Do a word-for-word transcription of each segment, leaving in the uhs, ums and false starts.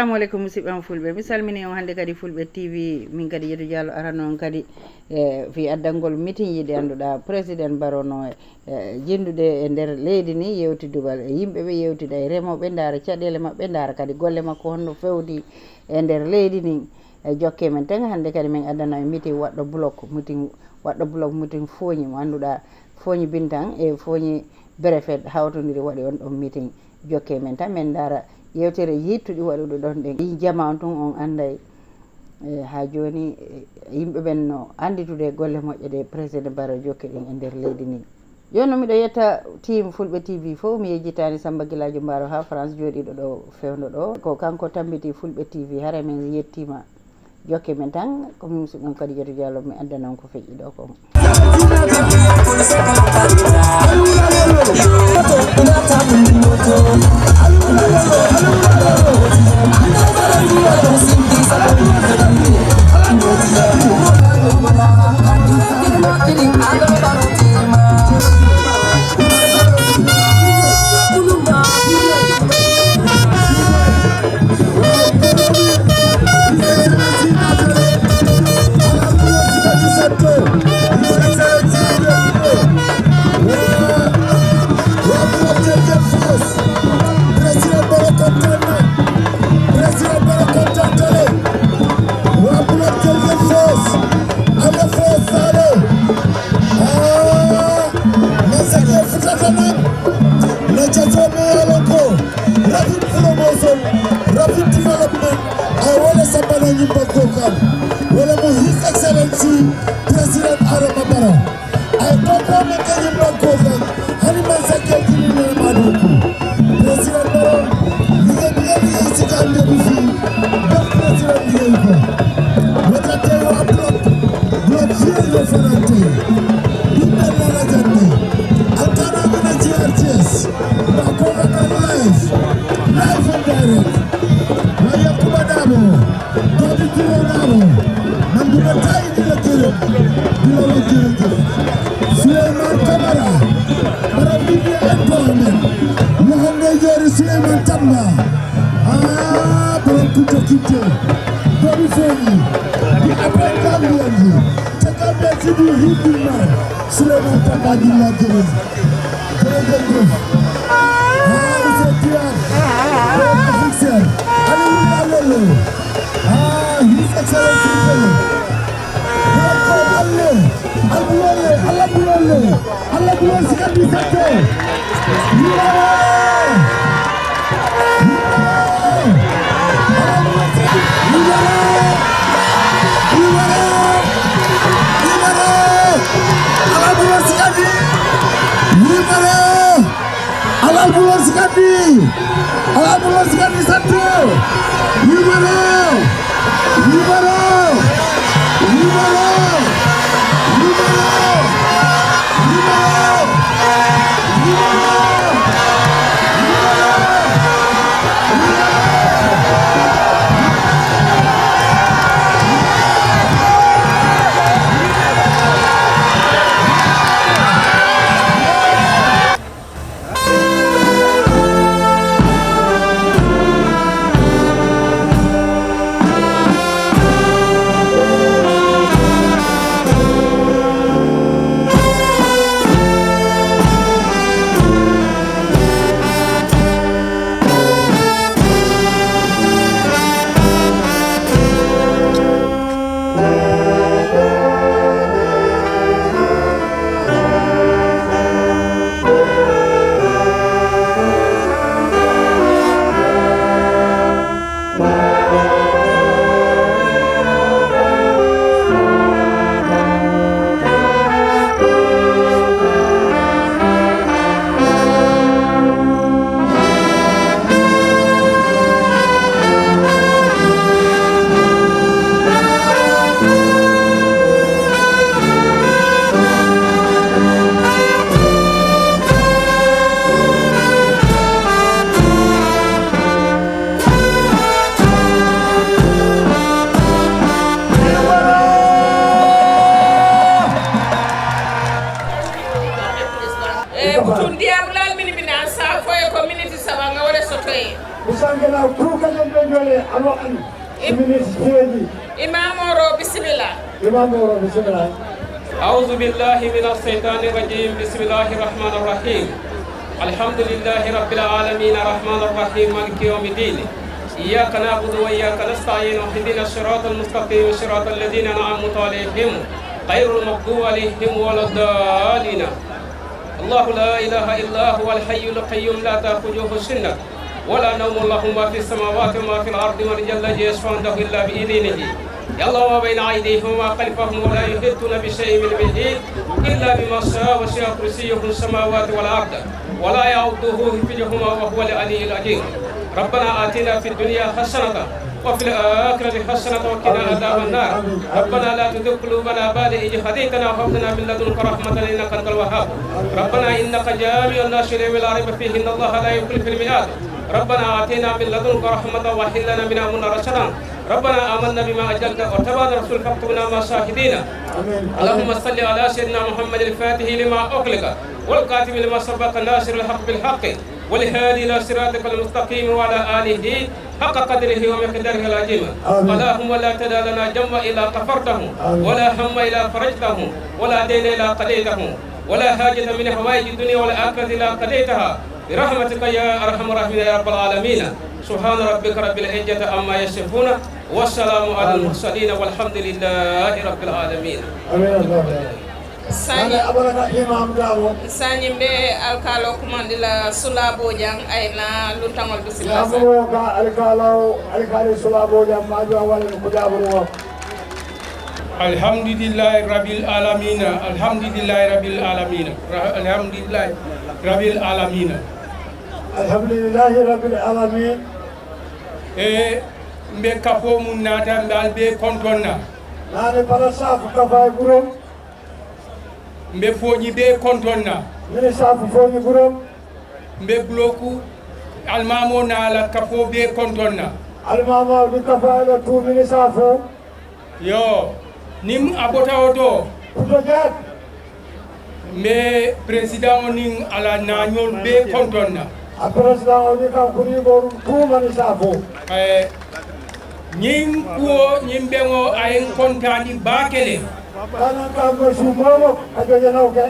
Assalamu aleykum, musidɓe am fulɓe. Mi salmini on hannde kadi Fulɓe T V. Min kadi Yetu Diallo arano on kadi, e, fii addangol meeting yiɗi annduɗaa Président Barrow no, e, jinndude e nder leydi ni, yewtidugol e yimɓe ɓe, yewtida e remooɓe, ndaara caɗeele maɓɓe, ndaara kadi golle makko honno fewndi e nder leydi ni. E, jokke men tan hannde kadi min addana en meeting waɗɗo bloc, meeting waɗɗo bloc, meeting fooñi mo annduɗaa fooñi Bintan e fooñi Brefet hawtondiri waɗi on ɗon meeting. Jokke men tan min ndaara yewtere yittuɗi waɗuɗo ɗon ɗen. Ɗin jama on tun on annday. E, haa jooni, e, yimɓe ɓen no annditude e golle moƴƴe ɗe Président Barrow jokki ɗin e nder leydi ndin. Jooni non miɗo yetta team Fulɓe T V fof, mi yejjitaani Samba Gilaajo Mbaaro haa France jooɗiiɗo ɗo fewndo ɗo. Ko kanko tambiti Fulɓe T V, hara min yettiima. Jokke men tan, ko min musidɗo on Kadijatou Diallo, mi addana on ko feƴƴi ɗo kon. Rafin promotion, rafin development, a wala sabana ñimbaggo kan, wala mo His Excellency President Adama Barrow. Ay koko men ka ñimbaggo kan, hani man sa ke kini ne ma doku. President Barrow, liggéey bi nga liggéey si ka ande bi fi, ba president liggéey ko. Wata te wa bloc, bloc fiye yo fanante. Bimbe la la jande. Alkana mina G R T S. Ba ko ka live. Live and direct. Wa Yankuba Dabo. Bobby Kilo Dabo. Manduka tayi ni la kilo. Bilo la kilo. Suleiman Kamara. Para Biblia Empowerment. Muhammad Jori Suleiman Tamba. Ah, borom Kunta Kinte. Bobby Foni. Di Abel Gambian. Te Gambia si du Hindi man. Suleiman Tamba di la kilo. Jërëjëf. Ah, monsieur Diagne. Officiel. Alléluia, alléluia. Ah, His Excellency. Alléluia, alléluia, alléluia. Alléluia, c'est quand il s'appelle. Alal bulan sekali. Alal bulan sekali satu. Gimana? Gimana? Gimana? Tun diyaamu laal mini mini an saa foye ko miniti saba nga wala sotoye. Misanke na tu kajan be jole alo an. Im- Miniti seedi. Imam Oro, bisimilla. Imam Oro, bisimilla. أعوذ بالله من الشيطان الرجيم. بسم الله الرحمن الرحيم. الحمد لله رب العالمين، الرحمن الرحيم، مالك يوم الدين. إياك نعبد وإياك نستعين. اهدنا الصراط المستقيم، صراط الذين أنعمت عليهم، غير المغضوب عليهم ولا الضالين. الله لا إله إلا هو الحي القيوم، لا تأخذه سنة ولا نوم، له ما في السماوات وما في الأرض، من ذا الذي يشفع عنده إلا بإذنه، يعلم ما بين أيديهم وما خلفهم، ولا يحيطون بشيء من علمه إلا بما شاء، وسع كرسيه السماوات والأرض، ولا يؤوده حفظهما، وهو العلي العظيم. ربنا آتنا في الدنيا حسنة وفي الآخرة حسنة وقنا عذاب النار. ربنا لا تزغ قلوبنا بعد إذ هديتنا وهب لنا من لدنك رحمة إنك أنت الوهاب. ربنا إنك جامع الناس ليوم لا ريب فيه إن الله لا يخلف الميعاد. ربنا آتنا من لدنك رحمة وهب لنا من أمرنا رشدا. ربنا آمنا بما أنزلت واتبعنا الرسول فاكتبنا مع الشاهدين. اللهم صل على سيدنا محمد الفاتح لما أغلق والخاتم لما سبق ناصر الحق بالحق والهادي إلى صراطك المستقيم وعلى آله حق قدره ومقداره العظيم. آمين. اللهم لا تدع لنا ذنبا إلا غفرته، آمين. ولا هما إلا فرجته، ولا دينا إلا قضيته، ولا حاجة من حوائج الدنيا والآخرة إلا قضيتها برحمتك يا أرحم الراحمين يا رب العالمين. سبحان ربك رب العزة عما يصفون، وسلام على المرسلين، والحمد لله رب العالمين. آمين. Sañi, Ane abaraka imam damo. Sañi mbe alkalo kumandila sula bojan ayna luntaŋol bisimilla. Yamuro ka alkalo, alkali sula bojan majo wala ko jaburo. الحمد لله رب العالمين. الحمد لله رب العالمين. الحمد لله رب العالمين. Alhamdulillahi rabbil alamin. E mbe kafo mun nata mbal be kontonna. Nane pala safu kafay burom. Mbe foñi be kontonna. Mini safu foñi burom. Mbe bloku almamo nala kafo be kontonna. Almamo di kafay la tu mini safu. Yo, nim abota oto. Kuto jat. Mbe président o nin ala nañol be kontonna. A président o ni kan kuri borum tu mini safu. Eh, ñin kuwo, ñin beŋo, ayen kontani bakele. Kanan kan mo su momo, a joje nawke.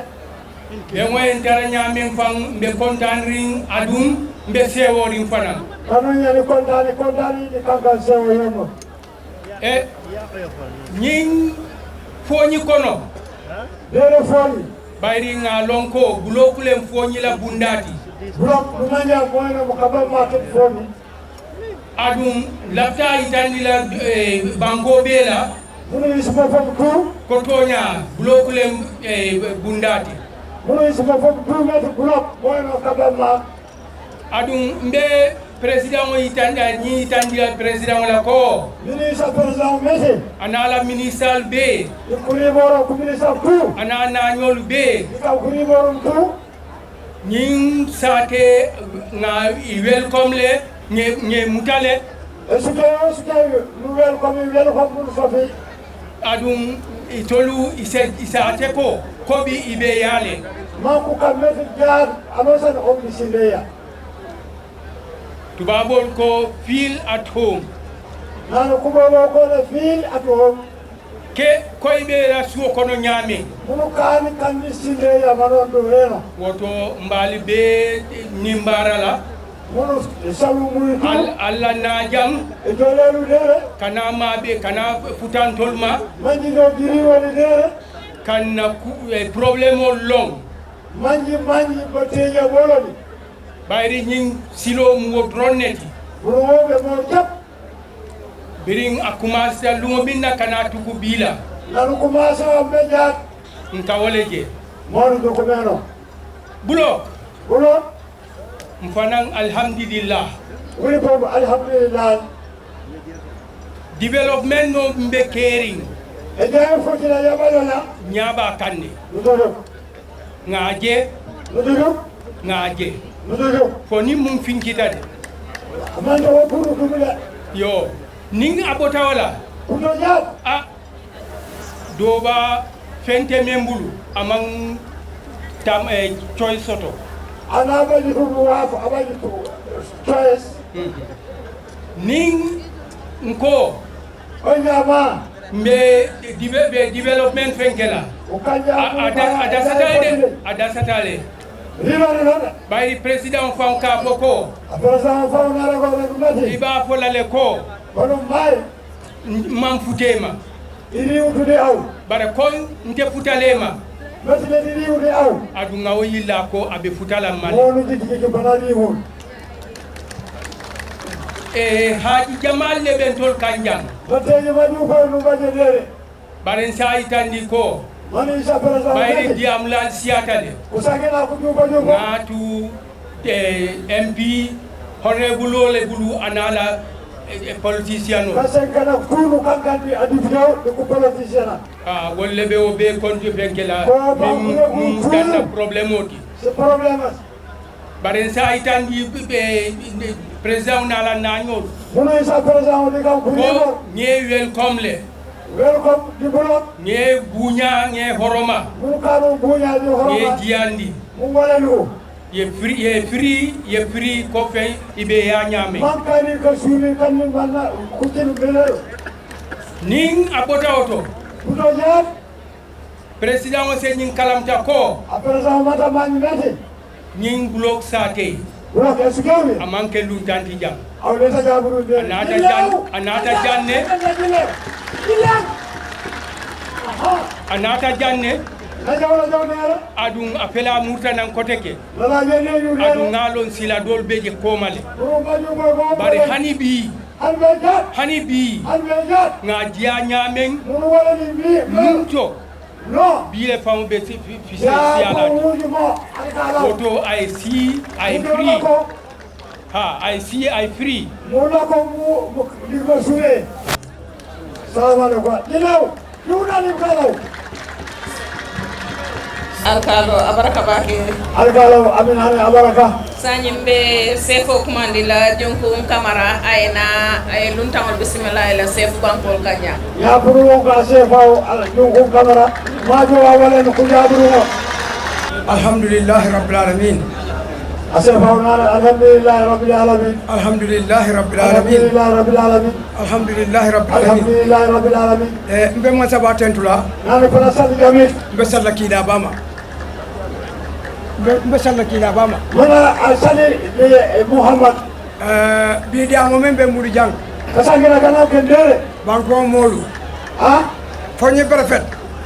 Beŋo en tara ñamen fan, mbe kontanrin adun, mbe seworin fanan. Kanu ñani kontani, kontani, di kankan sewo yemo. E, ñin foñi kono. Bere foñi. Bayri nga lonko, bulokulen foñi la bundati. Bulok, lumanya, moyna, mukabama, foñi. Aɗum lafta itandi la, eh, banko bee la. Munu ismo fof tu. Ko tooña blokulen, eh, bundaati. Munu ismo fof tu meti blok moyno kaɓen ma. Aɗum mbe président o itandi, ñi itandi président o la ko. Ministre président meti. Ana la ministre be. Ikuri boro ku ministre tu. Ana nañol be. Ika kuri boro tu. Ñiŋ saate ŋa i welcome le, ŋe, ŋe muta le. E sike o sike, nu welcome, welcome mun sofi. Aduŋ itolu i se, i saate ko, ko bi i be yaa le. Manku ka meti jaar, ano san o bi sileya. Tubaabol ko feel at home. Nanu kubooloo ko le feel at home. Ke koy ɓe la suwo kono ñaame. Munu kaani kandi sinde yamanon ɗo reno. Woto mbaali be nimbara la. Munu salu munu tu. Al-, Alla na jam. E jolelu dere. Kana ma be, kana futantol ma. Manji do diri woni dere. Kana ku, eh, problème o long. Manji, manji, bateya woloni. Ɓayri ñin silo mu wo dronneti. Munu wo ɓe mo jap. Biriŋ a commencé luŋo min na kana tuku bila. Nanu commencé o mbe jaat. Nka wole je. Monu dokumeno. Bulo. Bulo. Mfanan alhamdulillah. Wuli bobu alhamdulillah. Development no mbe kering. E jaye fotila yabalola. Ñaba kande. Ndoro. Ŋa je. Ndoro. Ŋa je. Ndoro. Fo ni mun finkita de. Amanda wo buru dumula. Yo. Ning abota wala. Kuno ya. A. Doba fente membulu. Amang tam, eh, choy soto. Ana ɓaji ɗum waafo, a ɓaji ɗum choice. Nin nko. On ñaama. Mbe dive-, mbe development fenkela. O kanja a, a, da, a dasatale de. A dasatale. Rino, rino. Ɓayri président fan ka fo ko. A président fan na rago na ɗum nati. Iba fo lale ko. Kono may. Man futema. Iri utude aw. Bara kon nte futalema. Mati mati iri utude aw. Adunga o yilla ko abe futala mali. Wonu jiki jiki banani won. E haji jamal le bentol kanjang. Bateji madu ko no baje dere. Baren sa itandi ko. Mani sa président. Bayri diam lan siatale. Usakena kutuba juko. Ngatu eh, M P, honorable ole bulu anala eh, eh, politician o. Kasen kana kunu kankandi a député o de ku politician a. Ah, wolle be o be konti fenkela. Ko ba min kule mun mun tulu. Danna problème o ti. C'est problème. Baren sa itandi be président nala nanyo. Muno isa président o de kan ko kuli mo. Nye welcome le. Welcome di bulo. Nye bunya, nye horoma. Mun kanu bunya di horoma. Nye diandi. Mun wala lu. Ye free, ye free, ye free ko fe ibe ya nyame. Mankani ka suni kan ni manna kutin bele. Nin abota oto. Buto jam. Président o se nyin kalamta ko. A président mata mani mete. Nyin bloc sate. Bloc esukewi. Amanke luntanti jam. Aw le ta jaburu de. Anata jan, anata janne. Anata janne. Adun apela murta nan koteke. Adun ngalon sila dol beje komale. Bari hani bi. Hani bi. Nga dia nyamen. Munto. Bile famu be fi, fi, fi, siyala. Oto I see, I free. Ha, I see, I free. Muna ko mu, mu, ni ko sure. Salamu alaikum. Dilaw, duna ni kalaw. Alkalo, abaraka bake. Alkalo, amin hane abaraka. Sanyi mbe sefo kumandi la jonku kamara ayena ay luntangol bismillah la sefu bankol kanya. Ya puru ka sefa jonku kamara. Majo wa wala no kunya buru. Alhamdulillahi rabbil alamin. Asefa wa nana alhamdulillahi rabbil alamin. Alhamdulillahi rabbil alamin. Alhamdulillahi rabbil alamin. Alhamdulillahi rabbil alamin. Alhamdulillahi rabbil alamin. Eh, mbe masaba tentula. Nana fana sali jamit. Mbe sallaki da bama. Mbe, mbe sallaki da bama. Mana asali, eh, Muhammad. Eh, bi diamo men be muri jang. Kasangira kana kendere. Banko molu. Ha? Fonyi berefet.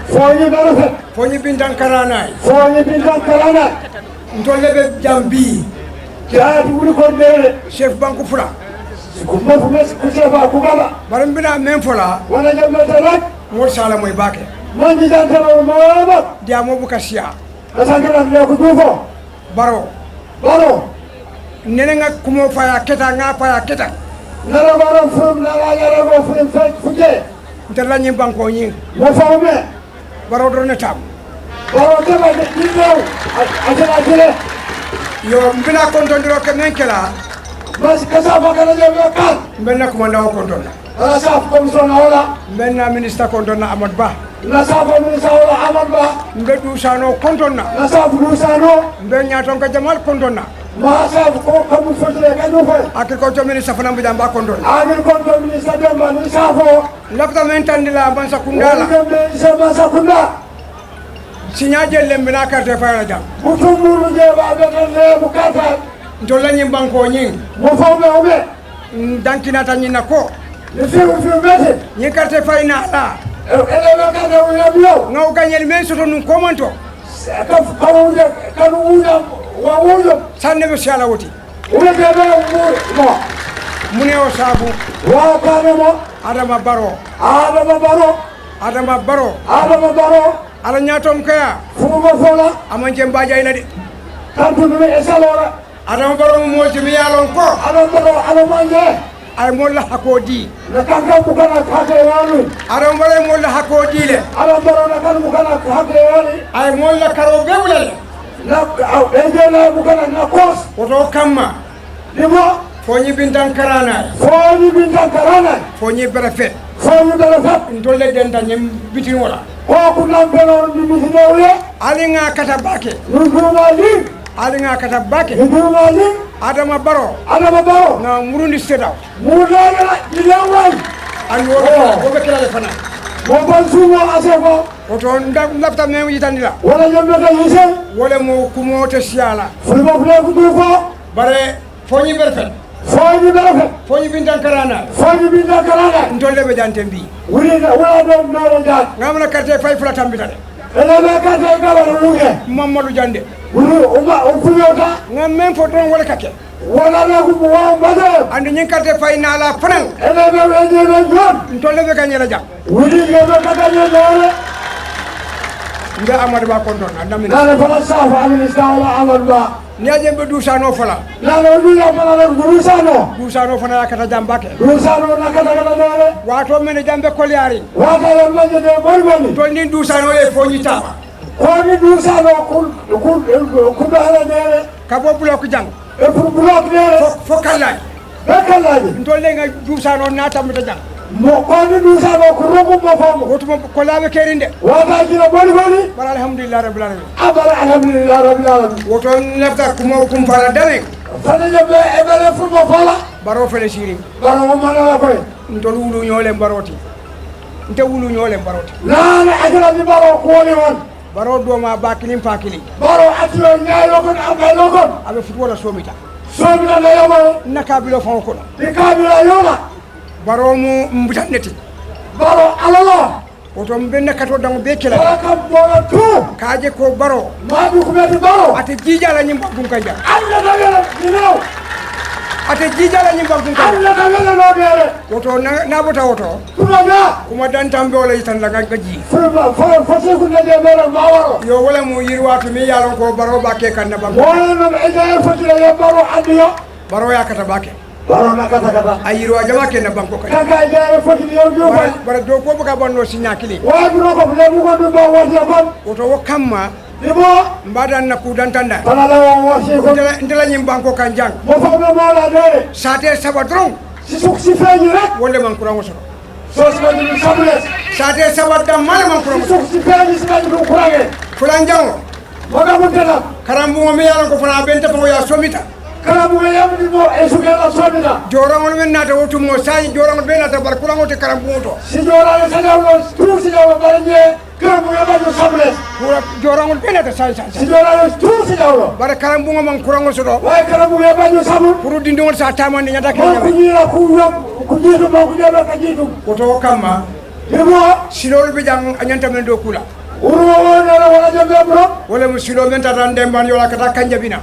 Fonyi berefet. Fonyi bintan karanai. Fonyi bintan karanai. Ntolle be jambi. Jati wuri ko mere. Chef banku fula. Kuma kuma ku chef aku kama. Barambina men fola. Wana jambi tarak. Mol sala moy bake. Manji jantara mama. Diamo bukasiya. Kasangira ne ku dufo. Baro. Baro. Nene nga kumo faya keta, nga faya keta. Nara baro fum, nara yara go fum, fum, fuje. Ntalla nyi banko nyi. Mo fawme. Baro drone tam. Baro tema de, dinno. Atela atele. Yo, mbina kontondiro ke men kela. Mas kasa bakala je kan. Mbina kumanda o kontona. Ala saf commission ola. Mbenna ministre kontonna Amadou Ba. Na saf ministre ola Amadou Ba. Mbe dusano kontonna. Na saf dusano. Mbe nyaton ka Jamal kontonna. Ma saf ko kamu fotile ka du fay. Agriculture ministre fana mbe jamba kontonna. Agriculture ministre jamba ni safo. Lapta men tandila bansa kundala. Wani jambe se bansa kunda. Sinya jelle mbina carte fayla jam. Mutum mulu je ba be kan le bu carte. Ntolla nyi banko nyi. Mo fo be o be. Dankinata ñinna ko. Mi fiw fiw mete. Ñi carte fayna la. Ele no kade wuya biyo. Ngaw gañel men soto nun komanto. Ka ka wuya ka wuya wa wuya. Sanne be siala woti. Wuya be be mo. Mune o sabu. Wa kane mo. Adama Baro. Adama Baro. Adama Baro. Adama Baro. Ala ñatom kaya. Fumo fola. Aman jemba jayna de. Tantu mi esalora. Adama Baro mo moyti mi yalon ko. Adama Baro, Adama Baro. Ay molla hakodi. Na kankan bukana hake yali. Adama Baro molla hakodi le. Adama Baro na kan bukana hake yali. Ay molla karo bewlal. Na eje na bukana na kos. Oto kamma. Dimo. Foñi bintan karana. Foñi bintan karana. Foñi berefet. Foñi berefet. Ntolle denta ñem bitin wala. Ko kunam beno ni mitinowe. Ali nga kata bake. Nunduma li. Aliŋa kata bake. Ni durmani. Adama Baro. Adama Baro. Na murundi seda. Murlala ni lewal. Ani wo. Oh. Wo be kila le fana. Mo ban sumo asefo. Oto nda lafta men yitandila. Wala yambe ka yise. Wala mo kumo te siala. Fulma fule kutu fo. Bare foñi berfen. Foñi berfen. Foñi bintan karana. Foñi bintan karana. Ntolle be jante mbi. Wuri na wala do no dan. Ngamna karte fay fula tambita de. Ela be karte gaba luge. Mamadu Jande. Wuri uma ukuyota. Ngam men fo don wala kake. Wala na ku wa mbade. Andu nyin karte fay na la fanan. Ela be wede na jon. Ntolle be ganyela jam. Wuli ngebe kata ñandore. Nde Amadou Ba konton a damina. Nane fala safa amin sawa Amadou Ba. Ni aje be dusano fala. Nane wuli ya fala na dusano. Dusano fana ya kata jambake. Dusano na kata kata dore. Wato mene jambe kolyari. Wata ya manje de bol mani. Tol ni dusano e fonyi tama. Ko ni dusano kun kun kun ala dore. Kabo bloc jang. E pour bloc dore. Fo fo kallani. Be kallani. Ntolle nga dusano na tamata jang. Mo ko ni dusano ko rogo mo famo. Wotu mo ko labe kerinde. Wata jira boli boli. Bara alhamdulillah rabbil alamin. Abara alhamdulillah rabbil alamin. Woto nafta kuma kum fara dame. Fana jabe e bele fu mo fala. Baro fele siri. Baro mo mala la koy. Ntol wulu ñole baroti. Nte wulu ñole baroti. Nana ajala ni baro ko ni won. Baro doma bakilin pakili. Baro atiyo ñayo kon amay lokon. Abe futu wala somita. Somita na yama. Na kabilo fon kono. Ni kabila yoma. Baro mu mbutanneti. Baro alala. Woto mbe nakato dango be kela. Baro kam boro tu. Kaje ko baro. Ma du kumeti baro. Ate jijala nyim bankun kanja. Alla da wela ni no. Ate jijala nyim bankun kanja. Alla da wela no bere. Woto na na bota woto. Kuma da. Kuma dan tambe wala itan la ganka ji. Fo fo fo se kun da bere ma waro. Yo wala mu yirwatu mi yalon ko baro ba ke kan na banko. Wala no e da fo tira ya baro adiyo. Baro ya kata bake. Baro na kata kata. A yirwa jama ke na banko kata. Kaka e da fo tira yo yo. Bara bara do ko buka banno sinya kili. Wa bro ko le mu ko do ba wa ya ban. Woto wo kamma. Ni bo. Mbadan na ku dantanda. Fana la wa wa si ko. Ndela ndela nyim banko kan jang. Mo fa mo la de. Sate saba dron. Si suk si feñi rek. Wonde man kurango soto. Sosmani sabules. Sate saba da mala man kurango. Suk si feñi si man kurange. Kulan jango. Moga mun tela. Karambuŋo mi yalan ko fana benta fo ya somita. Karambuŋo yamni mo e suke la somita. Joraŋol men nata wotu mo sai joraŋol be nata bar kurango te karambuŋo to. Si joraŋol sa jawlo tu si jawlo baranye. Karambuŋo ya bajo sabules. Kura joraŋol be nata sai sai. Si joraŋol tu si jawlo. Bara karambuŋo man kurango soto. Wa karambuŋo ya bajo sabu. Kuru dindiŋol sa tamande nyata ke. Mo kunyira ku yo kujitu mo kunyira kajitu. Koto kamma. Debo. Silolu be jang a nyanta men do kula. Uru wo ne la wala jambe bro. Wala mu silo men tata ndemban yola kata kanjabina.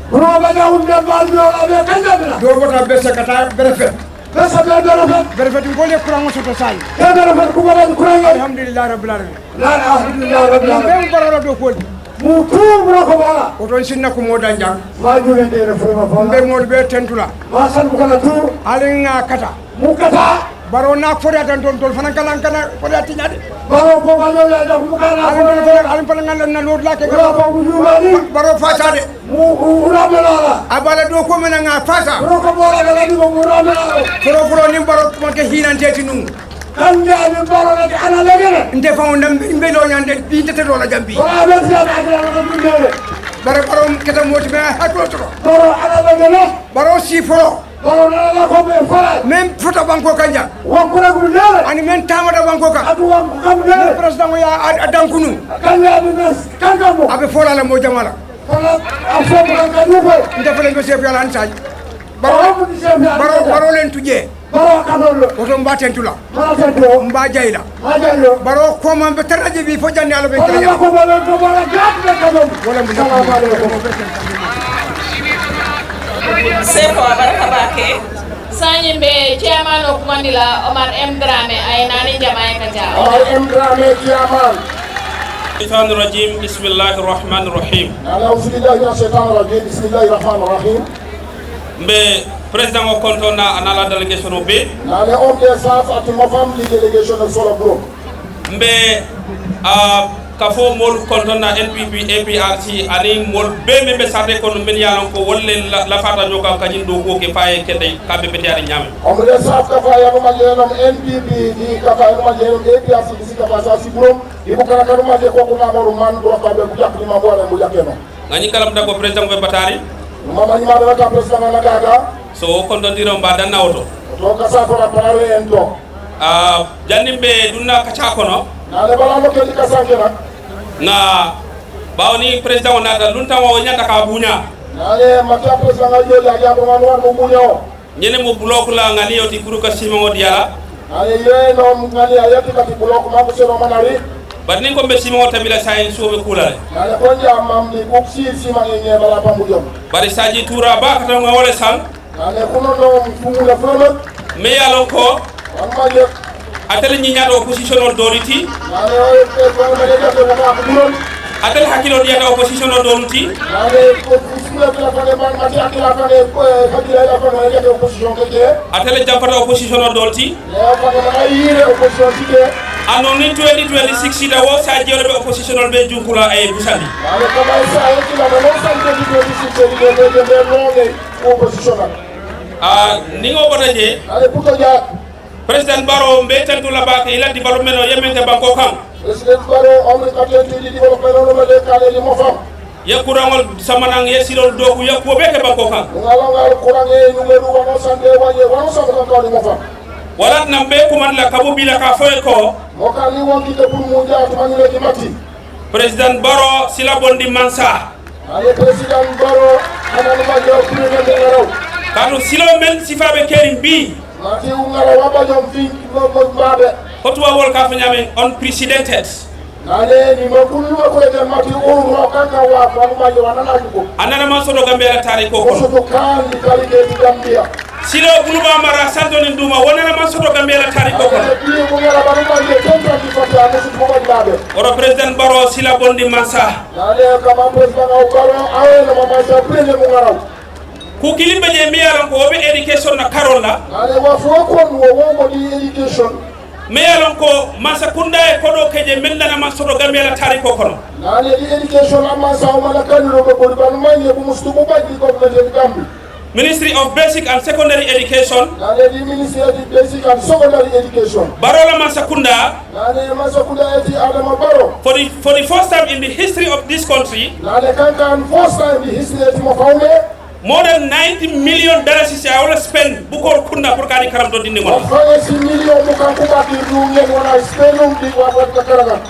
Bro ba jang ndemban yola be kanjabina. Do bota besa kata berefet. Besa be berefet. Berefet ngole kurango soto sai. Ke berefet ku ba kurango. Alhamdulillah rabbil alamin. La ilaha illallah rabbil alamin. Be baro do koli. Mu tu bro ko bala. Oton sinna ko modan jang. Ma julen de refrema fala. Be mo be tentula. Ma san ko la tu. Alinga kata. Mukata. Baro na fori atan ton tol fanan kalan kana fori ati nyade. Baro ko ma yo ya da mukana. Alin fana alin fana ngala na lord la ke. Baro ko jumani. Baro fasa de. Mu ura melala. Abala do ko mena nga fasa. Baro ko bora ga ni mo ura melala. Foro foro ni baro ko ke hinan teti nu. Kande ani baro na ana legene. Nde fa on dam be lo nyande bi tete do la jambi. Baro be ya da ana legene. Baro baro keta moti be ha to to. Baro ana legene. Baro si foro. Baro na la ko be fara. Men fota banko kanja. Wa kura gu nere. Ani men tamata banko ka. Atu wa kam nere. Men president ya ad- adankunu. Kanja ni nas kanja mo. Abe fola la mo jamala. Fala afo kan ka du ko. Nda fele be chef ya lan sai. Baro baro len tuje. Baro ka do lo. Oto mbaten tula. Mba jayla. Baro ko man be taraje bi fo janni ala be kala. Ko bala ko bala gat be ka dum. Wala mu. Assalamu alaikum. Sefo barka bake. Sanyi be chairman o kumandila Omar M Drame ay nani jamae kanja. Omar M Drame chairman. Shaitan rajim, bismillahir rahmanir rahim. Ana usulillahi minash shaitanir rajim. Bismillahir rahmanir rahim. Mbe président o kontona anala délégation o be. Nane on des sens à tout moment les délégations de solo groupe. Mbe a kafo mol kontona N P P A P R C ani mol be men be sate kono men yalon ko wolle la fata nyoka kajin do ko ke faye kete kabe bete ari nyame. On des sens kafa ya no majenom N P P di kafa ya no majenom A P R C di kafa sa si groupe. Ibu kana kanu maje ko kuma moru man do kabe buyak ni mabwala buyak no. Ŋa ñiŋ kalam dako président ko ɓe bataari. Mama ñimaɓe wata président na dada. So o kontondiro mba danna oto. To kasa ko la parare en to. A jannin ɓe dunna kaca kono. Nale bala mo kedi kasanke na. Ŋa ɓawo ni président o naata luntaŋo o ñanta ka buña. Nale mata président a jooɗi a jaɓo man wan mo buña o. Ñene mo bloc la ŋani yoti pour ka simaŋo diyala. Nale ye no ŋani a yati kati bloc ma ko sero manari. Bari ni ko mbe simaŋo tabila sayin suwo be kulale. Nale ko ja mam ni ko si simaŋe ñe bala pambu jom. Bari saji tura ba kata ŋa wala sang. Nale kuno no fumu la fama. Me ya lon ko. Amma je. Atele ñiñata opposition o dolu ti. Nale o e ko ma de ko ma ko dulon. Atele hakkilo diyata opposition o dolu ti. Nale ko fumu la fama ma ma ti hakkila fama ko hakkila la fama ya opposition ke. Atele jampata opposition o dolu ti. Leo fama ma yire opposition ti ke. Ano ni twenty twenty-six ita wo sa jelo be opposition o be junkula e busandi. Nale ko ma sa e kila ma no sa twenty twenty-six de de de no ne opposition. A ni ngo bota je. Nale puto ja. Président Barrow mbe tentula baake ila development o yemen ke banko kan. Président Barrow on ka tentudi development o ma de kale ni mo fam. Ye kuraŋol samanan ye silol doku ye kuwo be ke banko kan. Ngalongal kurange numeru wano sande waye wano sande kan ni mo fam. Walat na mbe kuman la kabu bila ka foye ko. Mo kan ni won kite pour mu ja tuma ni le ki mati. Président Barrow sila bondi mansa. Aye président Barrow, amanu ma jor premier de ngaraw. Kanu silo men sifa be kerim bi. Mati u ngaraw wa ba jom fin mo mo babe. Ko tuwa wol ka fanya men unprecedented. Nale ni mo kulu ma ko de mati u ro kan ka wa ko ma yo wana na ko. Anana man sodo Gambia la tari ko ko. Ko so to kan ni kali ke di Gambia. Silo buluba mara santo ni duma wonana man soto Gambia la tari ko ko. Aye bi mu ngara ba ma ye tonta di fata musu mo ba babe. Oro président Barrow sila bondi mansa. Nale kama président o karo awe na mama sa prene mu ngaraw. Ku kilimbe je mi yalan ko obe education na karola. Nale wa fo ko wo wo mo di education. Mi yalan ko masa kunda e kodo keje menda na masodo Gambia la tari ko kono. Nale di education amma sa o mala kan ro ko ko ban ma ye bu mustu bu ba di ko na de Gambi. Ministry of Basic and Secondary Education. Nale di Ministry of Basic and Secondary Education. Barola Mansakunda. Nale Mansakunda eti Adama Baro. For the, for the first time in the history of this country. Nale kankan first time in the history eti mo faule. More than ninety million dollars is our spend bukol kunda pour kadi karam to dindi mo. Fale si million bukan kuba di dungen wana spend di wa wa kakaranga.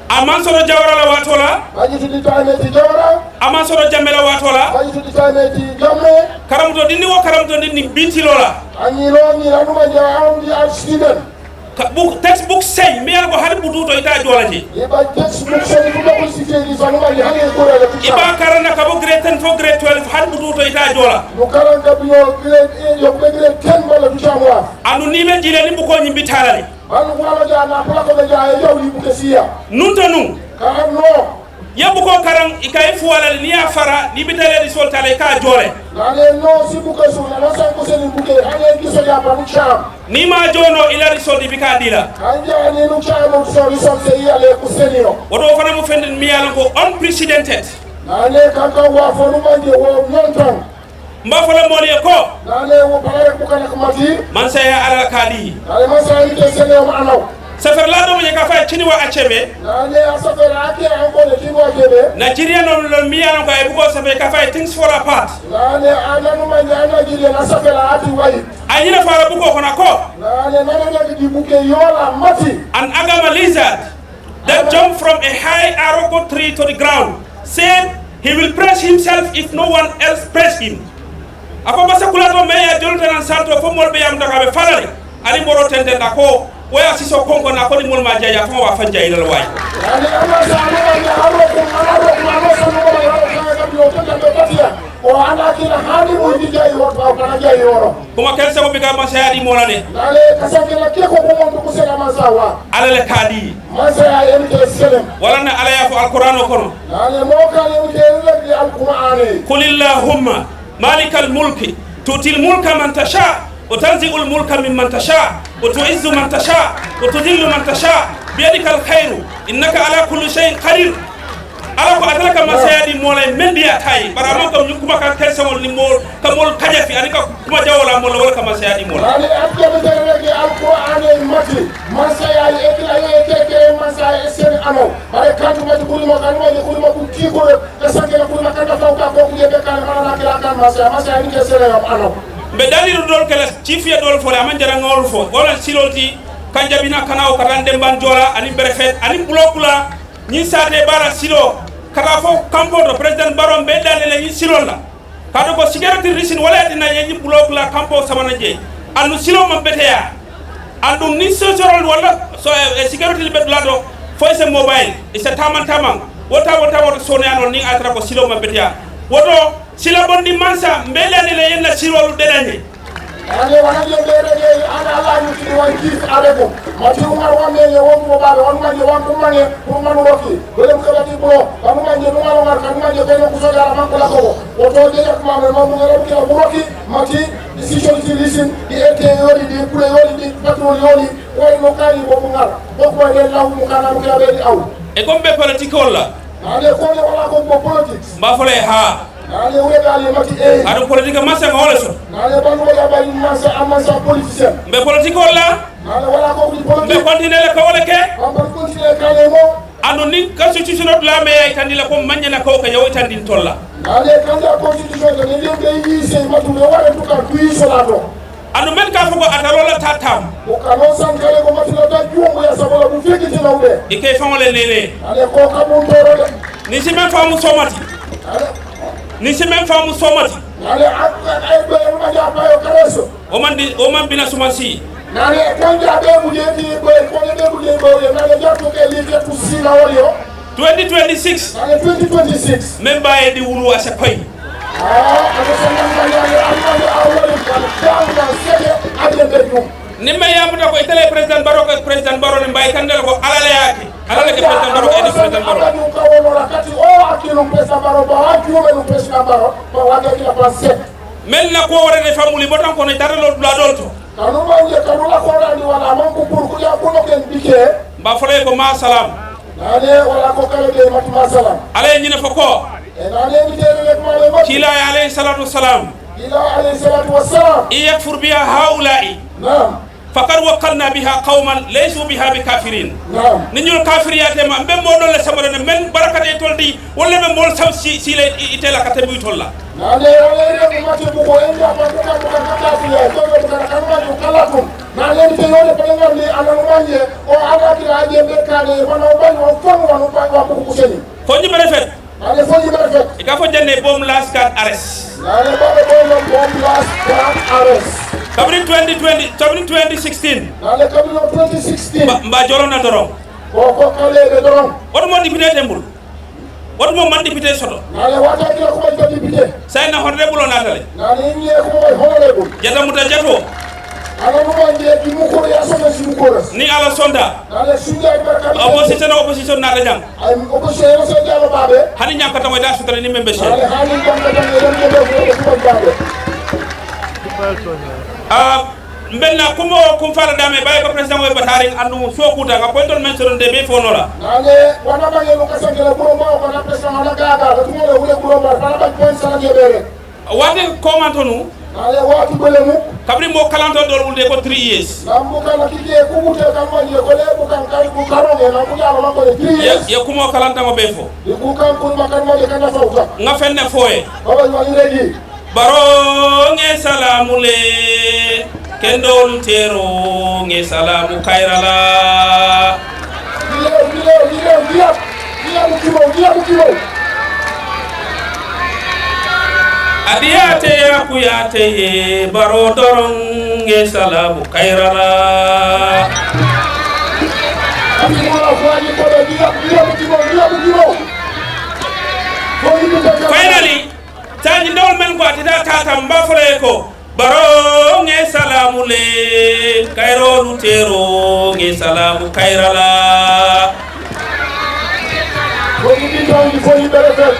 A man soto Jawara la wato la. Baji to di time eti Jawara. A man soto Jammeh la wato la. Baji to di time eti Jammeh. Karamuto dinni wo karamuto dinni binti lola. Ani lo ni anu ma ja am di al student. Ka book, textbook sey mi yar ko hali bututo ita jola je. Ye ba textbook sey ko ko si te di sanu ma ya ne ko ya. Iba karana ka bo grade ten fo grade twelve hali bututo ita jola. No karanga biyo grade eight yo grade ten bala du chamwa. Anu ni be jile ni buko nyimbi talale. Bal wala ja na pula ko be ja e jaw ni buke siya. Nunta nun. Ka no. Ye buko karan i ka i fuwala ni ya fara ni bitale di soltale ka jore. Nale no si buke su na sa ko se ni buke hale ki so ya ba mu cham. Ni ma jono ila di soldi bika dila. Anja ni nu cham so di sol se ya le ku senio. Woto fana mu fenden mi yalan ko unprecedented. Nale kanka wa fo nu manje wo nyontan. Mba fo la moolu ye ko. Nale wo balare ku kana kamati. Mansaya ala kadi. Nale mansaya ni te sene ma anaw. Safar la do mo ye ka fa chini wa achebe. Nale a safar ake an ko le chini wa achebe. Nigeria no lo mi ya ko e bugo safar ka fa things fall apart. Nale ana no ma ya Nigeria na safar ati wai. Anyina fara bugo kona ko. Nale nana na di buke yola mati. An agama lizard that jumped from a high aroko tree to the ground, said he will praise himself if no one else praise him. A ko masa kula to me ya jolta nan salto fo mol be yam daga be falale. Ali moro tenten da ko waya siso konko na ko ni mol ma jaya fo wa fan jaya ilal way. Ani amma sa no ya aroko aroko aroko no ma ya aroko ya bi o tenten be tatia. O ana kila hani mo di jaya wota o kana jaya woro. Kuma ken sabo biga mansaya di mola de. Nale kasake la ke ko ko mo ko sela mansawa. Ala le kadi. Mansaya en ke selem. Wala na ala ya fo alquran o kono. Nale mo ka le ke le alquran. Qul illahumma malikal mulki tu'til mulka man tasha wa tanzi'ul mulka mimman tasha wa tu'izzu man tasha wa tudhillu man tasha biyadikal khairu innaka ala kulli shay'in qadir. Ala ko atala ka masaya di mola men di atai bara man kam kuma kan ken sabo ni mol ka mol kajafi ani ka kuma jawola mol wala ka masaya di mola. Nale abda be tare ke alquran e mati masaya e kila e ke ke masaya e sen amo. Bare kantu mati kuli mo kan mo kuli mo ku ki ko ka sanke na kuli ma kan Kala mana na kila kan masa, masa ni ke sere ya ano. Mbe dali ro dol kala chief ya dol fo la man jara ngol fo. Wala siloti kan jabina kana o katan demban jola ani berefet ani blokula ni sate bara silo. Kata fo kampo do president Baro mbe dali le ni silo la. Kado ko security reason wala dina ye ni blokula kampo samana je. Anu silo man beteya. Andum ni sosorol wala so e security libe dulado fo se mobile ise taman taman. Wota wota wota sone ano ni atra ko silo man beteya. Woto sila bondi mansa mbele ni le yenna sirolu denani. Ane wana je bere je ana ala ni ti wan kis areko. Mati umar wan ne ye won mo bale wan manje wan kumane. Umar roki bele mkala ti bro. Wan manje no wan wan kan manje bele kusoga la man kula ko. Woto je yak mame mamu ngara kila buroki. Mati decision ti lisin di ete yoli di kule yoli di patrol yoli. Wai no kani boku ngar. Boku wa de lawu mukana mukila bele au. E kombe politique wala? Ane kone wala ko politics. Mbafole ha. Nane wure dali mati e. Aɗum politique masa nga wala so? Nane ban wala ban masa amasa politicien. Mbe politique wala? Nane wala ko di politique. Mbe continue le ko wala ke? Ban ban continue kane mo. Anu ni constitution of la me ay tandi la ko manya na ko ka yaw tandi tolla. Nane kanda constitution de ne de yi se matu le wala tuka kuyi solato. Anu men ka foko atalola tatam. Ko kano sankale ko matila da juwo ya sabola bu fekiti lawde. Ike fangole nene. Ale ko kabun toro de. Ni si men famu somati. Ale Ni si men famu somati. Ale ay be ma ja pa yo kareso. O man di o man bina sumansi. Nale kanja be mu je di be ko ne be mu je be nale ja to ke li ke tu sila wali yo. Twenty twenty-six. Nale twenty twenty-six. Men baye di wulu ase koy. Ah, ake sanan ma ya ya amma ya awali kan dan dan sele ade be tu. Ni me yamuta ko itele president Baro ko president Baro ni mbay kandela ko alala yake. Alala ke president Baro ko ede president Baro. Anu ka wono rakati o akilu president Baro ba wa jume no president Baro ba wa ke kila pa set. Men na ko wore de famuli botan ko ne taralo dula dolto. Kanu manje kanu la ko rani wala man ko pour ko ya ko no ken bike. Mba fole ko ma salam. Nane wala ko kala de mati ma salam. Ale nyina foko. E nane mi tere le ma le mati. Kila ya alayhi salatu wassalam. Kila alayhi salatu wassalam. Iyakfur biha haula'i. Naam. Fakad wakkalna biha qawman laysu biha bi kafirin. Naam. Ni ñul kafiriyate ma mbe mo dole samara ne men barakate toldi wala men mol sam si si le itela ka tembi tolla. Nane wala ire ko mate bugo en ya pa ko ka ka ka ya to ko ka ka ma ko kala ko. Nane ni te yole pa ngal ni ala mo manje o ala ki la je be ka ne wala o ban o fon wala o ban ko ko seni. Ko ni bere fet. Nane fo yimɓe rafet. I ka fo jenne bom last card arrest. Nane baɓe ɓoyno bom last card arrest. Kabri twenty twenty, kabri twenty sixteen. Nane kabri o twenty sixteen. Mba, mba jolona doron. Ko ko kaleɓe doron. Woto mo député tembul. Woto mo man député soto. Nane wata kila ko ɓayta député. Sayna honorable o natale. Nane yimɓe ko ɓay honorable. Jata muta jato. Ala mo manje di mukoro ya sona si mukoro. Ni ala sonda. Nane sunja barka. Opposition opposition nata jang. Ay opposition yo so jalo babe. Hani ñankata mo da sutale ni membe sel. Ay hani ñankata mo da sutale ni membe sel. Ah, mbenna kumo kum fala dame bay ko président mo batari andu so kuta ka point on mention de be fonora. Nane wana bangi no kasangela buro mo ko na président ala gaga ko mo le wure buro mo fala ba point sala je bere. Wate komanto nu. Nane watu bele mu. Kabri mo kalanto dol wulde ko three years. Nambu kana kike kumute kan wanje ko le bukan kai ku karonge na kuja ma ko le three years. Ye kumo kalanta mo befo. Di ku kan kun makan mo de kana fauta. Nga fenne foye. Baba wani regi. Baro nge salamu le. Kendol tero nge salamu kairala. Gilo, gilo, gilo, gilo. Gilo, gilo, gilo, gilo. Adiyate ya kuyate ye baro doron nge salamu kairala. Finally, taji ndol men ko atita tata mbafre ko baro nge salamu le kairo lutero nge salamu kairala. Woni ɗi tawdi foti ɓere fen.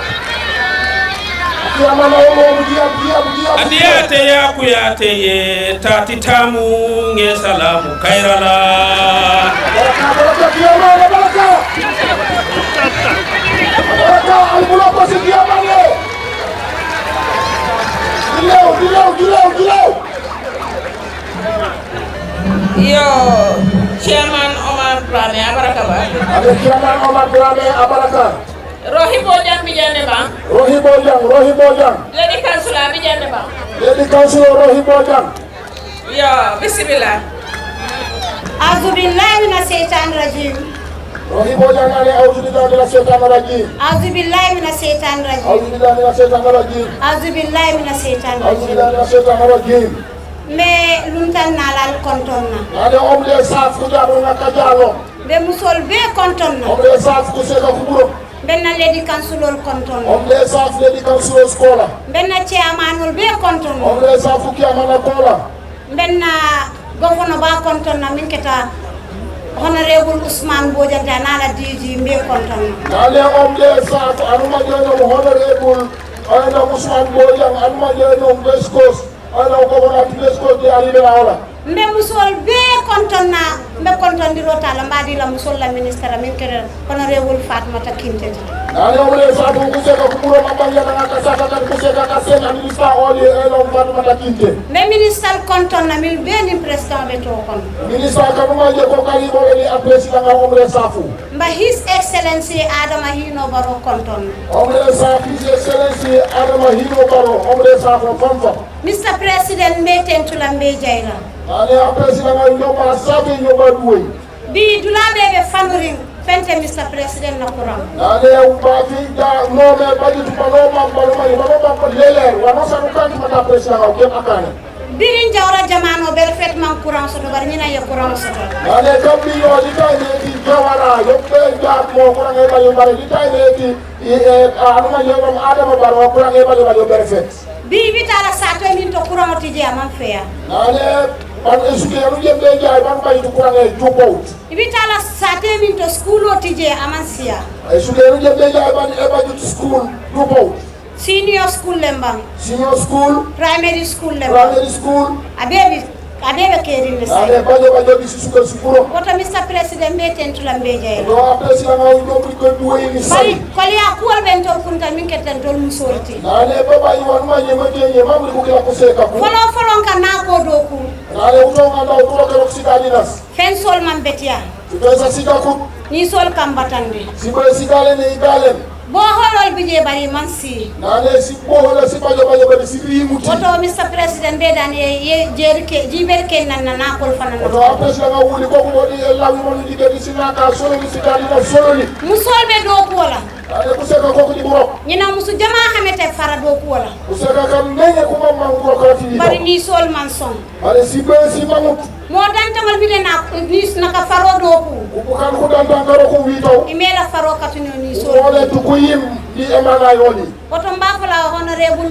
Kiyama na o mo ndiyam, ndiyam, ndiyam. Adiyate ya kuyate ye tati tamu nge salamu kairala. Baraka, baraka, kiyama na baraka. Baraka, almula pasi kiyama ne. Dilew, dilew, dilew, dilew. Yo, Chairman Omar Dramé, abaraka ba. Abe Chairman Omar Dramé, abaraka. Rohi Bojang bijande ba. Rohi Bojang, Rohi Bojang. Lady Councilor bijande ba. Lady Councilor Rohi Bojang. Yo, bismillah. Auzubillahi mina shaitan rajim. Rohi Bojang nane, auzubillahi mina shaitan rajim. Auzubillahi mina shaitan rajim. Auzubillahi mina shaitan rajim. Auzubillahi mina shaitan rajim. Auzubillahi mina shaitan rajim. Me luntan nalal kontonna. Nane omle saf kujaro na kajalo. Mbe musol be kontonna. Omle saf kuseka kuburo. Mbenna lady councilor kontonna. Omle saf lady councilor skola. Mbenna chairmanol be kontonna. Omle saf kiamana kola. Mbenna gofono ba kontonna min keta honorable Usman Bojang ta nala D G mbe kontonna. Nane omle saf anuma jono honorable Ayna Usman Bojang anuma jono West Coast. Ala ko wona tibes ko di ari be la wala. Mbe musol be kontonna, mbe kontondiro tala mbadi la musol la ministre min kere honorable Fatmata Kinte. Nane omle saf kuseka kuburo mabanya na kasaka kan kuseka kasena ministre oli elo Fatmata Kinte. Mbe ministre kontonna mil be ni président be to kon. Ministre kanuma je ko kali bole ni a président nga omle saf. Mba His Excellency Adama Hino Baro konton. Omle saf His Excellency Adama Hino Baro omle saf fanfa. Mister President, mbe tentula mbe jayla. Nane a président ngal ñoma sabi ñoma duway. Bi dula be be fanurin fente Mister President na kuran. Nane a umbati da no me badi tu palo ma palo ma palo ma ko lele wa no sa no kan tu mata président ngal kem akane. Birin jawra jamano bel fet man kuran soto bar mina ye kuran soto. Nane kambi yo di tay ne di jawara yo be ja mo kuran e bali bare di tay ne di e anuma yo Adama Baro kuran e bali bali bere fet. Bi bitala sato min to kuran o tije aman feya. Nane ban esuke yanu jembe jay ban bay to kuran e jubot. Bitala sate min to school o tije aman siya. Esuke yanu jembe jay ban e bay to school jubot. Senior school lembang. Senior school. Primary school lembang. Primary school. Abebi Abebe kerin ne sai. Nane bajo bajo di susuka sukuro. Woto Mister President mbe tentula mbe jayla. No a président nga undo ko ko duwe ni sai. Bari koli a kuwol ben tol kunta min ketan tol musolti. Nane baba yi wanu ma nyema ke nyema mu ko kila ko seka ku. Folo folo nka na ko doku. Nane uto nga na uto ko sika dinas. Fensol man betia. Uto sa sika ku. Ni sol kam batande. Sibo sika le ne igalem. Boholol bije bari man si. Nane si bohola si bajo bajo bari si rimuti. Woto Mister President be dan ye ye jerke jiberke nan na nakol fanan. Woto a président nga wuli ko ko di e lawi mo di ke di sinaka solo ni si dali na solo ni. Musol be do ko wala. Nane kuseka ko ko di buro. Nyina musu jama hamete fara do ko wala. Kuseka kam menye kuma man buro ko ti. Bari ni sol man son. Bari si be si mamut. Mo dantaŋol mbiɗen a nis naka faro doku. Ko kan ko dantan karo ko wi taw. Imela faro katuno ni so. Wole to ko yim di e mana yoni. Oto mba fala honorable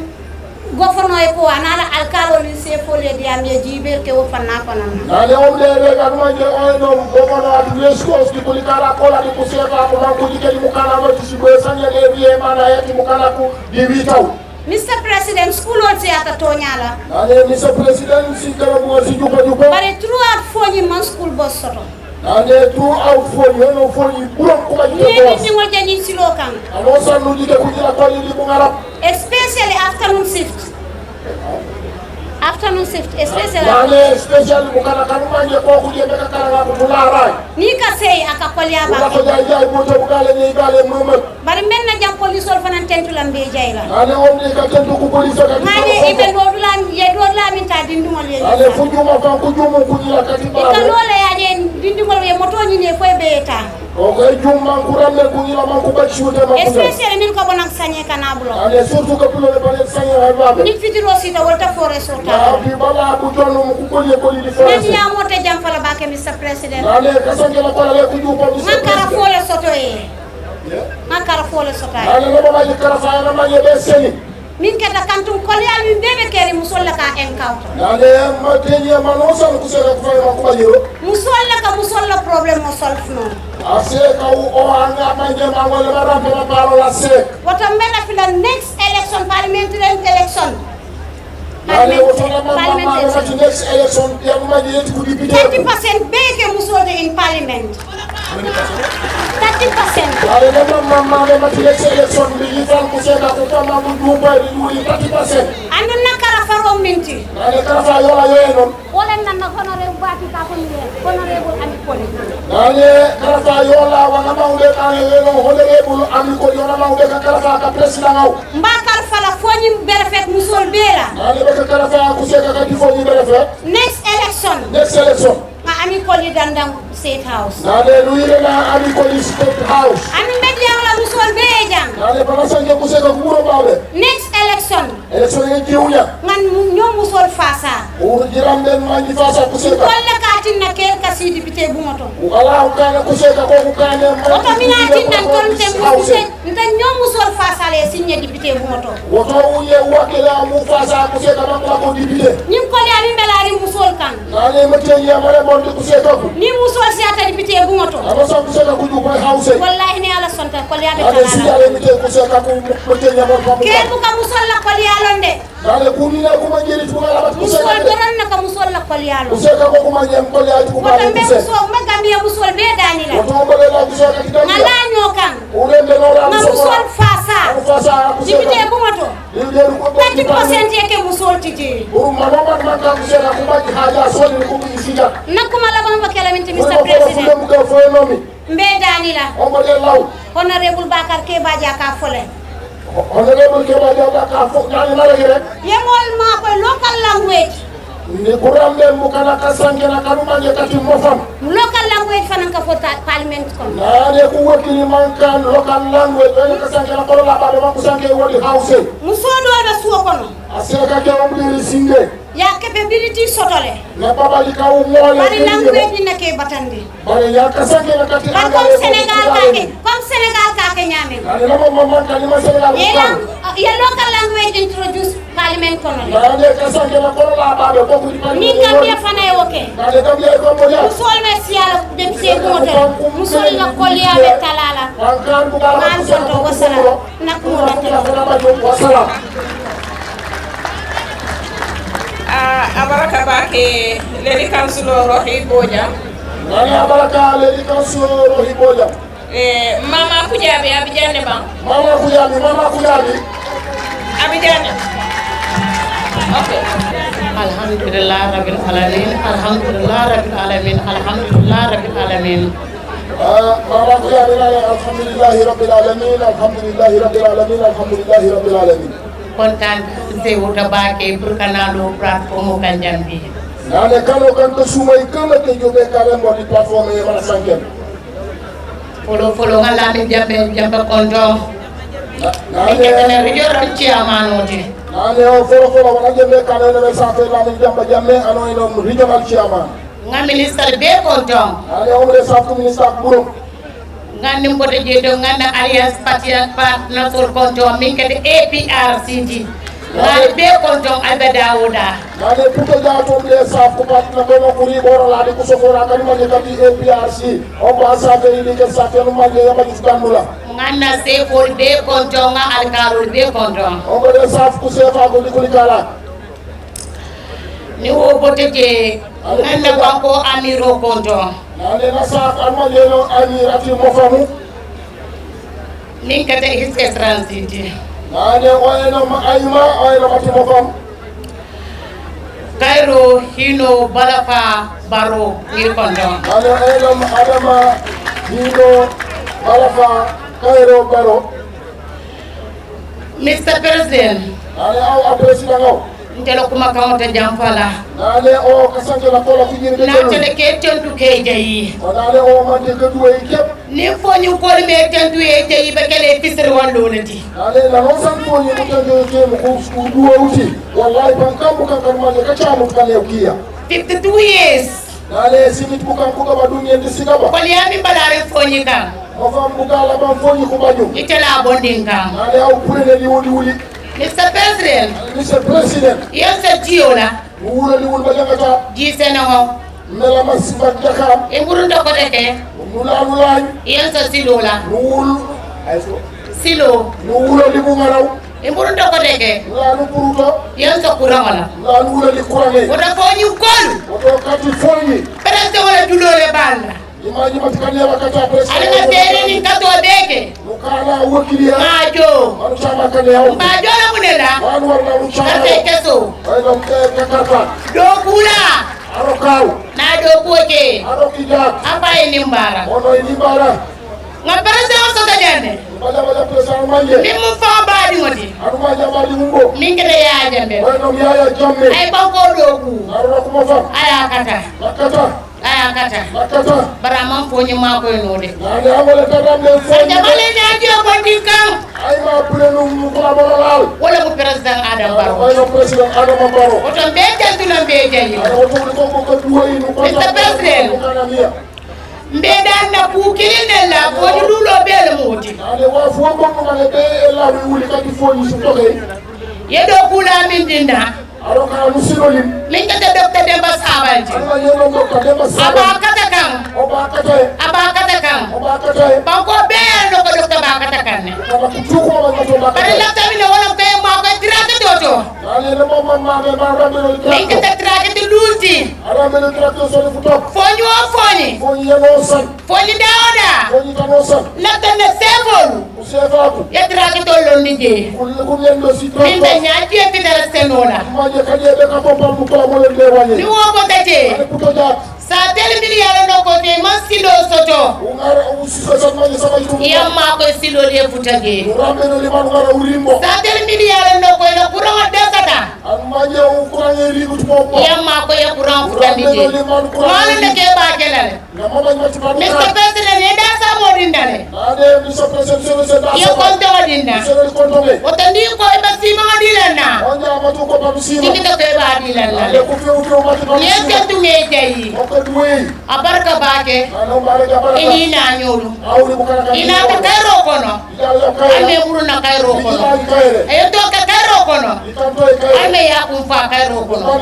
gofono e ko anala alkalo ni se fole di am ye jibe ke o fanna fanana. Nane on de re ka duma je on do gofono at West Coast di kuli kala kola di kuseta ko man ko di ke di mukana ma ti si be sanya de bi e mana ya di mukana ko di wi taw. Mister President, school on si ata tonyala. Nane Mister President si kala mo si jupa jupa. Bare throughout foni man school bus soto. Nane throughout foni hono foni buron kuma jite boss. Ni ni ngol jani silo kan. Amo sanu jite kujila kwali di bungarap. Especially afternoon shift. Afternoon shift, especially. Nane especially mukana kanuma nye kwa kuje meka kala nga kutula rai. Ni ka sei aka kwali aba. Uka kujai jai mute bukale ni igale mama. Bari men na jam police ol fanan tentu lambe jayla. Nane on de ka tentu ku police ka. Ngane ibe dodula ye dodula min ta dindumol ye. Nane fu juma fan ku jumu ku yila kati ba. Ika lola ya je dindumol ye moto ni ne fo be ta. O ko juma ku ramme ku yila man ku ba shute ma ku. Especially min ko bonan sanye kana bulo. Nane surtout ka pulo le bale sanye ha ba. Ni fitiro sita wolta forest sota. Na bi bala ku jonu mu ku ko ye ko di forest. Nani ya mota jam fala ba ke Mister President. Nane ka sanje la kola le ku jupa Mister President. Mankara fole soto ye. Nga kara fole sota. Nane no ma kara fa na ma ye be seni. Min keta kantum kolya min bebe keri musolla ka encounter. Nane ma tenye ma no sa ku sera ku fa ma ku ba yero. Musolla ka musolla problem mo solve no. Ase ka u o anga ma je ma wala ma rampe ma paro la se. Wata mbela fila next election, parliamentary election. Nane o tona ma ma ma ma ti next election ya ma je ti ku député. Thirty percent be ke musoje in parliament. Thirty percent. Nane ma ma ma ma ma ti next election bi yi fan ku se na ku fa ma mu jumpa di yuli thirty percent. Andu na kara faro minti. Nane kara fa yola yoye non. Wolen nan na honorable bati ka ko ni honorable ami koli. Nane kara fa yola wa na ma ule ka Ane weno honorable ami ko yona mawɓe ka kala fa ka président aw. Mba kala fala foñi bere fet musol bela. Ane ɓe ka kala fa ko seka ka di foñi bere fet. Next election. Next election. Nga ami koli dandan State House. Nane luyire na ami koli State House. Ami mbedi yang la musol be jang. Nane pala sanje ko seka ko ɓuro mawɓe. Next election. Election e jiwña. Ngan mu-, ñoo musol fasa. Ur jiram ben manji fasa kuseka. Kolle katin na kel kasi député bumoto. Wala ukana kuseka ko ukane. Oto mina tin nan ton te musol. Nta ñoo musol fasa le signe député bumoto. Woto uye wakila mu fasa kuseka makla ko député. Ñim koli ami mbelari musol kan. Nane mete ya mare bonde kuseka ku. Ni musol si ata député bumoto. Ama sa kuseka ku ju koy house. Wallahi ni ala sonta koli abe. Ane si ale mete kuseka ku mete ya mare. Ke buka musol la koli alonde. Nane kuni na kuma jeri kuma la bat kuseka. Musol doron na ka musol la koli alo. Kuseka ko kuma nyam koli alo kuma. Wata mbe musol mbe Gambia musol be dani la. Wata mbe la kuseka kita. Ngala nyokan. Ure mbe no la musol. Musol fasa. Fasa kuseka. Député bumoto. Thirty percent yeke musol tije. Uru mama man man ka kuseka kuma haja soli kuma isija. Na kuma la bamba kela minti Mister President. Mbe dani la. Honorable Bakar Keba Jaka fole. Honorable Keba Jaka ka fo nani mara gere. Yemol ma ko local language. Ni kurambe mukana kasanke na kanuma ye kati mofam. Local language fanan ka fota parliament kon. Nane ku wakili mankan local language wani kasanke na kolola bado makusanke wadi house. Musodo be suo kono. Aseka ke umbiri sinde. Ya capability sotole. Na babali ka umole. Bari language na ke batande. Bari ya kasanke na kati. Kan kom Senegal kake, kom Senegal kake nyame. Ani lama mamman kalima Senegal. Ye lang-, ye local language introduce parliament kono. Nane kasanke na kono la babe ko kuli parliament. Ni Gambia fana ye oke. Nane Gambia ko mo ya. Musol me siala député ko to. Musol la koliya be talala. Kan kan bu kala. Man ko to wasala. Nakumo na tele. Wasala. Ah, abaraka bake lady councilor Rohi Boja. Nane abaraka lady councilor Rohi Boja. Eh, mama kujabi abijane ba. Mama kujabi, mama kujabi. Abijane. Okay. Alhamdulillah rabbil alamin. Alhamdulillah rabbil alamin. Alhamdulillah rabbil alamin. Ah, mama kujabi nane alhamdulillahi rabbil alamin. Alhamdulillahi rabbil alamin. Alhamdulillahi rabbil alamin. Kontaan te wuta baake pour kanalo platform kan jambi. Nane kano kan to sumay kama ke jobe kare mo di platform e mana sanken. Folo folo nga Lamin Jambe, Jambe Kontong. Nane regional chairman oti. Nane o folo folo wana Jambe kare ne sa fe Lamin Jambe Jambe ano ino regional chairman. Nga minister be Kontong. Nane o mre sa minister buro. Nganni mboto jeeto nganna alliance parti partner sol konto min kadi A P R C D. Ngal be konto Alba Dawuda. Nane puto jato mle saf ko partner kono kuri boro ladi ko sofora kan manje kadi A P R C. O ba sa be ni ke sa ke no manje ya majus ganula. Nganna sefol be konto nga alkalol be konto. O ko de saf ko sefa ko ni kuli kala. Ni wo bote je nganna banko amiro konto. Nane na sa alma yeno ani rati mofamu. Min kata His Excellency. Nane oyeno ma ayma oyeno mati mofam. Kairo hino balafa baro ngir konto. Nane oyeno adama hino balafa Kairo baro. Mister President. Nane aw a président aw. Ntelo kuma kaŋo te jamfala. Nane o kasante la kola kujiri de. Natele ke tentu ke jayi. O nane o mande ke duwe kep. Ni foñu kol me tentu e jayi be kele fisir wallo lati. Nane na no san foñu ko tentu ke mo ko ku duwe uti. Wallahi ban kambu kan kan mande ka chamu kan e kiya. Fifty-two years. Nane simit bukan kuka ba dunia di sigaba. Kol ya mi balare foñi kan. Mofam buka la ban foñi ku bañu. Itela bondin kan. Nane au pure ne di wuli wuli. Mister President. Mister President. Yen sa jiola. Wula ni wul bajangata. Ji sena ho. Mela masiba jaka. Imburun doko deke. Nula nula. Yen sa silola. Nul. Silo. Nula ni bungaraw. Imburun doko deke. Nula nu buruto. Yen sa kurangala. Nula nula ni kurange. Wota foñi kol. Wota kati foñi. Pere se wala julore banda. Ima ima tikane wa kata presi. Alina sere ni kato deke. Mukala wakiliya. Majo. Manu chama kane yawo. Majo la munela. Manu wala manu chama. Kate keso. Ayo mke kakata. Dokula. Arokau. Na dokuoke. Arokijak. Apa ini mbara. Ono ini mbara. Nga président o soto jande. Bala bala président manje. Min mu fa baadi ngoti. Anu manje baadi mumbo. Min kete ya jambe. Wai no ya ya jambe. Ay banko do ku. Aro kuma fa. Aya kata. Makata. Aya kata. Makata. Bara man fo ni ma ko no de. Na ne amole tata men fo. Jamale ne ajo ko dinkan. Ay ma pulenu mu kula bolal. Wala ko président Adam Baro. Ay no président Adam Baro. Oto be tantu na be jayi. Ay oto ko ko ko duwa inu ko. Mister President. Mbeɗa anna kukilin la foni lulo bele moti. Ale wa fo ko ko mane be e la wi wuli kati foni su toke. Ye do kula min dinda. Aro ka musiro lim. Min kete Docteur Demba Sabalji. Ala ye no Docteur Demba Sabalji. Aba kata kan. Oba kata. Aba kata kan. Oba kata. Banko be no ko Docteur ba kata kan ne. Kama kutuko ma to ba kata. Bare la tamine wala ko ma ko tirata toto. Ale no ma ma ma ma. Min kete tirata lulti. Ara mene tracteur soni fu top. Foni o foni. Foni yeno san. Foni daoda. Foni tano san. Latta ne sefolu. Ku sefaku. Yetra ki tollo ndije. Ku ku yendo si top. Min be nyaji e fitara senola. Maje kaje be ka papa mu ko mo le wanye. Ni wo ko taje. Ani kuto jat. Sa tel miliyara no ko te man silo soto. Ungara usi sa sa maje sa maje. Yamma ko silo le futaje. Urambe no le man ngara urimbo. Sa tel miliyara no ko no kuro desata. An manje o kuran e rigu tumo ko. Yamma ko ye kuran futandi je. Mala ne ke ba kelale. Mister President, ne da sa mo dindale. Ade Mister President, solo se da. Ye konto dinda. Solo konto me. O tandi ko e ba sima dilana. Onja matu ko ba sima. Tindi ko e ba dilana. Ade ku fiu fiu matu ba. Ye ke tu me jayi. O ko duwe. Abarka bake. Ano baraka baraka. Ini na nyolu. Awri bukana kan. Ina ta kairo kono. Alme buru na kairo kono. Ayo to ka kairo kono. Alme ya kun fa kairo kono.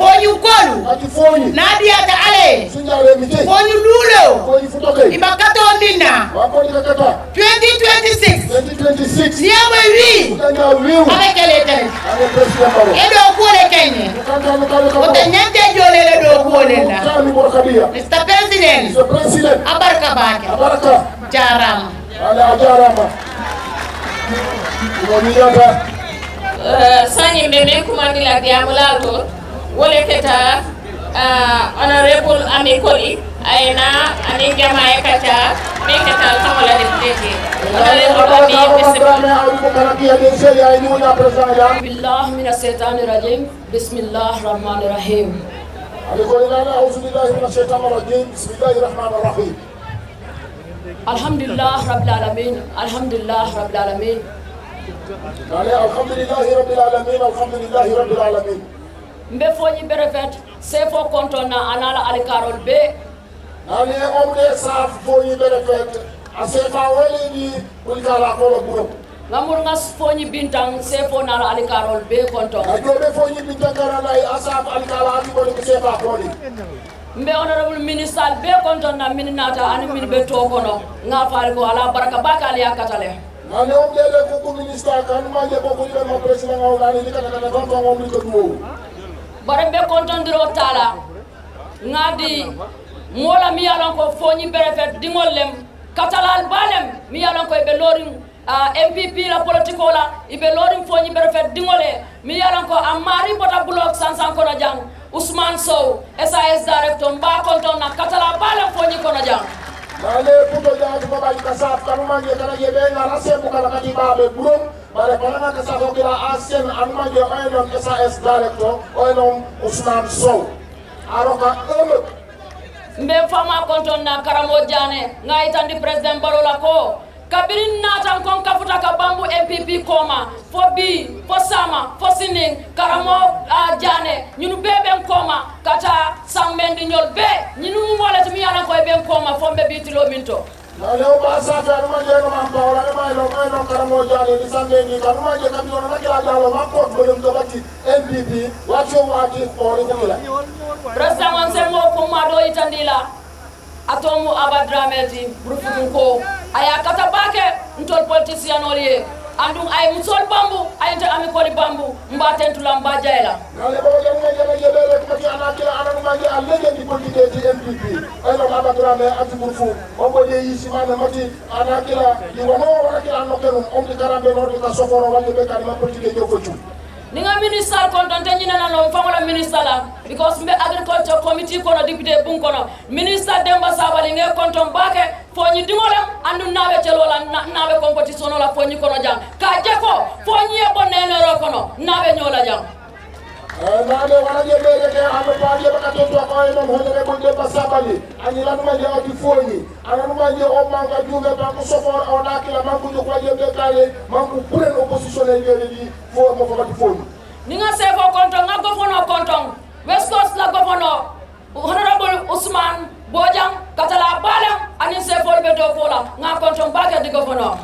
Fonyu kolu. Nadiya ta ale. Fonyu lulo. Iba kato minna. Twenty twenty-six. Niya wi. Abe kele tele. Edo kule kenye. Wata nyante jole le do kule la. Mister President. Abarka bake. Jarama. Ala a jarama. Ko mi yata. Eh, sañi mbe min kumandila diyamulal to wole keta, ah, honorable ami koli ayna anin jama e kaca min keta kamola de plete honorable ami. Bismillah min ash-shaytanir rajim. Bismillah rahmanir rahim. Ami koli nana auzu billahi min ash-shaytanir rajim. Bismillahir rahmanir rahim. Alhamdulillah rabbil alamin. Alhamdulillah rabbil alamin. Nane alhamdulillahi rabbil alamin. Alhamdulillahi rabbil alamin. Mbe foñi berefet sefo kontona anala alikarol be. Nane omde saf foñi berefet a sefa wali di ulikala kolo buro. Ngamur ngas foñi bintang sefo nala alikarol be konton. Ajobe foñi bintang karalai asaf alikala ati kolo sefa koli. Mbe honorable minister be konton na min nata ani min be to kono. Nga fari ko ala baraka baka ali akatale. Nane o bele kuku minister kan manje ko kuli be ma president nga ulani ni kata kata tonton o mi ko duwo. Bare mbe konton diro tala. Ngadi mola mi yalon ko foñi berefet dingol lem katalal balem mi yalon ko be lorin. Ah, M P P la politiko la ibe lorin foñi berefet dingole. Mi yalan ko a mari bota blok sansan kono jang. Ousmane Sow, S A S director mba konton na katala bala foñi kono jang. Male puto jang ko baba ka saf kanu manje kana je be na rase bu kala kati ba be burom. Male kana ka saf ko kila asen anu manje oy non S A S director oy non Ousmane Sow. Aroka olo. Mbe fama konton na karamo jane ngai tandi president Barola ko. Kabirin natan kon kafuta ka bambu M P P koma fo bi fo sama fo sinin karamo, ah, jane ñunu beben koma kata sambendi ñol be ñunu mu wala timi yalan koy ben koma fo mbe bitilo minto. Na le o ba sa ta ma je no man pa wala ma lo ma no karamo jane ni sambendi ka ma je kabi wala kila jalo ma ko ko dum to bati M P P wa cho wa ki ko ri ko la. President wan se mo ko ma do itandila. Atomu Aba Dramé ti Brufutun ko aya kata bake ntol politicien oli ye andum ay musol bambu ay nte ami koli bambu mba tentula mba jayla. Nale baba jamu ma jama jebe le kuma ti ana kila ana numa je a legend politique ti M P P. Ay no Aba Dramé anti Brufu on ko je yisi mana mati ana kila di wano wala kila no kenu on di karambe no di ka soforo wala be kan ma politique jo ko ju. Ni nga ministre konton te ñinana no fangola ministre la because mbe agriculture committee kono député bun kono. Ministre Demba Sabali nge konton bake Foñi diŋolem, andu naɓe celola, naɓe compétition ola foñi kono jang. Ka jeko, foñi e bonne nero kono, naɓe ñola jang. Nane wala je ɓeyde ke ando paje baka tonto ko e non honorable de basabali. Ani lanu manje ati foñi. Ananu manje o manga jume banku sofo o nakila manku joko je be kale manku puren opposition e yeri di fo mo fo bati foñi. Ni nga sefo konton, nga gofono konton. West Coast la gofono. Honorable Usman Bojang, katala balam, anin sefol be do kola, nga konton bake di gofono.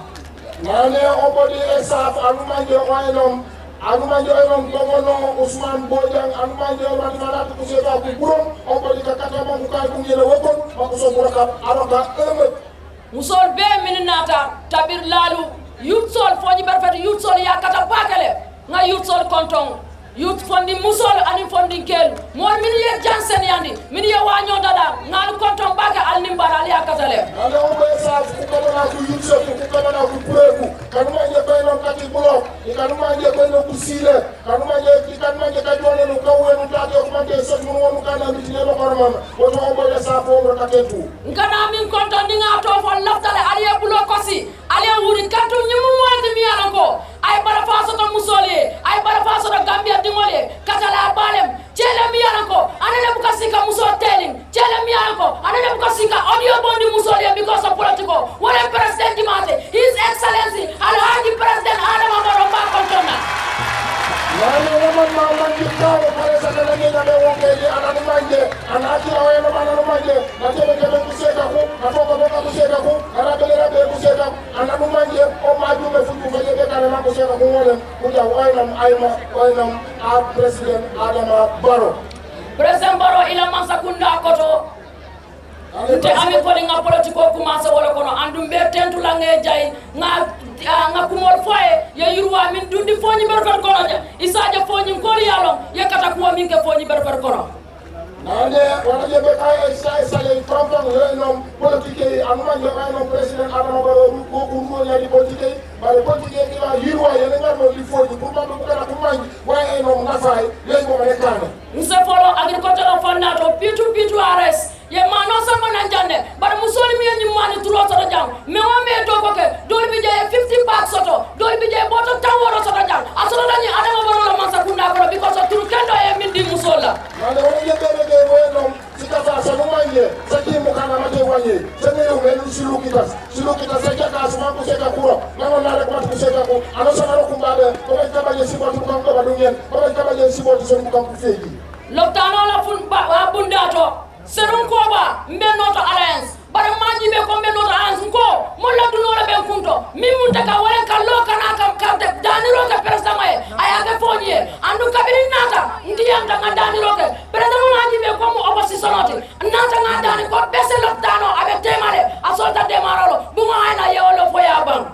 Nane obodi esaf, anumanje oinom, anumanje oinom gofono Usman Bojang, anumanje oinom fanatu kuseka kukurom, obodi kakata mamukai kungele wokon, makuso buraka, aroka, emet. Musol be mini nata, tabir lalu, youth sol, foñi berfet youth sol, ya kata bakele, nga youth sol konton. Youth fondi musol ani fondi kel. Mor min ye jansen yandi. Min ye wanyo dada. Ngal konton baka al nimbara ali akatale. Nane o be sa ku kama na ku youth se ku kama na ku pure ku. Kanuma ye ko no kati bulo. Ni kanuma ye ko no ku sile. Kanuma ye ki kanuma ye ka jone no ka we no ta yo kuma ke so mo no kana mi ne lo korma. Woto o be sa ko no ka tentu. Nkana min konton ni nga to fo laftale ali e bulo kosi. Ale wuri kanto ñimu moyde mi ala ko ay bara fa soto musole ay bara fa soto Gambia dimole katala balem cele mi ala ko anene buka sika muso telin cele mi ala ko anene buka sika audio bondi musole because of politico wala president dimate his excellency alhaji president Adama Barrow ba kontona. Nane naman maman kita o pare sa kala ni na be wonke ni ananu manje anaki o eno ananu manje na tebe tebe kuseka ku na foko foko kuseka ku na rabele rabele kuseka ku. Ana ɗumanje o majumɓe fuɗɗu fayde ɓe kala makko seeɗa ko wolen kuja oynam ayma oynam a président Adama Baro. Président Baro ila mansa kunda koto. Nte ami koli nga politiko kuma sa wala kono andum be tentu la nge jay nga nga kumol foye ye yurwa min dundi foñi berfet kono ja isaje foñi koli yalon ye kata kuwa min ke foñi berfet kono. Nane wala je be kay sa sa le pam pam le nom politique yi anu man je ay nom président Adama Barrow ko ko ko ya di politique yi bare politique yi la yirwa ya ne ngam di fo di pour ma ko kala ko man wa ay nom na fay le ko ne kana. Nse folo agriculture fo na to pitu pitu ares ye ma no sa ko nan jande bare musoli mi ni mani tulo to jam me wa me to ko ke dol bi je fifty bag soto dol bi je boto taworo soto jam a soto dani Adama Barrow la mansa kunda ko because turu kendo e min di musola. Nane wala yebere be woye non sika sa sa mo manye sa ki mo kana mate wanye sa ne yo menu silu kita silu kita sa jaka sa ma ko se ka kuro na mo na rek mat ko se ka ko ano sa ro kumba be ko be ka ba ye sibo tu kan ko ba dungen ko be ka ba ye sibo tu so ko ku feji. Loktano la fun ba wa bundato serun ko ba mbe noto alliance bara maji be ko mbe noto alliance ko mo la duno la be kunto mi mun ta ka wala ka lo kana kam kam ta daniro ka persama e aya ka fonye andu kabiri nata ndi am ta ngandani roke Président Mamadou Djibe comme opposition ti nata nga dani ko bese loptano abe temale a solta demarolo buma ayna yewlo foya bang.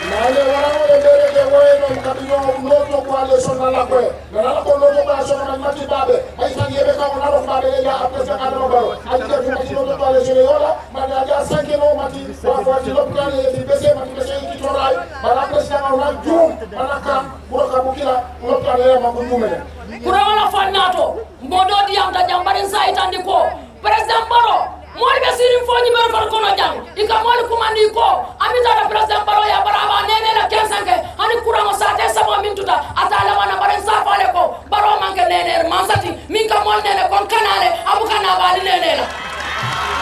Nane wala wala bere ke woye non kabino noto coalition na la kwe na la ko noto coalition na mati babe ay tan yebe ka on alo babe ya après ka no baro ay ke ko noto coalition yola mane aja sanke no mati wa fati loptano ye bese mati bese ki toray bala président na jum bala kam. Kura ka bukila loptano ya makundume. Kura wala fannato. Modo diyam ta jam barin sa itandi ko président Baro moli be sirin fo ni baro kono jam ika moli kumandi ko ami tara président Baro ya bara ba nene la kensanke hani kura mo sate sabo min tuta ata la mana barin sa fale ko Baro manke nene mansati min ka mol nene kon kanale abu kana bali nene la.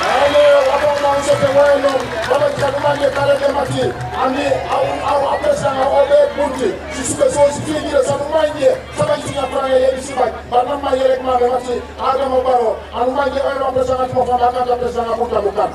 Ayo wabo mansate wayno baba kanu manje kala de mati ami au au apesa na obe bunti sisuke so sifigire sanu manje saba sina pranga yebi sibai bana ma yelek ma mati Adama Baro anu manje oyo apesa na tuma fama kata apesa na buta bukan.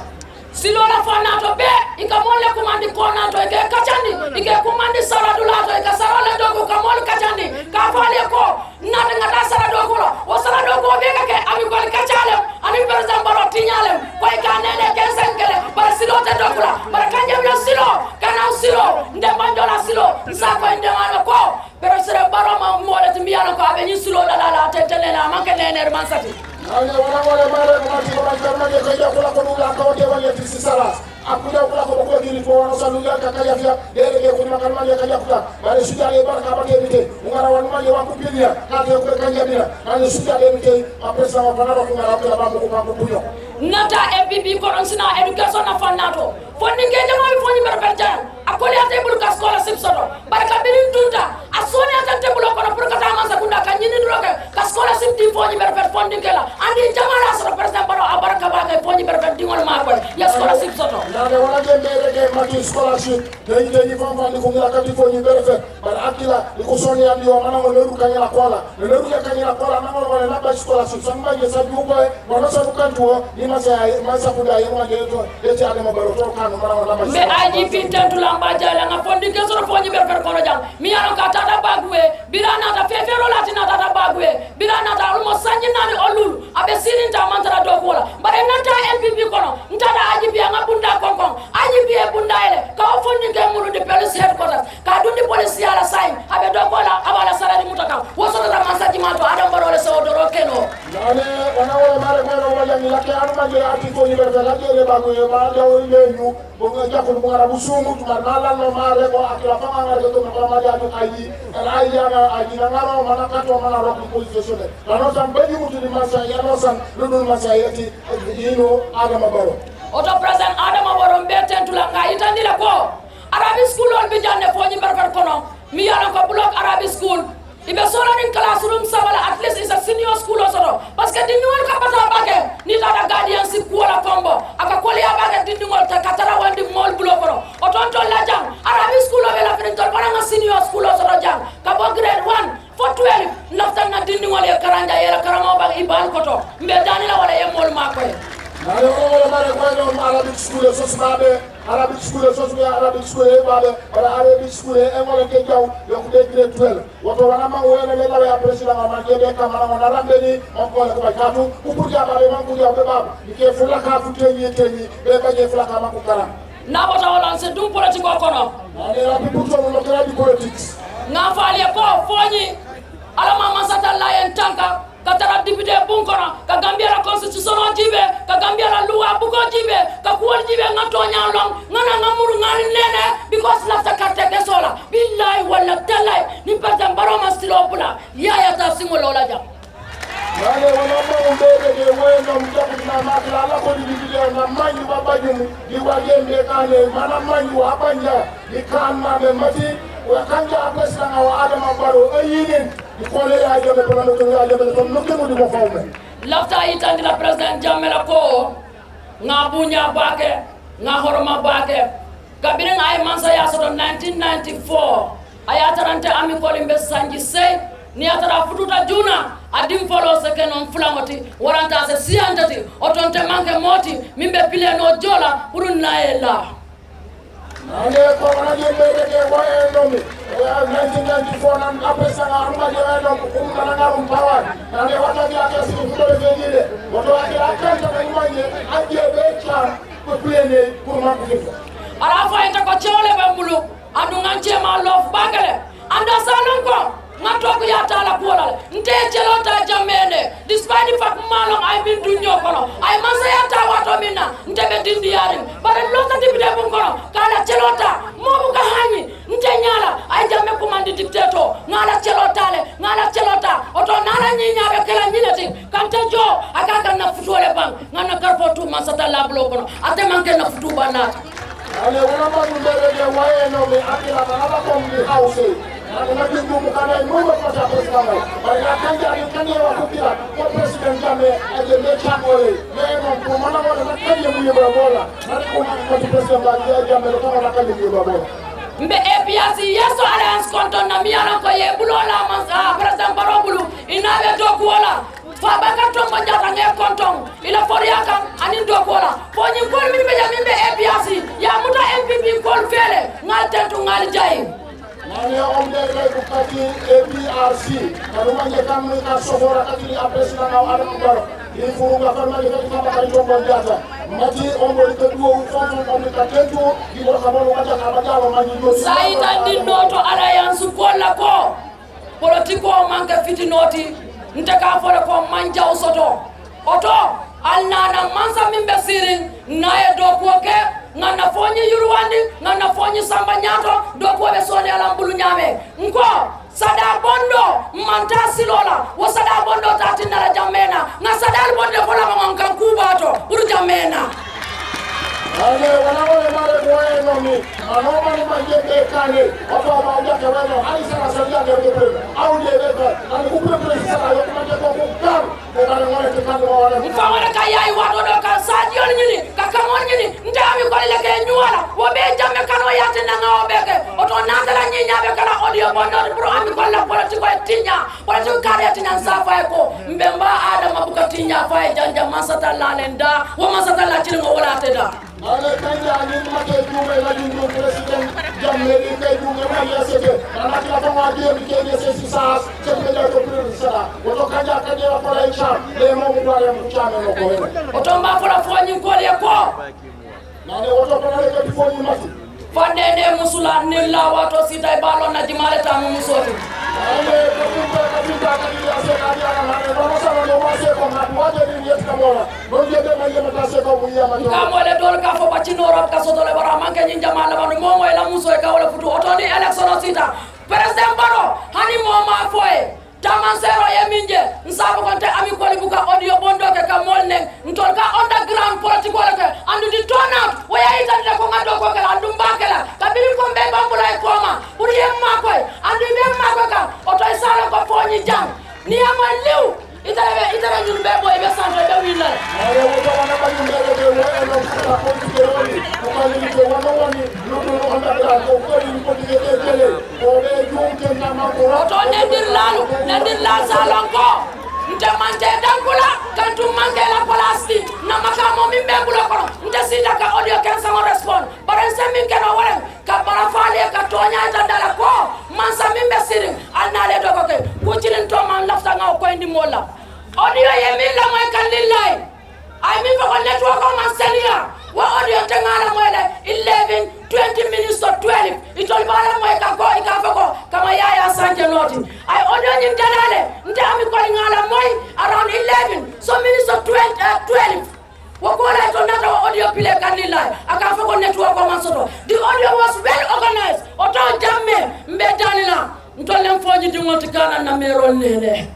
Silola fanato be ika molle kumandi konato ike kacandi ike kumandi saradulato ika sarala dogo ka mol kacandi ka fale ko nata ngata saradogo la o saradogo be ka ke ami kol kacalem ami président Baro tiñalem koy ka nene kensen kele bara silote dogo la bara kanjam la silo kana silo nde banjola silo nsa koy nde wala ko. Pero sere Baro ma mole ti mbiyana ko abe ñin sulo la la la te tele la manke nener mansati. Nane wala wala mare ko mati ko mati ko mati ko ya kula ko dula ko te wala ti si sala. Akuja kula ko ko diri ko wano salu ya ka kaya fiya. Dere ke ko ma kalma ya kaya kuta. Bare suja le barka ba te mite. Ungara wanu ma ya wa ku pinya. Ka te ko kanya bina. Mane suja le mite. Apresa wa panaro ku ngara kula ba ko ko punyo. Nata N P P kono sina education na fannato. Fondinke jama mi foni berber jaya. A koli ate bulu ka scholarship soto. Barka binin tunta. A soni ate te bulo kono pour kata mansa kunda ka nyini droke. Ka scholarship di foni berber fondinke la. Andi jama la soto president baro a barka ba ke foni berber di ngol ma ko. Ya scholarship soto. Na de wala de mere ke mati scholarship. De ite ni fon fani kungira kati foni berber. Bara akila ni kusoni andi o mana ngol leru kanyala kola. Leru ya kanyala kola na ngol wala na ba scholarship. Samba ye sabu ko. Wano sabu kantu o, ni masa, masa kuda ye mo ye to, ye ti Adama Baro to kanu mara wala masa. Mbe I G P tentu lamba jala nga fondi ke soro fonyi berber kono jam. Mi yaro ka tata bagwe, bira na ta fefero lati na tata bagwe, bira na ta almost sanyi nani olulu, abe sini nta mantara do kola. Bare nta N P P kono, nta da I G P anga bunda konkon, I G P e bunda ele, ka o fondi ke mulu di police headquarters, ka dundi police yala sign, abe do kola, abala salary mutaka, woso da mansa jimato, Adam Baro le so doro keno. Nane, wana wala mare kwa wala wala ni lake anu manje ati ko ni berta lake le bagu ye ma jawo le nyu. Bonga jakul bonga rabu sumu tuma na la no mare ko akila fama ngare to ko ma ya tu ayi. Ala ayi ya na ayi na ngaro mana kato mana rock police station. Kano san baji mutu ni masa ya no san lulu masa ya ti ino Adama Baro. Oto President Adama Baro mbe tentula nga itandila ko. Arabic school on bi janne fo ni berber kono. Mi yala ko block Arabic school. Ibe solanin classroom sabala, at least is a senior school o soto. Parce que dindiŋol ka bata bake, ni tata guardianship kuwola kombo. Aka koliya bake dindiŋol ta katara wandi mol bulo kono. O tonto lajang, Arabic school o bela finin tol fana nga senior school o soto jang. Kabo grade one, for twelve, naftan na dindiŋol ye karanja ye la karamo bak ibal koto. Mbe dani la wala ye mol makoy. Nare o wala mare koy no Arabic school o sos babe. Arabic school o sos be Arabic school e babe. Wala Arabic school e wala ke jaw, yo ko be grade twelve. Woto wana ma wena me lawe a president ma ke be kamara wana rambe ni ma ko ko katu ku ku ja ba be ma ku ja be ba ni ke fula ka fu teni teni be ba ke fula ka ma ku kara. Na bota wala se dum politique o kono. Ane la people to no kala di politics. Nga fali ko fonyi ala ma masata la en tanka ka tara député bun kono ka Gambia la constitution o jibe ka Gambia la loi buko jibe ka kuwol jibe nga tonya long nga na nga muru nga nene because la ta carte ke sola. Billahi wala talai ni pata mbaro ma silo bula. Yaya ta simo lola jam. Wale wala ma umbebe de weno mjaku na makila ala ko di video na manyu babajum di wajembe kane mana manyu abanja di kan ma be mati wa kanja apesna wa Adama Baro ayinin di kole ya jebe pala no ya jebe no no kemo di mo fawme. Lafta itandi la president jamela ko. Nga bunya bake, nga horoma bake. Kabirin ay mansa ya soto nineteen ninety-four. Ay atarante ami kolimbe sanji sey. Ni atara fututa juna, adim folo seke non fulamoti, waranta se siyantati, otonte manke moti, mimbe pile no jola, urun naela. Ane ko wana je be de ke wa e no mi. Nineteen ninety-four nan apesa nga anu ma je wa e no kum kana nga rum power. Ane wata ke ake si fulo de ke jide. Woto ake akanta na imanye aje be chan. Ko kulene pour ma ko fifo. Ala fa enta ko cewle bambulu. Adu ngance ma lof bakale. Anda salon ko. Nga toku ya tala kuolal. Nte celota jamene. Despite fak malon ay bin dunyo kono. Ay masa ya ta wato minna. Nte be dindi yarin. Bare lota dibide bun kono. Kala celota. Mobu ka hani. Nte nyala. Ay jamme kumandi dictator. Ngala celota le. Ngala celota. Oto nala nyinya be kala nyinati. Kanta jo. Aka kan na futole bang. Ngana karfo tu masata lablo kono. Ate manke na futu banata. Ale wala ma dum bere de waye no me akila ma ala kom di hause. Ate na dum dum kana mo ma kota president. Bari na kanja ni kanje wa kukila. Ko president jame aje me chakole. Me no ko mana wala na kanje mu yeba bola. Na ko ma ko president ba ya jame ko na kanje mu yeba bola. Mbe A P R C Yeso Alliance konton na miyana ko ye bulo la mas a president baro bulu. Inabe to kuola. Fa baka tombo jata nge konton. Ila foriya kan anin do kola. Fo nyin kol min be jamin be A P R C. Ya muta N P P kol fele. Ngal tentu ngal jai. Mane on de le ko kati A P R C. Kanu manje kan mi ka sofora kati a president na Adam Baro. Ni furu ga farma ni kati kama kati tombo jata. Mati on bo ka duo u fonton on ka tentu. Di ko ka bolo mata ka ba jalo manje do. Saitan di noto alliance kola ko. Politiko manke fitinoti, nte ka fole ko manjaw soto. Oto, al nana mansa min be sirin, naye do kuwo ke, Ŋanna fooñi yurwandi, ŋanna fooñi samba ñaato, do ko ɓe sooni alam bulu ñaame. Nko, sada bondo, manta silola, wo sada bondo ta tinnala jammena. Ŋa sada bonde ko lama ŋon kan kubato, ɓur jammena. Ane, wala wala mare ko waye non ni. Ano mani manje be kane. Oto ma ujake weno, hari sara sanja de ko pre. Au de be ko. Ani ku pre pre sara yo kuma de ko ku kam. Ko kare ngone te kan mo wala. Nfa wala ka yayi wato do kan saji on ñini, ka kan on ñini. Nte ami ko le ke ñuwala. Wo be jamme kano yate na ŋa o be ke. Oto na tala ñi ñabe kala audio bondo pro ami ko la politiko e tiña. Politique kare tiñan safa e ko. Mbe mba Adama buka tiña fa e janja masata la lenda. Wo masata la tilingo wala te da. Ale kanja ni mate jume la jundu president. Jamme ni ke jume ma ya sete. Ana kila fa wa je mi ke ni se si sa. Se me da ko pre sara. Woto kanja kanje la kola icha. Le mo mu wale mu chame no ko. Oto mba fola fooñi ko le ko. Nane woto ko nane kadi fo ni mati. Fande nde musula nilla wato sita e balo na jimale ta mu musoti. Nane ko tumba ka tumba ka ni ase ka ni ana nane no masala no mase ko na waje ni yet ka mona. No je be ma yema ta se ko mu yema to. Ka mo le dol ka fo ba ci no rap ka soto le bara manke ni jama la manu mo mo la muso e ka wala futu oto ni election o sita. President Baro hani mo ma foye. Taman sero ye min je, n sabu kon te ami koli buka audio bondo ke ka mol nen, n tol ka underground political ke, andu di turnout, wo ya ita de ko ngado ko kala, andu mbakela, ka bili ko mbe bambula e koma, uri ye ma koy, andu be ma ko ka, oto e sala ko foni jang, ni ama liw, ita be, ita be ñun be boy be santo be winna. Ayo, wo ko wana ba ñun be be wo e no ka ko ti ke woni, ko ka ni ke wona woni, no no underground, ko ko ni ko ti ke tele. Oto nendir lalu, nendir la salon ko. Nte mante dankula, kantu manke la place di. Na makamo min be bulo kono. Nte sita ka audio ken sama respond. Bara nse min keno wala. Ka bara fale ka toña ta dala ko. Mansa min be sirin. Alnale doko ke. Kuchilin to man lafta nga ko indi mola. Audio ye min la moy kan lillahi. Ay min foko network o man seniya. Wa audio te ngala moy le eleven, twenty minutes to twelve. Itol bala moy ka ko ika foko kama yaya sanje noti. Ay audio nyin dalale. Nte ami ko ngala moy around eleven. So minutes to twenty, uh, twelve. Wa ko la to nata wa audio pile kanila. Aka foko network o man soto. The audio was well organized. Oto jamme mbe dalila. Ntollen foji dingoti kana na merol nene.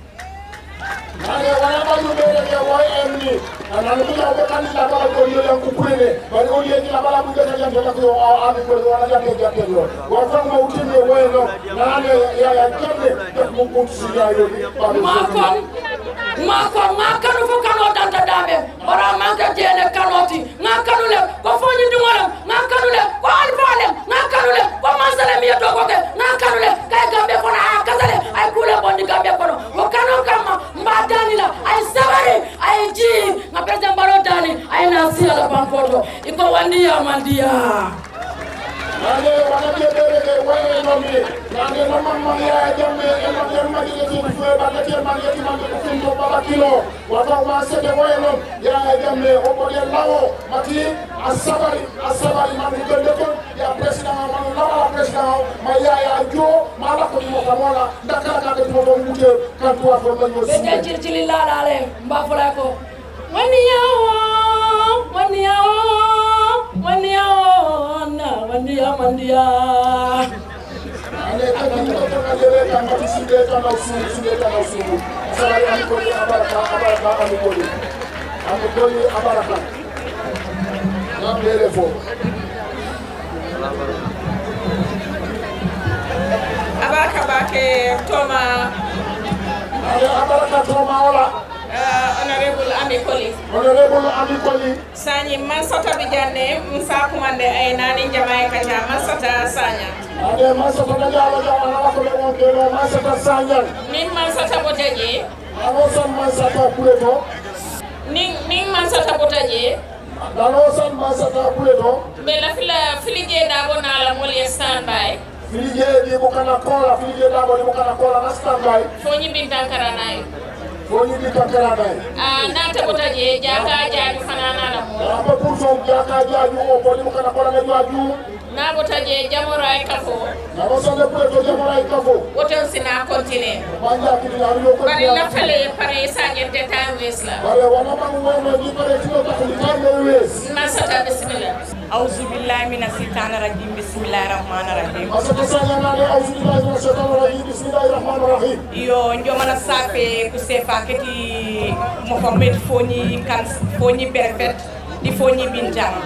Nane wala ba ñu bere ke way en ni. Nane ku jaw ko kan la bala ko ñu yan ku prene. Bari o ye la bala bu ka yan la ko a a ko wala ya ke ya ke lo. Wa ko ma uti me way no. Nane ya ya ke ne. Ko mu ku si ya yo. Makon. Makon ma kanu fo kano danta dame. Bara manka jene kanoti. Nga kanu le ko fo ni dingolem, nga kanu le ko alfalem, nga kanu le ko masalem ya dogo ke, nga kanu le kay gambe kono a kasale ay kule bondi gambe kono. Wo kano kama mba danila ay sabari ay ji nga president baro dani ay na siya la bankoto iko wandi ya mandiya. Nane wana ke bere ke waye no mi. Nane no mamma ya jamme e no jamme ke ke fo ba ke man ya ki man ko fin to baba kilo. Wata ma sete woye non ya e jamme o ko de lawo mati a sabari a sabari man ko de ko ya president man lawa president ma ya ya jo ma la ko mo ka mola dakara ka de mo do mute kan to ko man yo be de circili la la le mba fula ko wani yawo wani yawo wani yawo na wani yawo mandiya. Ane ka jini ko ka jere ka mati sinde ka na usuru sinde ka na usuru. Sala ya ko ni abaraka abaraka ami ko ni ami ko ni abaraka. Na bere fo. Abaraka ba ke toma. Ane abaraka toma ola. Uh, honorable ami koli. Honorable ami koli. Sañi mansata bi janne musa kumande ay nani jamaye kaja mansata saña. Ade mansata da jalo jalo na wako le wonke no mansata saña. Nin mansata botaje. Ano san mansata kuleto. Nin nin mansata botaje. Ano san mansata kuleto. Be la fila filije da bona la moli standby. Filije di bukana kola filije da bona bukana kola na standby. Foni bin tankaranayo. Foni bin tankaranayo. Ah, na tabuta je jaka jaju fanana la mo. Apa pulso jaka jaju o boni bukana kola na jaju. Na bota je jamora e kafo. Na bota je kule to jamora e kafo. Woten sina continue. Manja kini na rio ko. Bari na fele pare Isa gente ta wes la. Bare wana man wano ni bare tino ta ni ta ne wes. Masata bismillah. Auzu billahi mina sitani rajim, bismillahi rahmani rahim. Masata sanya na ne auzu billahi mina sitani rajim, bismillahi rahmani rahim. Yo njomana safe ku sefa keti Mohamed Foni kan Foni Berefet di Foni Bintang.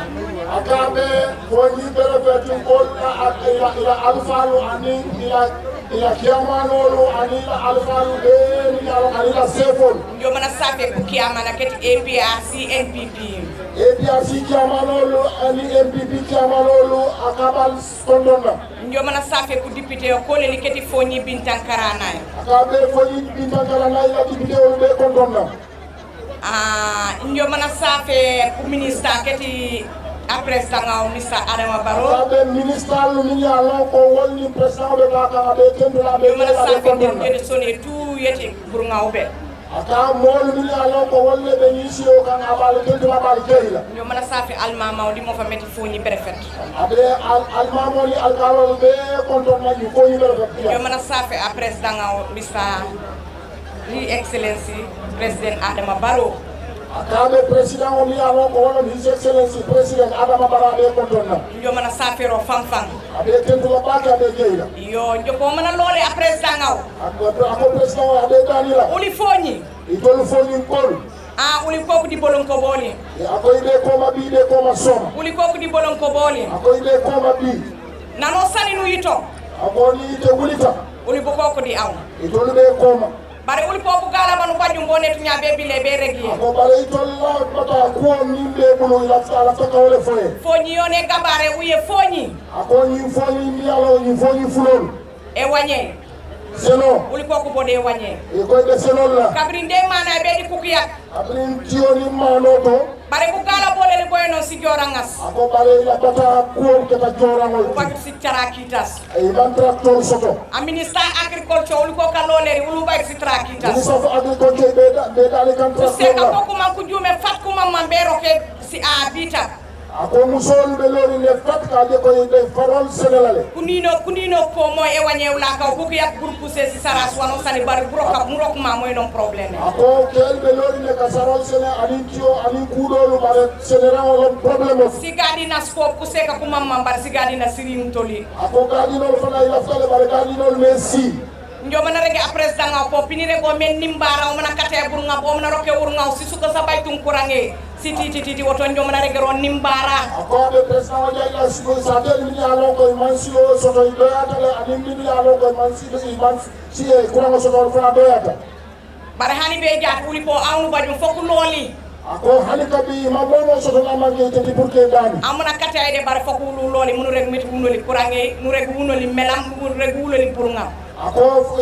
Akabe Foni Berefet ko la ila ila alfalu ani ila ila kiamanolo ani ila alfalu be ni ila ani ila sefon. Njomana safe ku kiamana keti A P R C N P P. A P R C kiamanolo ani N P P kiamanolo akabal kondona. Njomana safe ku député o kole ni keti Foni Bintang Karana. Akabe Foni Bintang Karana ila député o be kondona. Ah, njomana safe ku ministre keti a président ngaw Mister Adama Barrow. Akabe ministre lu ni ya lon ko wonni président be ka ka be tendula be Njomana la be safe kondona. Dede Sone tu yeti burungaw be. Aka molu ni ya lon ko wolle be ni siyo kan abal tendula bal kehila. Njomana safe almama o di Mohamed Foni Berefet. Abe al almamo ni alkalo be kondona ni ko ni be ko. Njomana safe a président ngaw Mister His Excellency President Adama Barrow. Akabe président o mi alon ko wala His Excellency President Adama Barrow be kondona. Njomana safe ro fanfan. Abe tendula baka abe kehila. Yo njoko mana lole a président ngaw. Ako ako président o abe danila. Uli Foni. Itolu Foni kolu. Ah, uli koku di bolon ko boli. Ako ibe koma bi ibe koma soma. Uli koku di bolon ko boli. Ako ibe koma bi. Nano sani nu yito. Ako ni ite wulita. Uli bu koku di aw. Itolu be koma. Bare uli koku gala manu bajum bone tunya be bile be regi. Ako bare itolu la bata kuo ni be bulu ila ala faka wale foye. Foni yone gabare uye Foni. Ako ni Foni ni alo ni Foni fulon. E wanye. Seno. Uli koku bode wanye. Iko ibe seno la. Kabrinde mana be di kukuyak. Abrin tiyo ni mano to. Bare ku gala bole ni boy non si jorangas. Ako bare ila bata kuo keta jorangol. Batu si tarakitas. Ay ban tracteur soto. A ministre agriculture uli ko ka loleri ulu bay si tarakitas. Ministre of agriculture be da be dali kan Seka tracteur la. Ko kuma ku jume fat kuma man be roke si a bita. Ako musolu be lori ne fat ka je ko be farol senelale. Kunino kunino ko mo e wanye ula ka ku ya groupe se si saras wano sani bari buro ka muro kuma mo non problème. Ako kel be lori ne ka sarol sene anin tiyo anin kudolu bare senera wala problème. Sigadi na scope ku seka kuma man bari sigadi na sirin toli. Ako gadinol fana ila fale bare gadinol Messi. Njomana rege a président ngaw ko pinire go men nimbara o mana kate burunga o mana roke urunga o sisuka sabay tun kurange. Si titi titi woto njomana rege ron nimbara. Ako be président wa jai la siko sa tel mi ya lon ko mansi o soto i doyata le anin mi ya lon ko mansi be i mansi si e kurango soto fana doyata. Bare hani be jat uli ko awnu bajum foku loli. Ako hani kabi ma momo soto na mange teti pour que dani. Amuna kate ayde bare foku lu loli munu reg mit wunoli kurange nu reg wunoli melam munu reg wunoli burunga. Ako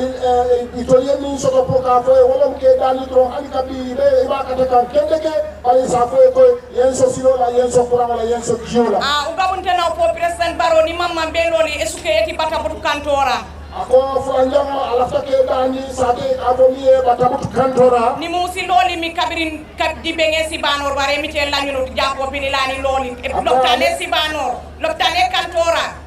itoliye min soto pour ka fo e wolom ke dani to hani kabi be iba kate kan kende ke bari sa fo e ko yen so silo la yen so kurango la yen so jiyo la. Ah, ugabunte na po président Barrow ni mamma be loli esuke eti bata butu kantora. Ako fulanjamo alafta ke dani sate ako miye bata butu kantora. Ni musi loli mi kabirin kabdi benge si banor bare mi te lanyuno japo bini lani loli. E loptane si banor loptane kantora.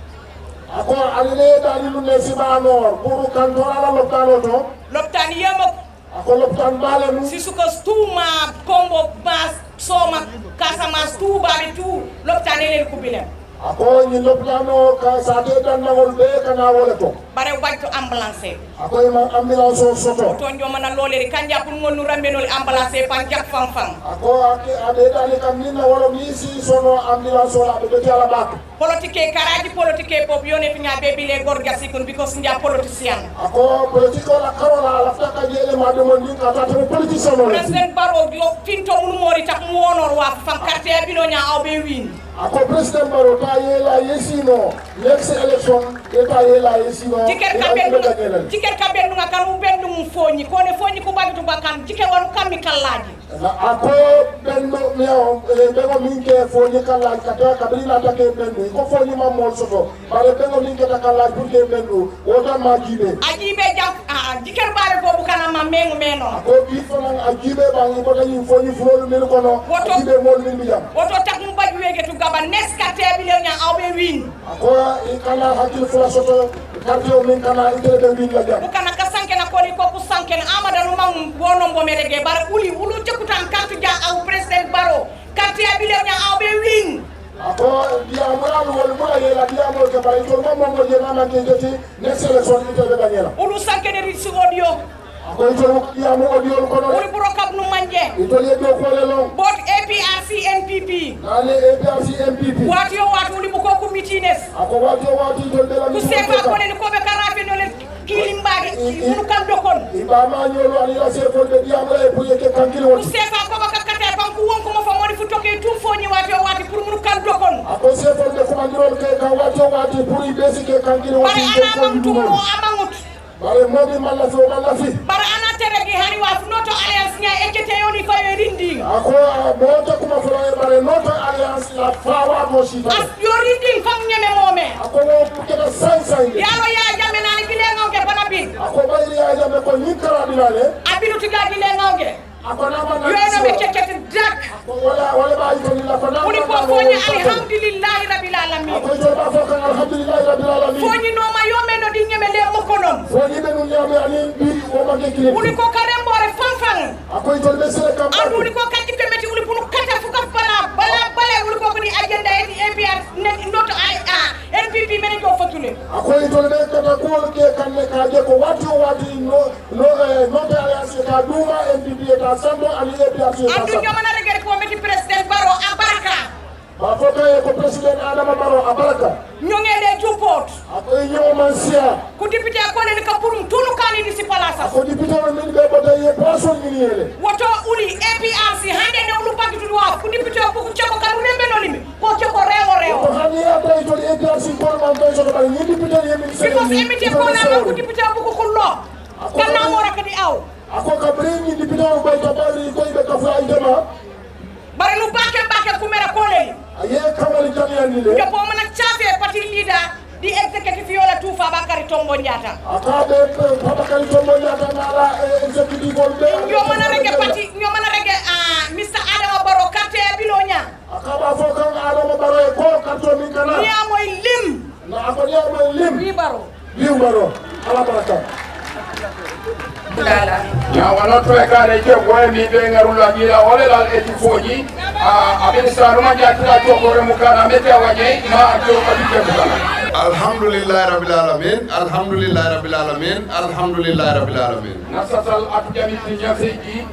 Ako aline dani lune si banor pour kantora la loptano to. Loptani yemo Ako loptan bale mu. Sisuka stuma kombo bas soma kasa mas tu bari tu loptane lel kubile. Ako ni loptano ka sate dan na wol be kana wole to. Bare wajto ambulance. Ako ima ambulance o soto. To njomana loleri kanja pun ngonu rambe nol ambulance pan jak fanfan. Ako ake abe dani kam ni na wolo misi sono ambulance o la be beti ala bak. Politique karaji politique pop yone tunya be bile gorga sikun because ndia politician. Ako politique o la karola alafta ka yele ma demon ni ka tatu politicien o. President Barrow yo finto mun mori tak mu wonor wa fan carte bilo nya aw be win. Ako President Barrow ta yela yesino next election ye ta yela yesino. Jiker ka bendu jiker ka bendu nga kanu bendu mu foni ko ne foni ko bagitu bakan jiker wal kammi kallaji. Ako bendu mi o bendu min ke foni kallaji kata kabila ta ke bendu ko foni ma mol soto. Bare bendu min ke ta kallaji pour ke bendu wota ma jibe. Ajibe jam. Ah, jiker bare ko bukana ma mengu meno. Ako bi fanan ajibe bangi ko tan foni fulolu min kono. Ajibe mol min bijam. Woto tak mu baju wege tu gaba next carte bi le nya aw be win. Ako ikana hakil fula soto carte o min kana itele be win la jam. Bukana kasanke na Woni ko ku sanken Amada no man wono mbo mere ge bar uli ulu jekutan kartu ja au president baro karti abile nya au be win. Ako diamu alu wol mula yela diamu ke bar itol mo mo yena na ke jeti next election itol be banyela. Ulu sanken ri su audio. Ako itol diamu audio ko no. Uli buro kap nu manje. Itol ye do ko le long. Bot A P R C N P P. Nale A P R C N P P. Wati yo wati uli buko ku mitines. Ako wati yo wati itol be la. Ku sefa ko le ko be karafe no le. Kilimbaage munu kan dokon. Ibama ñolo ani la sefol be diamre pour yeke kankili won. Sefa ko baka kata banku won ko mo fa moni fu toke tum fo ñi wati o wati pour munu kan dokon. Ako sefol be kumandirol ke kan wati o wati pour ibesi ke kankili won. Bare ana mantu mo amangut. Bare mobi malafi o malafi. Bare ana tere gi hani wa fu noto alliance ña ekete yoni fa yo rindi. Ako a mota kuma fo bare noto alliance la fawa mo sita. As yo rindi fam ñeme mome. Ako wo keda sansai. Yalo ya jame nani bile ngawge bana bin. Ako bayri ya jame ko ñinkara bilale. Abilu tiga bile ngawge. Ako nama na. Yo na be kekete dak. Ako wala wala ba ito ni la ko nama. Uli ko fo ñi alhamdulillahi rabbil alamin. Ako ito ba fo kan alhamdulillahi rabbil alamin. Fo ñi no ma yo me no di ñeme le mo konom. Fo ñi be no ñame ani bi wo ma ke kile. Uli ko kare mbore fanfan. Ako ito be sele kam. Adu uli ko kati ke meti uli bunu kata fuka bala bala bala uli ko ko di agenda eti A P R ne noto ai a N P P mene ko fotule. Ako itol be kata ko ke kanne ka je ko wati o wati no no eh, no ta ya se ka duma N P P ta sambo ani A P R ta. Andu sambo. Ñomana regere ko meti president baro a baraka. Ba fo kay ko president Adama Baro a baraka. Ñongele jupot. Ako ñoman sia. Ku député ko le ka purum tunu kani di si palasa. Ako député o min be bata ye paso ni yele. Woto uli A P R C hande ne ulu pakitu wa ku député ko ku cheko kanu rembe no limi. Ko ke ko rewo rewo. Ko hani ya tay to e ta si ko ma be so ba ni député ye min se. Because emite ko na ko député ko ko lo. Kana mora kadi aw. Ako kabri ni député ko ta bari ko be ka fa ay jama. Bari nu bake bake kumera kole. Aye kamali jamiya ni le. Yo po mana chafe parti leader di executive yola tufa bakari tombo njata. Akabe papa kali tombo njata na la executive on be. Yo mana rege parti, yo mana rege ah Mister Adama Baro karte bilonya. Akaba fo kan Adama Baro e ko karto mi kana. Ni amoy lim. Na akoni amoy lim. Wi Baro. Wi Baro. Ala baraka. Na wano to e kare je boye mi be ngarula gira ole lal e tifoji. A abin saruma ja tira to kore mu kana mete wanye ma a to ka bite mu kana. Alhamdulillah rabbil alamin. Alhamdulillah rabbil alamin. Alhamdulillah rabbil alamin. Nasasal at jami tinya seji.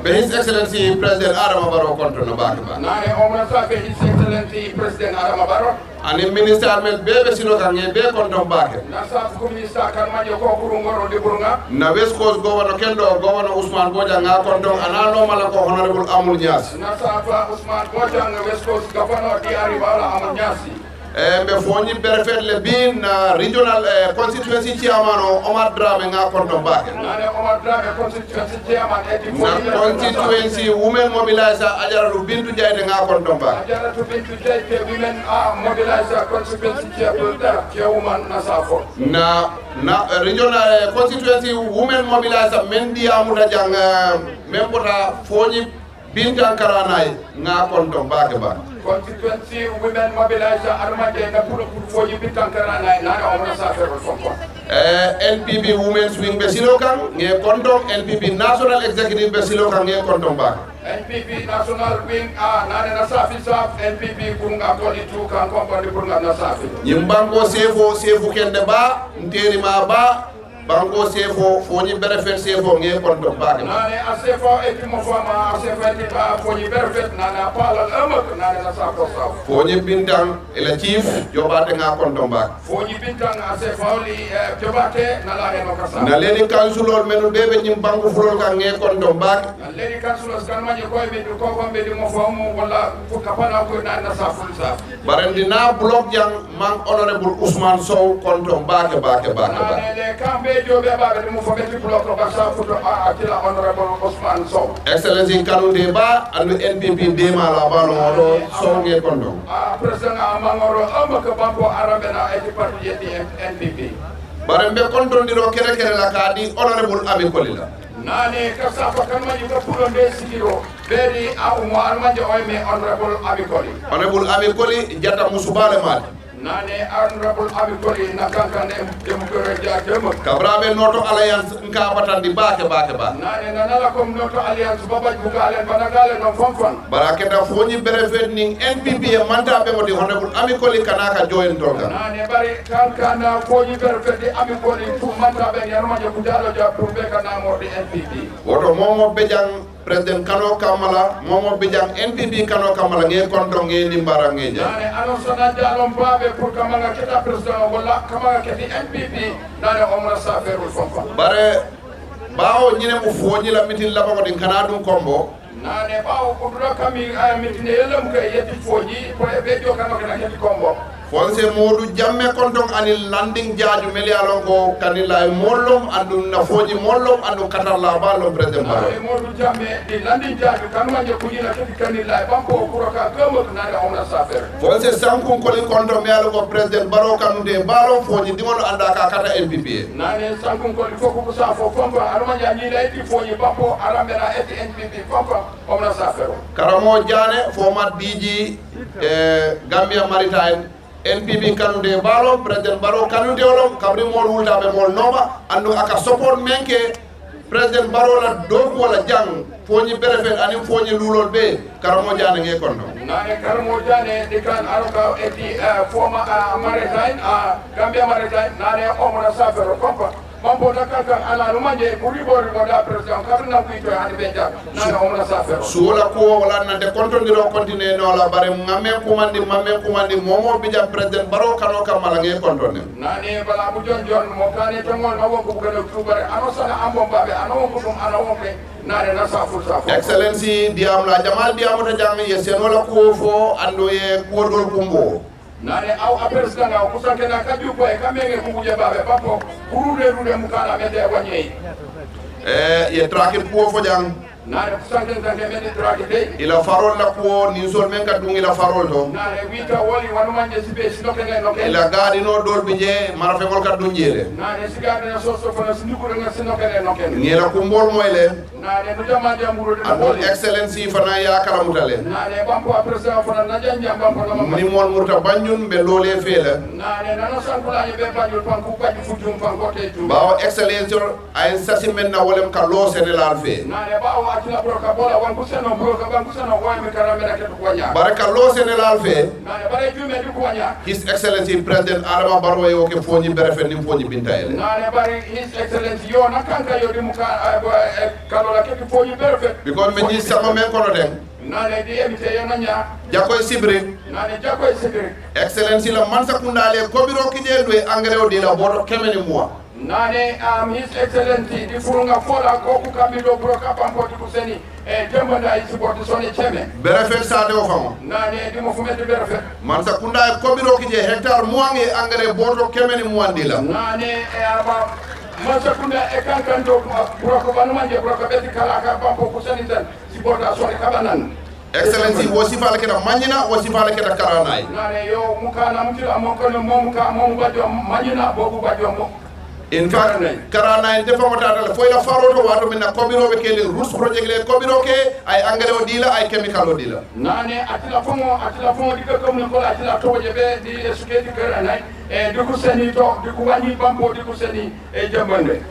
Be His Excellency President Adama Barrow kontono baake ba. Nane omra sa be His Excellency President Adama Barrow. Ani minister men be be sino kan e be konton baake. Na sa ku minister kan manje ko kurungoro de burunga. Na West Coast Governor kendo Governor Usman Bojang nga konton ana no mala ko Honorable Amul Nyas. Na sa fa Usman Bojang West Coast Governor di Aribala Amul Nyasi. E mbe foñi berefet le bin na regional eh, constituency chairman o Omar Drame nga konton baake. Nane Omar Drame constituency chairman eti na constituency women mobilizer Ajaratu Bintu Jayte nga konton baake. Ajaratu Bintu Jayte women a mobilizer constituency chairman chairwoman na safo. Na na eh, regional eh, constituency women mobilizer men diamuta jang eh, men bota foñi Bintan Karanay nga konton baake ba. Constituency women mobilizer armaje na puro pour foji Bintan Karanay na na omna sa fero fonko. Eh, N P P Women's Wing be silo kan nge konton, N P P National Executive be silo kan nge konton baake. N P P National Wing a nane na safi saf N P P kurunga koli tu kan kompani kurunga na safi. Nyimbanko sefo sefu kende ba nteri ma ba Banko sefo foñi berefet sefo nge konto baake. Nane a sefo eti mo fama a sefo eti ba foñi berefet nane a pala amak nane na safo safo. Foñi bintang ila chief jobate nga konto baake. Foñi bintang a sefo li eh, jobate na la heno kasa. Na leni kansulol menu bebe nyim banko fulol ka nge konto baake. Na leni kansulos kan manye koy be ko ko be mo famu wala fu kapana ko nane na safo safo. Barendi na block jang man honorable Ousmane Sow konton baake baake baake baake. Nane le kambe jobe babe dum fo beti block ba sa futo a akila honorable Ousmane Sow. Excellency Kanute ba andu N P P de ma la bano do Sow nge konton. A president a mangoro amba ko bambo arambe na eti parti yeti N P P. Bare mbe konton diro kere kere la kadi honorable Ami Kolila. Nane ka safa kan ma yuka pulo mbe sigiro beri a umo almanje oy me honorable Ami Koli. Honorable Ami Koli jata musubale mali. Nane Honorable Ami Koli na kankan em demukere ja dem. Kabra be Noto Alliance nka batandi bake bake ba. Nane na nala kom Noto Alliance babaj bugalen banagale non fanfan. Bara keta foni berefet ning N P P e manta be ngodi Honorable Ami Koli kanaka join tolga. Nane bari kankan na foni berefet di Ami Koli tu manta be yaruma je kujalo ja purbe kana mo di N P P. Woto momo bejang President Kano Kamala, Momo Bijang N P P Kano Kamala, nge konto nge nimbara nge ja. Nane ano sana jalon babe pour kamanga kita president wala kamanga kiti N P P, nane omra sa ferul fonfa. Bare bawo nyine mu fo nyila mitin laba ko din kana dum kombo. Nane bawo kudura kami aya mitin yelam ke yeti fo nyi ko e bejo kano kana kiti kombo. Fonse modu jamme konton ani landing jaju meli alon ko kanila e mollom andu nafoji mollom andu katar la balom president baro. Nane modu jamme di landing jaju kanuma je kujina kiti kanila e bampo kuro ka kemo nane omna safer. Fonse sankun koli konton meli alon ko president baro kanude baro foji dimon anda ka kata N P P. Nane sankun koli foku kusa fo fonfa anuma jani la eti foji bampo aramera eti N P P fonfa omna safer. Karamo jane former D G e Gambia Maritime N P P kanude balo president baro kanude olom kabri mol wulta be mol noba andu aka support menke president baro la doku wala jang foni berefe ani foni lulol be karamo jane nge kondo. Nane karamo jane de kan aroka eti former Maritime Gambia Maritime nane omna safer kompa. Bambo na kankan ala no manje kuri bori mo da president kabri na kuito ya hadi beja nana omna safe. Suola kuwo wala nante kontondiro kontine no la bare ngamme kumandi mamme kumandi momo bija president baro kano kamala nge kontone. Nane bala bu jon jon mo kane tongol na wonko bugano kubare ano sana ambo babe ano wonko dum ano wonke nane na safu safu. Excellency diam la jamal diam ta jang ye senola kuwo fo ando ye kuwo dol kumbo. Nane aw a president aw kusanke na kaju ko e kamenge ku buje babe papo kurude rude mukala mede wanye. Eh, ye traki kuwo fo jang. Nane kusanke tanke mede traki de. Ila farol la kuwo ni sol men ka dung ila farol to. Nane wita woli wanu manje sibe sinoke ne noke. Ila gadi no dol bije marafe mol ka dunjele. Nane sigade na soso fana sindukure na sinoke ne noke. Ngela kumbol moyle. Ando Excellency fana ya kalamutale. Ni mon murta banjun be lole fela. Bawo Excellency ay sasi men na wolem ka lo senelal fe. Bare ka lo senelal fe. His Excellency President Adama Barrow yo ke foni berefe ni foni bintayele. Yo na kanka yo di muka eh, eh, kalola keki foyi perfect. Because me ni sama men kono den. Nane di emite yo nanya. Jakoy Sibri. Nane jakoy sibiri. Excellency la mansa kundale kobiro kije dwe angre o di la boto kemeni mwa. Nane am his excellency di furunga fola koku kambi do broka pampo di kuseni. E jembo da isi boto sone cheme. Berefe sade o famo. Nane di mo fumete berefe. Mansa kunda e kobiro kije hectare mwangi angre boto kemeni mwandila. Nane e aba Masakunda kunda e kankan do buroko banu manje buroko beti kala ka bampo kusani tan si borda sori kabanan. Excellency, wo sifa le keta manyina, wo sifa le keta karanai. Nane yo mukana mutila mo kono mo muka mo bajo manyina bobu bajo mo. In fact, karanai de famo tata le foila faro to wato minna kobiro be kele roots project le kobiro ke ay angre o dila ay chemical o dila. Nane atila fomo atila fomo di ko mo ko atila to je be di esuketi karanai. E duku seni to duku wani bampo duku seni e jambande.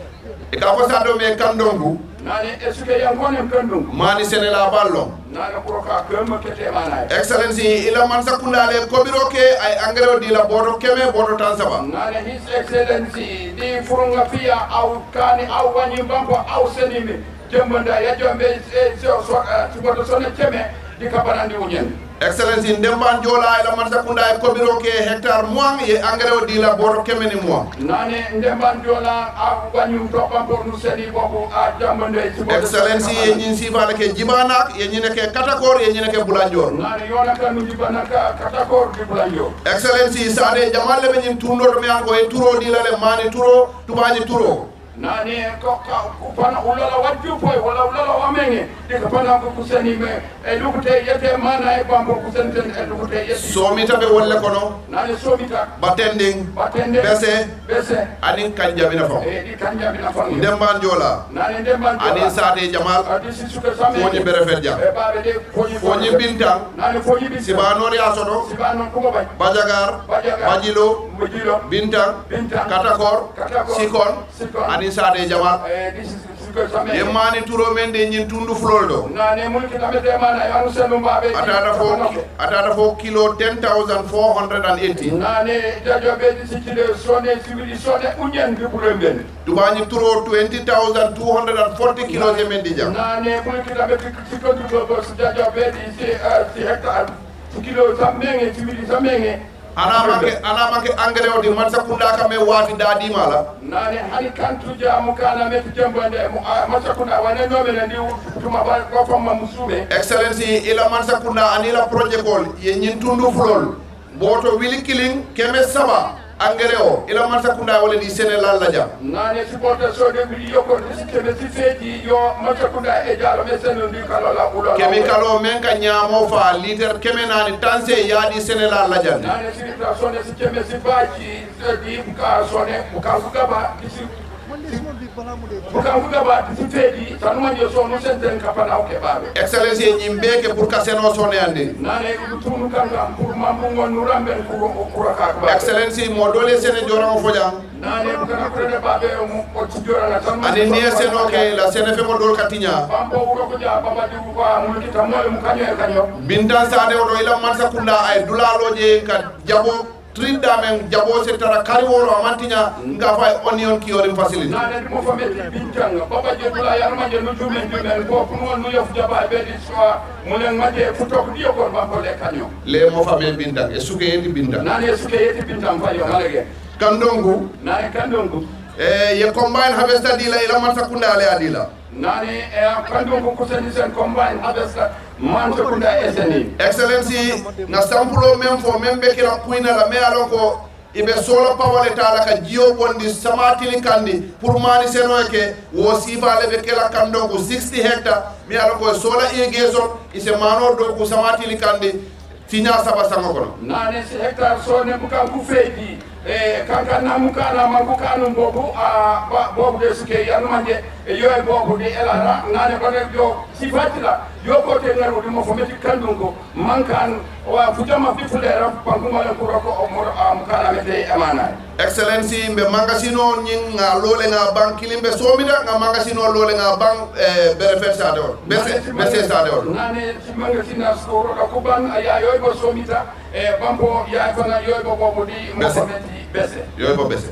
E ka fo sa do me kandongu. Nane esuke yankonem kandongu. Mani senela ballo. Nane kuro ka kema kete mana. Excellency ila mansa kundale kobiro ke ay angre o dila boto keme boto tansaba. Nane His Excellency di furunga fiya au kani au wani bampo au seni me. Jembanda ya jombe e so so tiboto sone cheme di kabarandi unyen. Excellency, Ndemban Jola e la Mansa Kunda e kobiro ke hectare muang ye engrais o dila boro kemeni muang. Nane Ndemban Jola a wanyum to bampo nu seni bobu a jambande tiboto. Excellency, ye nyin sifale ke jibanak, ye nyine ke katakor, ye nyine ke bulanjor. Nane yona kanu jibanak katakor di bulanjor. Excellency, sade jamalle be nyin tundo to me anko e turo dila le mani turo, tubani turo. Nane ko, ko, ko pana ulala wajju poy, wala ulala wamenge. Dika pana ko kuseni me, e lukute yete mana e bambo kusenten e lukute yete. Somita ɓe wolle kono. Nane somita. Batending. Batende. Bese. Bese. Anin kanjabina fam. E di kanjabina fam. Ndemban jola. Nane ndemban jola. Anin sate jamal. Adi si suka same. Foñi berefet ja. E babe de foñi. Foñi binta. Nane foñi binta. Sibanori asoto. Sibanon kuma bai. Bajagar. Bajagar. Bajilo. Bajilo. Binta. Binta. Katakor. Katakor. Sikon. Sikon. Anin sate jamal. E di si Yemmani turo men de ñin tundu fulol do. Nane mulki tamete mana yanu senu mbabe. Atata fo, atata fo kilo ten thousand four hundred and eighty. Nane jajo be di si kilo sone siwili sone unyen di bulemben. Tubani turo twenty thousand two hundred and forty kilos e men di jam. Nane mulki tamete sikon di bos jajo be di si, eh, si hectare. Si kilo samenge siwili samenge. Ana manke, ana manke engrais o di Mansa Kunda ka me wati dadi mala. Nane hani kantu jamu kana me tu jambande mu, ah, Mansa Kunda wane no me ndi tuma ba ko fam ma musume. Excellency, ila Mansa Kunda ani ila projet kol ye ñin tundu fulol. Boto wili killing keme saba engrais o ila Mansa Kunda wala di Sénégal la jam. Nane supporter so de wili yoko di keme si feji yo Mansa Kunda e jalo me senu ndi kalola ulo. Kemi kalo men ka ñamo fa liter keme nani tanse yadi Sénégal la jam. Nane si ta sone si keme si baji. Di buka sone, buka buka ba, disi, buka buka ba, disi fedi, sanu manje so no senten kapana o ke babe. Excellency, ñimbeke pour ka seno sone ande. Nane, tunu kanga, pour mambu ngon nuramben kuro, kura ka ba. Excellency, mo dole sene joran o fojan. Nane, buka na kure babe, o mo, o ti joran na sanu. Ani ni seno ke, la sene fe mo dol katiña. Bambo uro ko ja, baba di buka, mulki tamoy, mukanyo, kanyo. Bintan sane o do ila Mansa Kunda ay, dulalo je ka jabo. Trinda men jabo se tara kari woro amantiña nga fay onion ki yorin facility. Nane di mo fameti bintang, baba je dula ya ma je no jumen jumen ko kuno no yof jaba be di swa, mulen ma je futok di ko ba ko le kanyo. Le mo fame bintang, e suke yeti bintang. Nane suke yeti bintang fa yo malage. Kandongu. Nane kandongu. E ye combine harvester di la ila Mansa Kunda le adila. Nani, e, kandun ko kusani sen combine harvester Mansa Kunda S N E. Excellency, na sampulo men fo men be kira kuina la me alon ko ibe sola pawale tala ka jiyo bondi samatili kandi pour mani seno ke wo sifa le be kela kandon ko sixty hectare me alon ko sola irrigation ise mano do ko samatili kandi. Tiña saba saŋo kono. Nane si hectare sone bukan ku feji. E, kankan na mukana mangu kanu bobu, a, ba, bobu de suke yanu manje. E, yo e bobu de elara, nane bane yo si fatila. Yo ko te ngaru di mo fometi kandungo. Mankan wa fujama fi fulera, pangu malen kuroko o moro, a, mukana mete emana. Excellency, mbe mangasino ñin nga lole nga ban kilim be somida nga mangasino lole nga ban, eh, berefet sade on. Bese, bese sade on. Nane si mangasina skoro da kuban aya yoy bo somita, eh, bambo ya fana yoy bo bobo di mo bese. Bese. Yoy bo bese.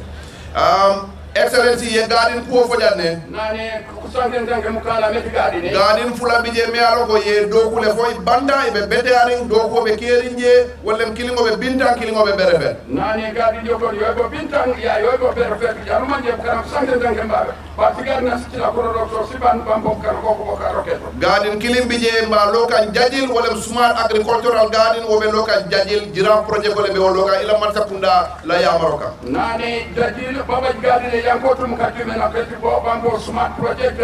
Um, Excellency, ye garden kuwo fo janne. Nane kusangen gange mukala meti garden. Garden fula bije me alo ko ye dokule foy banda ibe bete arin doko be kerinje. Wallem kilingo be bintan kilingo be berefet. Nane gadi yo ko yo ko bintan ya yo ko berefet ya no manje kana sante dan kan ba. Ba tigar na sila ko ro so siban bambo kan ko ko ka roketo. Garden kilim bije mba lokan jajil wallem smart agricultural garden wo be lokan jajil jira projet ko le be wo lokan ila Mansa Kunda la ya maroka. Nane jajil baba garden e yanko tum ka tumena feti bo bambo smart project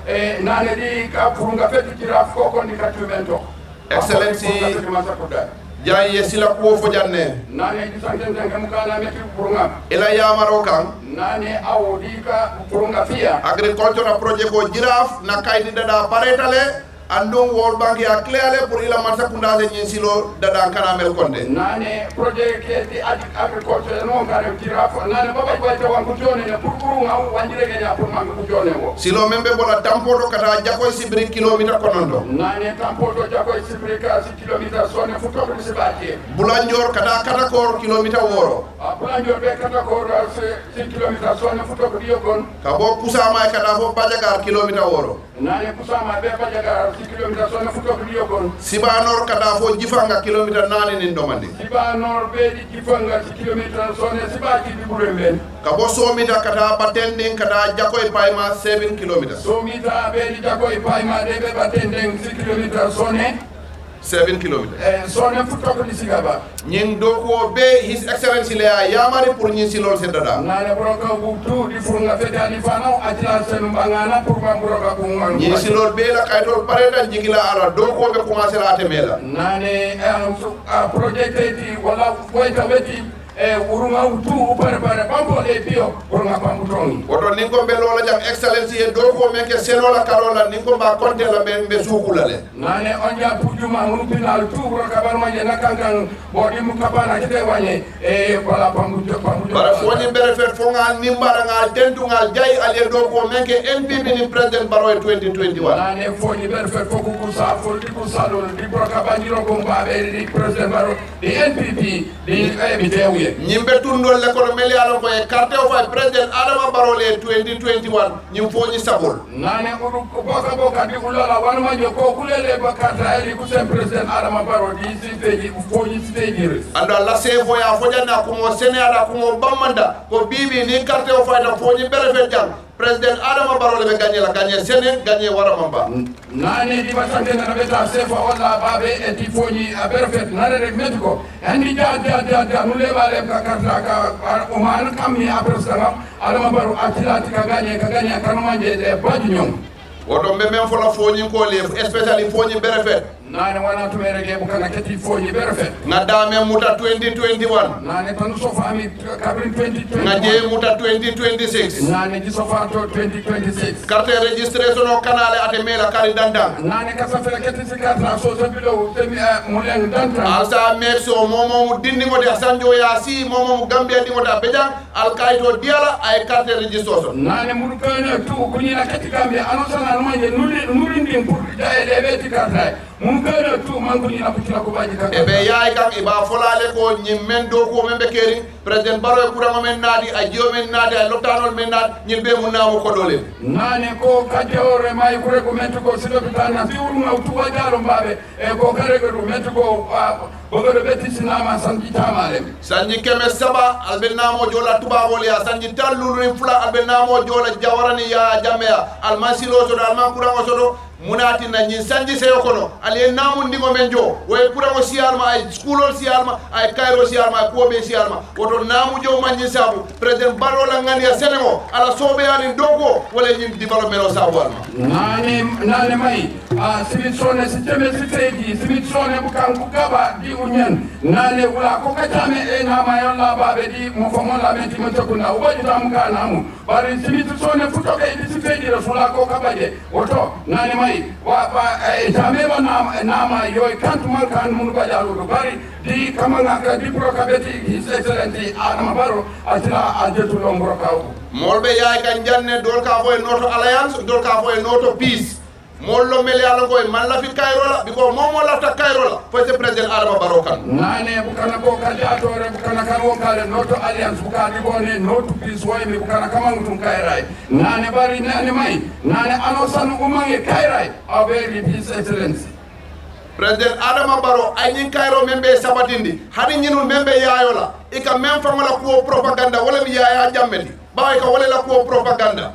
e nane di ka furunga feti jira ko ko ni ka tumento. Excellency, jan ye sila kuwo fo janne. Nane di santen tan kamu kana meti kurunga. Ila yamaro kan. Nane awo di ka kurunga fiya. Agricultural project ko giraffe na kayti dada paretale. Andun World Bank ya clearly pour ila Mansa Kunda se ñin silo dada kana mel konde. Nane project ke di ag-, agriculture no kana giraffe. Nane baba ko te wangu jone ne pour kurunga wanjire ke ya pour mangu jone wo. Silo membe bola tampo do kata jako sibri kilomita konondo. Nane tampo do jako sibri ka kilomita sone futok di sibati. Bulanjor kata kata kor kilomita woro. A Bulanjor be kata kor se, se kilomita sone futok di yokon. Kabo kusama kata fo Bajagar kilomita woro. Nane kusama be Bajagar se kilomita sone futok di yokon. Sibanor kata fo Jifanga kilomita nane nin domande. Sibanor be di Jifanga se kilomita sone sibati di bulemben. Kabo Somita kata Batending kata Jakoy Paima seven kilometers. Somita be di Jakoy Paima de be Batending se kilomita sone. Seven kilometers. Eh, sone fu tokko di sigaba. Ñin dookuwo be His Excellency le a yamari pour ñin silol se dada. Nane bro ka bu tu di furunga fete ani fano atila senu bangana pour ban bro ka bu ngano. Ñin silol be la kaytol pareta jigila ala dookuwo be commencé la atemela. Nane eh, su- ah, project eti wala weta weti eh, urunga utu upare pare bambo le bio urunga bambu tongi. Woto nin ko be lola jam Excellency e dookuwo men ke senola karola nin ko ba konte la be be sukula le. Nane on ja pujuma munu pinal tu wuro kabar manje na kankan bodi mu kabana kite wanye e bala pambu pambu. Bara foni bere fet fo ngal nimbara ngal tentu ngal jay aliye dookuwo men ke N P P ni President Barrow e twenty twenty-one. Nane foni bere fet fo kuku sa fo di ku salon di bro kabanjiro ko mbabe di President Barrow di N P P di e bitewiye. Ñimbe tundol le kono meli alon ko e carte o fay President Adama Barrow le twenty twenty-one. Ñim foni sabol. Nane uru boka boka di ulala wanu manje ko kulele bakata eli kusen President Adama Barrow di si feji foni si feji res. Ando Allah se fo ya fo janna kumo sene ada kumo bamanda ko bibi ni carte o fayda foni bere fe jam. President Adama Barrow le be gagné la gagné sene gagné wara mamba. Nane di batante na beta se fo wala babe e ti foni a bere fe nare de metuko. Andi ja ja ja ja nule bale ka karta ka o man kammi a President Adama Barrow atila ti ka gagné ka gagné kanu manje de baju ñom. Woto mbe men fola foñi ko le especially foñi bere fe. Nane wana tumere ge bukana keti foñi bere fe. Nga dame muta twenty twenty-one. Nane tanu sofa ami kabrin twenty twenty-one. Nga je muta twenty twenty-six. Nane ji sofa to twenty twenty-six. Carte registration o kanale ate mela kari dandan. Nane kasa fere keti si karta so so bilo temi eh, mulen dantan. Alsa mexo momo mu dindi ngode sanjo ya si momo mu Gambia dingota bejan. Alkayto diyala ay carte registoso. Nane munu kene tu kuñina keti Gambia ano sana no manje nuri nuri ndin pour jaye de beti carte. Munu kene tu man kuñina kutila ko baji ka. Ebe yaay kam iba folale ko ñi men do ko men be keri. President Barrow e kurango men nadi a jiyo men nadi a lotanol men nadi ñin be mu namu ko dole. Nane ko kajore may kure ko men tu ko sido bitana fi uruma utuwa jalo mbabe. E ko kare ko ɗum mettugo ɓogoɗo ɓe tisinama sanji tamare. Sanji keme saba alɓe namo jola tubabol ya sanji tan lulurin fula alɓe namo jola jawarani ya jammeya alman silo soto alman kurango soto. Munati na ñin sanji seyo kono aliye namundigo men jo woye kurango siyalma ay skulol siyalma ay kayro siyalma ay kuwoɓe siyalma. Woto namu jo manji sabu. President Barrow la ŋaniya Senegal ala soobeyani dogo wala ñin development o sabu alma. Nane nane mai a simit sone si teme si teji simit sone bukan ku gaba di unyen nane wala ko ka tame e na ma yon la babe di mo fo mo la menti mo tokuna o baji tam ka namu bari simit sone futo ke di si teji rasula ko ka baje woto nane mai wa ba e tame ba na na ma yoy kantu man kan mun bajaru bari. Di kamanga ka di pro ka beti His Excellency Adama Barrow atila a jetu lombro kaw. Molbe yaay kan janne dol ka foy Noto Alliance dol ka foy Noto Peace. Mollo mele ala ko man la fi kayrola biko momo la ta kayrola foy se president Adama Barrow kan. Nane bukana ko ka jatore bukana kan won kale Noto Alliance bukani bone Noto Peace way mi bukana kamang tum kayrai. Nane bari nane mai nane ano sanu umange kayrai. A very His Excellency. President Adama Barrow ay ñin kayro men be sabatindi hani ñinul men be yayo la i ka men faŋo la kuwo propaganda wala mi yaya jammeti bawo i ka wala la kuwo propaganda.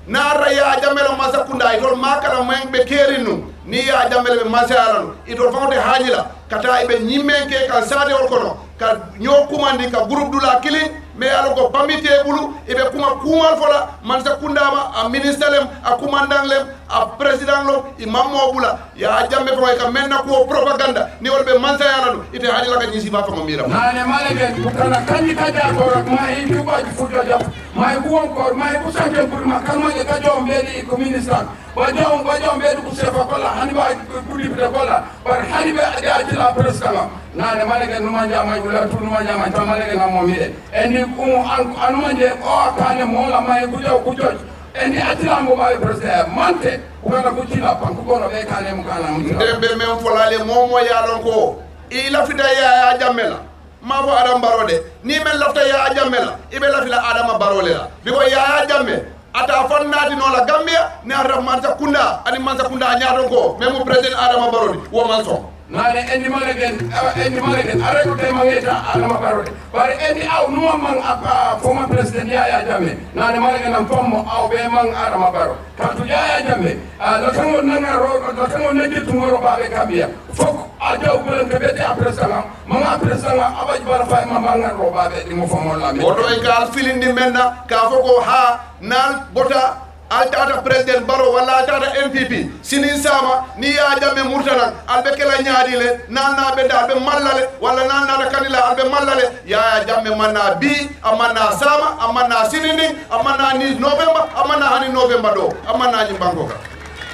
Na ra ya jamme la mansa kunda itol ma kala men be kerin nu ni ya jamme le be mansa yala nu itol faŋo te haji la kata i be ñimmen ke kan sade wol kono ka ño kumandi ka groupe dula kilin me yalo ko pamite bulu i be kuma kumal fola mansa kunda ma a ministre lem a kumandan lem a président lo i mammo bula ya jamme ko ka menna ko propaganda ni wol be mansa yala no ite hadi la ka ñisi ba fa mo mira. Nane malegen bukana kandi ka ja ko ma i ku ba fu jo ja ma i ku on ko ma i ku sanke bur ma kan ma ka jo mbedi ko ministre ba jo ba jo mbedi ku sefa ko la hani ba ku di ko la bar hani be ja ci la président. Nane malegen no ma ja ma wala tu no ma ja ma ta malegen na mo mire endi ku an anu ma je o kane mo la ma i ku jo ku jo. Endi atilango ɓawi président mante ukana kucila panku kono ɓe kane mo kana mutila. Ndembe men folale momo yalon ko i lafita yaya jamme la ma fo adam baro de ni men lafita yaya jamme la i ɓe lafila adama baro le la biko yaya jamme ata fan natinola gambia ni ata mansa kunda ani mansa kunda a ñaton ko men mo président adama baro di wo man son. Nane endi malegen endi malegen areko te mangeta adama barode bari endi aw numa mang apa former president yaya jamme nane malegen am fammo aw be mang adama baro kantu yaya jamme la tango nanga ro la tango nagi tungoro babe kambiya fok A jaw bulan ka beti a président, manga président, a baji bara fay ma bangar ro babe di mo fo mo la mi. Woto e kal filindi menna, ka fo ko ha nal bota altata président Baro wala altata N P P. Sinin sama ni ya jamme murtana albe kela nyaadi le nan na be dal be mallale wala nan na kadi la albe mallale ya jamme manna bi amanna sama amanna sinini amanna ni november amanna hani november do amanna ni banko ka.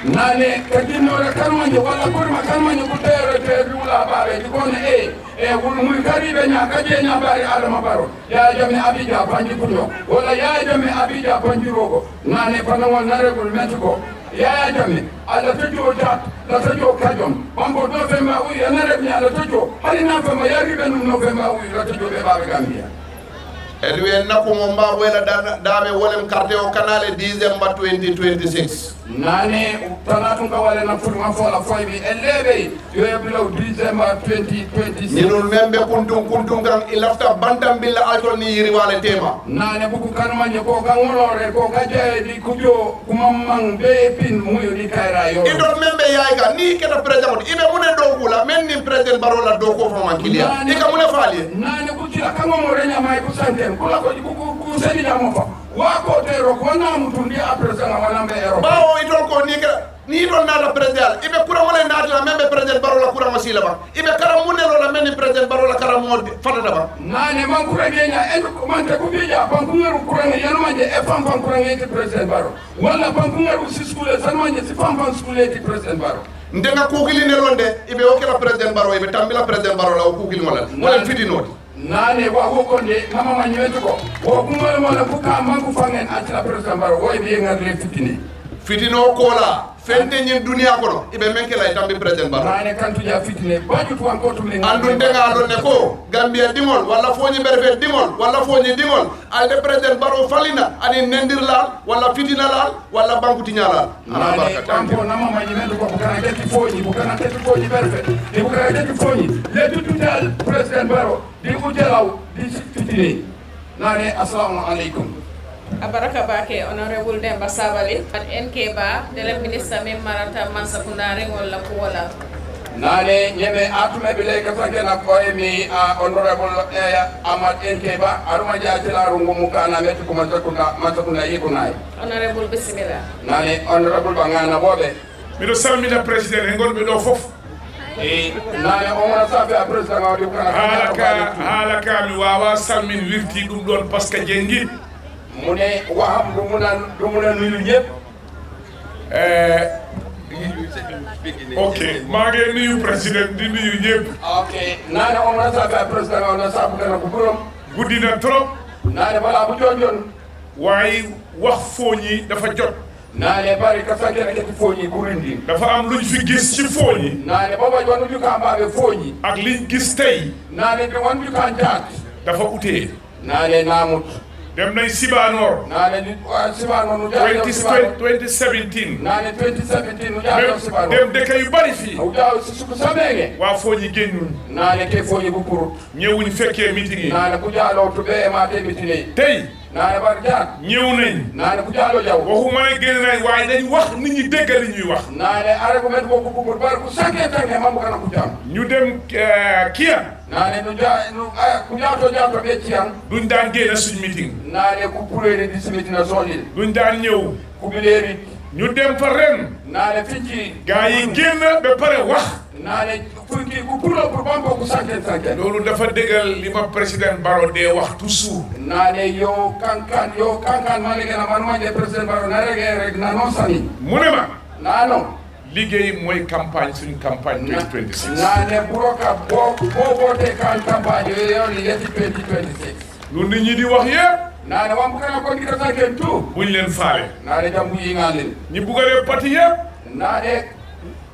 Nane ka jinnoore kalmanje walla kurma kalmanje ko teere teere wula baaɓe di kono e e wul muy kariɓe nya kaje nya bari adama baro ya jami abija panji kujo wala ya jami abija panji rogo nane panawol naregol meti ko ya jami alla tojo jat la tojo kajom banko do fe ma uyi naregol nya la tojo hari na fe ma yari be no fe ma uyi la tojo be baaɓe gambia. Edwin nakumo mba wela dame wolem karte o kanale December twenty twenty-six. Nane tana tun ka wale na fulma fola foy bi elebe yo ya bilo December twenty twenty-six. Ninul membe kuntum kuntum kan ilafta bantam billa alton ni yiri wale tema. Nane buku kanuma nye ko ka ngolore ko ka jaye di kujo kuma mang be pin muyo ni kaira yo. Idol membe yaiga ni kena president ibe mune do kula men ni president barola do ko fama kilia. Ika mune fali. Nane Kira kaŋo mo reɲa may ku santen kula ko ku ku ku seni da mo fa wa ko te ro ko na mutundi a président wana mbe ero. Bawo itol ko ni kira ni itol na la président ibe kura wala na la membe président baro la kura mo sila ba ibe kara munne lo la men président baro la kara mo fata da ba. Nane man kura ɲa en ko man te ku bija ban ku ngaru kura ɲa yanu manje e fan fan kura ɲa te président baro wala ban ku ngaru si skule san manje si fan fan skule te président baro. Ndenga kukili ne londe ibe okela président baro ibe tambila président baro la o kukili wala wala fiti noti. Nane wa wo konde mama ma nyume tuko wo kumbal mo la kuka mangu fangen atila président baro wo ibe ngar le fitini. Fitino kola fente nyin dunia kono ibe menkela itambi président baro. Nane kantu ya fitine baju tu anko tu le. Andun tenga andun ne ko gambia dimol wala fonyi berfe dimol wala fonyi dimol alde président baro falina ani nendir lal wala fitina lal wala banku tinya lal. Ana barka tampi. Kanko nama ma nyume tuko bukana keti fonyi bukana keti fonyi berfe di bukana keti fonyi le tututal président baro. Di ujalaw di fitini. Nane assalamu alaikum. A baraka bake honorable demba sabali at nk ba dele ministre min marata mansa kundarin wala kuwala. Nane nyeme atume bile ka fake na koye mi a honorable eh, amad nk ba aruma jati la rungu muka na metu kuma takunda matakunda yikunai. Honorable bisimila. Nane honorable bangana bobe. Miɗo salmina président e ngonɓe ɗo fof. Nane omona safi a président awdi kana haala ka haala ka mi wawa salmin wirti ɗum ɗon parce que jengi. Mune waham ɗumuna ɗumuna nuyu ñëpp. Eh, ok, maa ngi nuyu président di nuyu ñëpp. Ok, nane omona safi a président awna sabu kana ko burom. Guddina trop. Nane bala bu jonjon. Waaye wax fooñi dafa jot. Nane bari ka sankere keti fooñi burindi. Dafa am luñ fi gis ci fooñi. Nane baba wanu juka mbabe fooñi. Ak liñ gis tey. Nane bi wanu juka njaat. Dafa utee. Nane namut. Dem nañ Sibanor. Nane ni wa Sibanor nu jaay Sibanor. Twenty seventeen. Nane twenty seventeen nu jaay Sibanor. Dem dëkk yu bari fii. U jaay si suku samenge. Waa fooñi génnuñ. Nane ke fooñi bu purut. Ñëwuñ fekkee meeting yi. Nane ku jaalo to be ma te meeting yi. Tey. Nane bar jaan. Ñëw nañ. Nane ku jaalo jaw. Waxuma ne génn nañ waaye nañ wax nit ñi dégg li ñuy wax. Nane are ko men ko ku ku bar ku sanke tanke mamu kana ku jam. Ñu dem eh, Kiyan. Nane nu ja nu eh, ku jaato jaato be Kiyan. Duñ daan génn suñ meeting. Nane ku puleri di meeting na solil. Duñ daan ñëw. Ku bileri. Ñu dem fa ren. Nane fiki. Gaa yi génn ba pare wax. Nane fiki ku pulo pour bambo ku sanken sanken. Loolu dafa dëggal li ma président Baro dee wax toujours. Nane yo kankan yo kankan ma lege na man ma je président Baro na rege rek na non sani. Mu ne ma. Nano. Liggéey mooy campagne suñ campagne twenty twenty-six. Nane buroka bo bo bote kan campagne yo yo ni yeti twenty twenty-six. Lu nit ñi di wax yépp. Nane wam kana kon kita sanken tu. Buñ leen faale. Nane jambu yi ngalen. Ñi bugg a def parti yépp. Nane.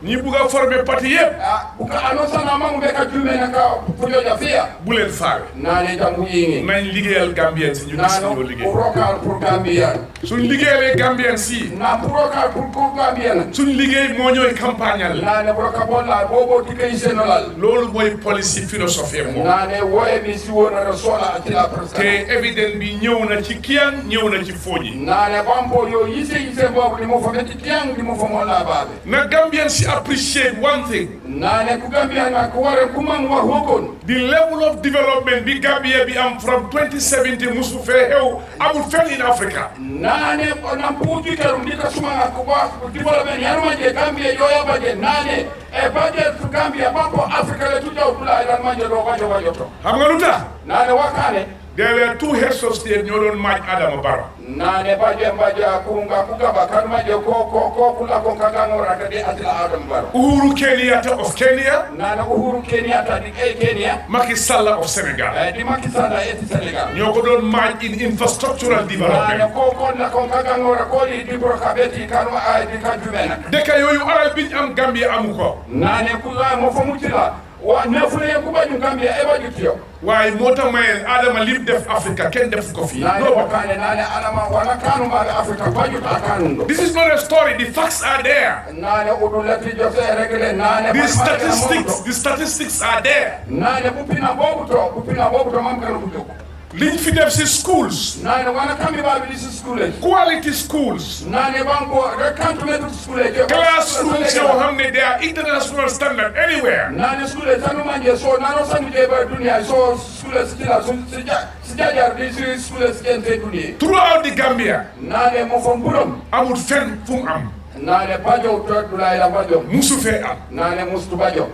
Ñi bugg a former parti yépp. Ah, buka ano sana mangu beka jume na ka pujo jafia. Bu leen faale. Nane jambu yi ngi. Nañ liggéeyal Gambien si ñu gis ñoo liggéey. Nane buroka pour Gambia. Suñ liggéeyalee Gambien si. Na buroka pour pour Gambia. Suñ liggéey moo ñooy campagnal. Nane buroka bola bobo dikay senolal. Loolu mooy policy philosophie moom. Nane woye mi si wona rasola atila président. Te évident bi ñëw na ci Kiyan ñëw na ci fooñi. Nane bambo yo yise yise bobu ni mo fa meti Kiyan ni mo fa mo la babe. Na Gambien si appreciate one thing. Naane ku Gambia nga ku wara ku man wa hokon. The level of development bi Gambia bi am from twenty seventeen musu fe hew amul fen in Africa. Naane o nan puuti kerum di ka suma nga ku ba development yar manje Gambia yo ya baje naane e baje tu Gambia ba ko Africa le tu jaw kula iran manje do bajo bajo to. Xam nga lu tax? Naane wakane. There were two heads of state ñoo doon maaj Adama Barrow. Naane bajo bajo ku nga ku gaba kan manje ko ko ko kula ko ka gangora ka de atila Adam Barrow. Uhuru Kenyatta of Kenya, Naane Uhuru Kenyatta di e Kenya. Macky Sall of Senegal. Eh, di Macky Sall e ti Senegal. Ñoo ko doon maaj in infrastructural Naane development. Ko ko na ko ka gangora ko di di bro ka beti kan wa ai di kan jumena. Dëkk yooyu alal bi ñu am Gambia amu ko. Naane ku la mo fo mutila. Wa ne fu ne ku baju Gambia e baju tiyo. Waaye moo tax ma ne Adama lim def Africa kenn def ko fii. Naane No. wakane naane Adama wana kanu ma Africa baju ta kanu do. This is not a story. The facts are there. Naane udu lati jo se regle naane The ba- statistics, the statistics are there. Naane bupina bobu to bupina bobu to mam kanu ku jogo. Liñ fi def si schools. Naane wana kambi babi disi school. Quality schools. Naane banko rekantu metu school je. Classrooms yoo xam ne they are international standard anywhere. Naane school sanu manje so nano sanu je ba dunia so school sitila sija sija jar di si school sija te dunia. Throughout the Gambia, Naane mo fo mburom. Amul fenn fu mu am. Naane bajo to dulai la bajo. Musu fee am. Naane mustu bajo.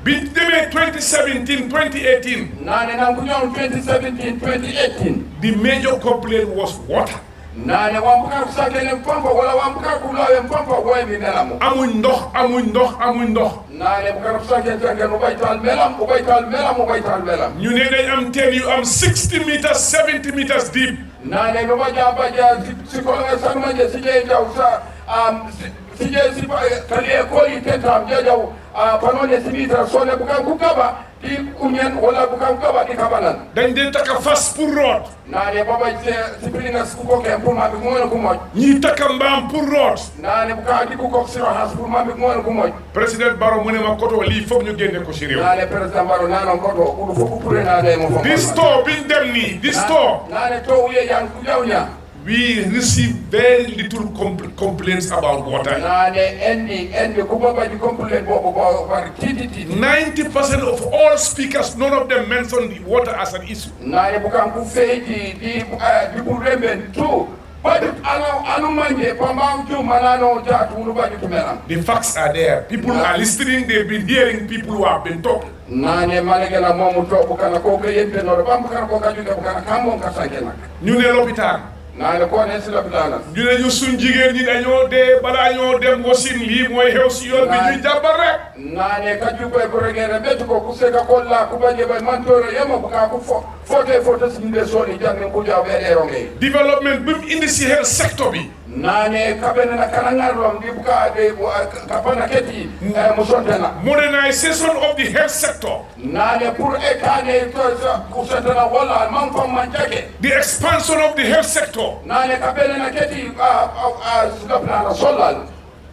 Bi demee twenty seventeen, twenty eighteen, Naane nan ku ñoon twenty seventeen, twenty eighteen. The major complaint was water. Naane wambuka kusakene mpampa wala wambuka kulawe mpampa woye mi melamu. Amuñ ndox, amuñ ndox, amuñ ndox. Naane buka kusakene tangene ubaytal melam ubaytal melam ubaytal melam. Ñu ne dañ am teen yu am sixty meters, seventy meters deep. Naane no baja baja si kolo sanu manje sije jaw sa am sije si kaliye koli tentam jajaw. Panone simita sone buka kukaba di kuñen wala buka kukaba di kabanan. Dañ dee takka fas pour root. Naane baba je sipiringa kuko ke pour ma bi ngona ku moj. Ñii takka mbaam pour root. Naane buka di kuko siro has pour ma bi ngona ku moj. Président Barrow mu ne ma koto lii foog ñu génne ko si réew. Naane président Barrow nanon koto kudu fo ku pure naane mo fo. This store biñ dem nii, this store. Naane to uye yan ku jawnya. We receive very little compl- complaints about water. Naane endi endi ku baba di complain bobo ko war titi titi. Ninety percent of all speakers, none of them mentioned the water as an issue. Naane bukan ku feji di di bu remben tu. Bajut anu anu manje pamba ju manano jatu unu bajut melam. The facts are there. People are listening. They've been hearing people who have been talking. Naane malege na momu to bukana ko ke yente no bam bukana ko ka juke bukana kamon ka sanke nak. Ñu ne lopitaan. Naane ko ne sila bilana. Ñu ne ñu suñ jigéen ñi dañoo dee balaa ñoo dem wasin lii mooy xew si yoon bi ñuy jàppal rek. Naane ka juko e borogere betu ko kuseka kolla ku baje bay mantoro yema buka ku fo fote fote sinde soni janne ku jaw be de ronge. Development bi mu indi si health sector bi. Naane kabene na kanangar lom di buka de kapana keti. Musontena. Modernization of the health sector. Naane pour ekane to kusentana wala man fam man jake. The expansion of the health sector. Naane kabene na keti. Sudapnana solal.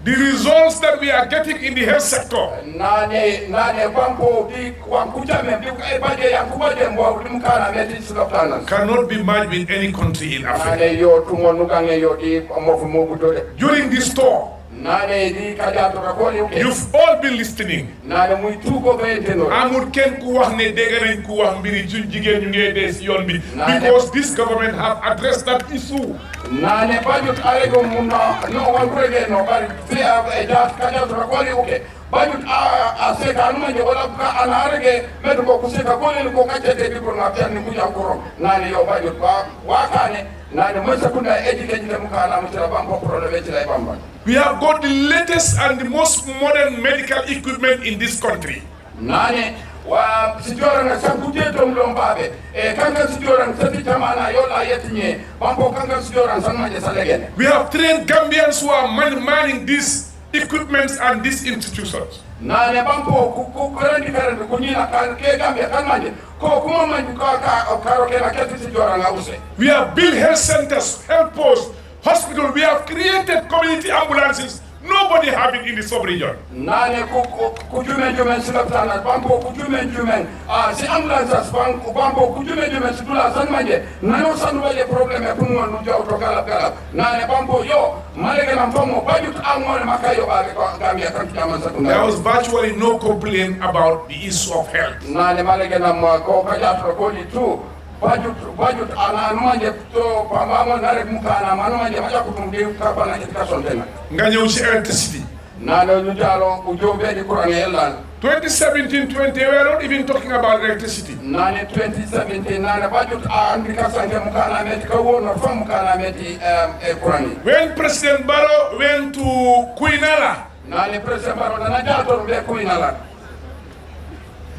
The results that we are getting in the health sector. Naane naane banko di wanku jame di e baje yanku baje mbo di mukana meti sudapnana. Cannot be matched with any country in Africa. Naane yo tungo nugange yo di mofu mogu dole. During this tour, Naane di kajato ka koli uke. You've all been listening. Naane muy tuuko ka yenteno. Amul kenn ku wax ne dégg nañ ku wax mbiri suñ jigéen ñu ngee dee si yoon bi. Because this government have addressed that issue. Naane bajut arego mun na no wan kurege no bari fi a e ja kajato ka koli uke. Bajut a a seka anu manje wala ka ana arege medu ko kuseka koli ko kacete di ko na fian ni kuja kuro. Naane yo bajut ba wakane. Naane mo sakunda eji keji ke mukana mutira bambo problème eji lai bamba. We have got the latest and the most modern medical equipment in this country. Naane wa sijora nga sanku je dom dom babe. E kanga sijora nga sati jamana yola yetinye. Bambo kanga sijora nga sanma je salegene. We have trained Gambians who are man- manning these equipments and these institutions. Naane bambo ku ku kurandi karandi kunyina kan ke Gambia kan manje. Ko kuma manje ka ka karo ke na keti sijora nga use. We have built health centers, health posts, hospital. We have created community ambulances. Nobody have it in the sub-region. Naane ko, ko, ko jumen jumen si lopitaanal, banko ko jumen jumen. Ah, si ambulansas, banko, banko ko jumen jumen si dula san manje. Nano san waje problème e pour ngol nu jawto galab galab. Naane banko yo, malege nan famo, bajut angol makayo babe ko Gambia kan jaman sa. There was virtually no complaint about the issue of health. Naane malege nan mo ko kajato ko ni tu. Bajut, bajut ana numanje to pambamo nare mukana manumanje maja kutumdi kabana education tena. Nga ñëw ci électricité. Naane ñu jaalo ku jobe di courant e lan. Twenty seventeen, twenty, we are not even talking about electricity. Naane twenty seventeen, naane bajut a andi kasanke mukana meti ka wono fa mukana meti, em, e courant. When President Barrow went to Kuinala, naane President Barrow nana jato be Kuinala.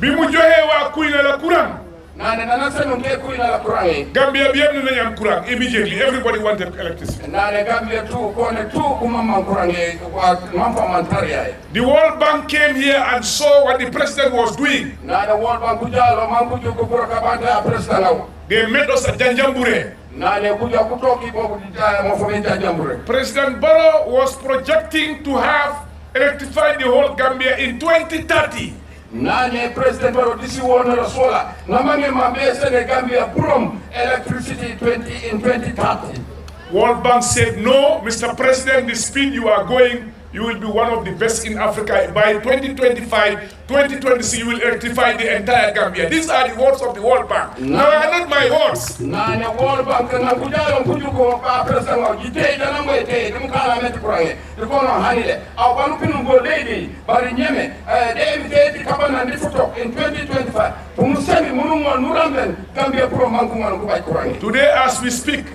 Bi mu joxee waa Kuinala courant. Naane nana senu ke Kuinala courant e. Gambia bi yëpp ne nañ am courant immediately. Everybody wanted electricity. Naane Gambia tu, kone tu, kuma man courant e, wa, man fa man tariya e. The World Bank came here and saw what the president was doing. Naane World Bank ku jaalo, man ku juku kura kabanta a president law. They met us at Janjambure. Naane ku ja ku toki bobu di ja mo fo men Janjambure. President Barrow was projecting to have electrified the whole Gambia in twenty thirty. Naane President Barrow disi wonora sola. Namange mambe sene Gambia from electricity twenty in twenty thirty. World Bank said, "No, Mister President, the speed you are going, you will be one of the best in Africa. By twenty twenty-five, twenty twenty-six, you will electrify the entire Gambia." These are the words of the World Bank. Now, are not my words. Naane World Bank na kujalo kujuko pa president wa jite jana mo ite dum kala met kurange. Di kono hanile. Aw banu pinu go lady bari nyeme. Eh, de mi te di kabana ndi futok in twenty twenty-five. Pumu semi munu mo nuramben Gambia pro manku mo ku bay kurange. Today, as we speak,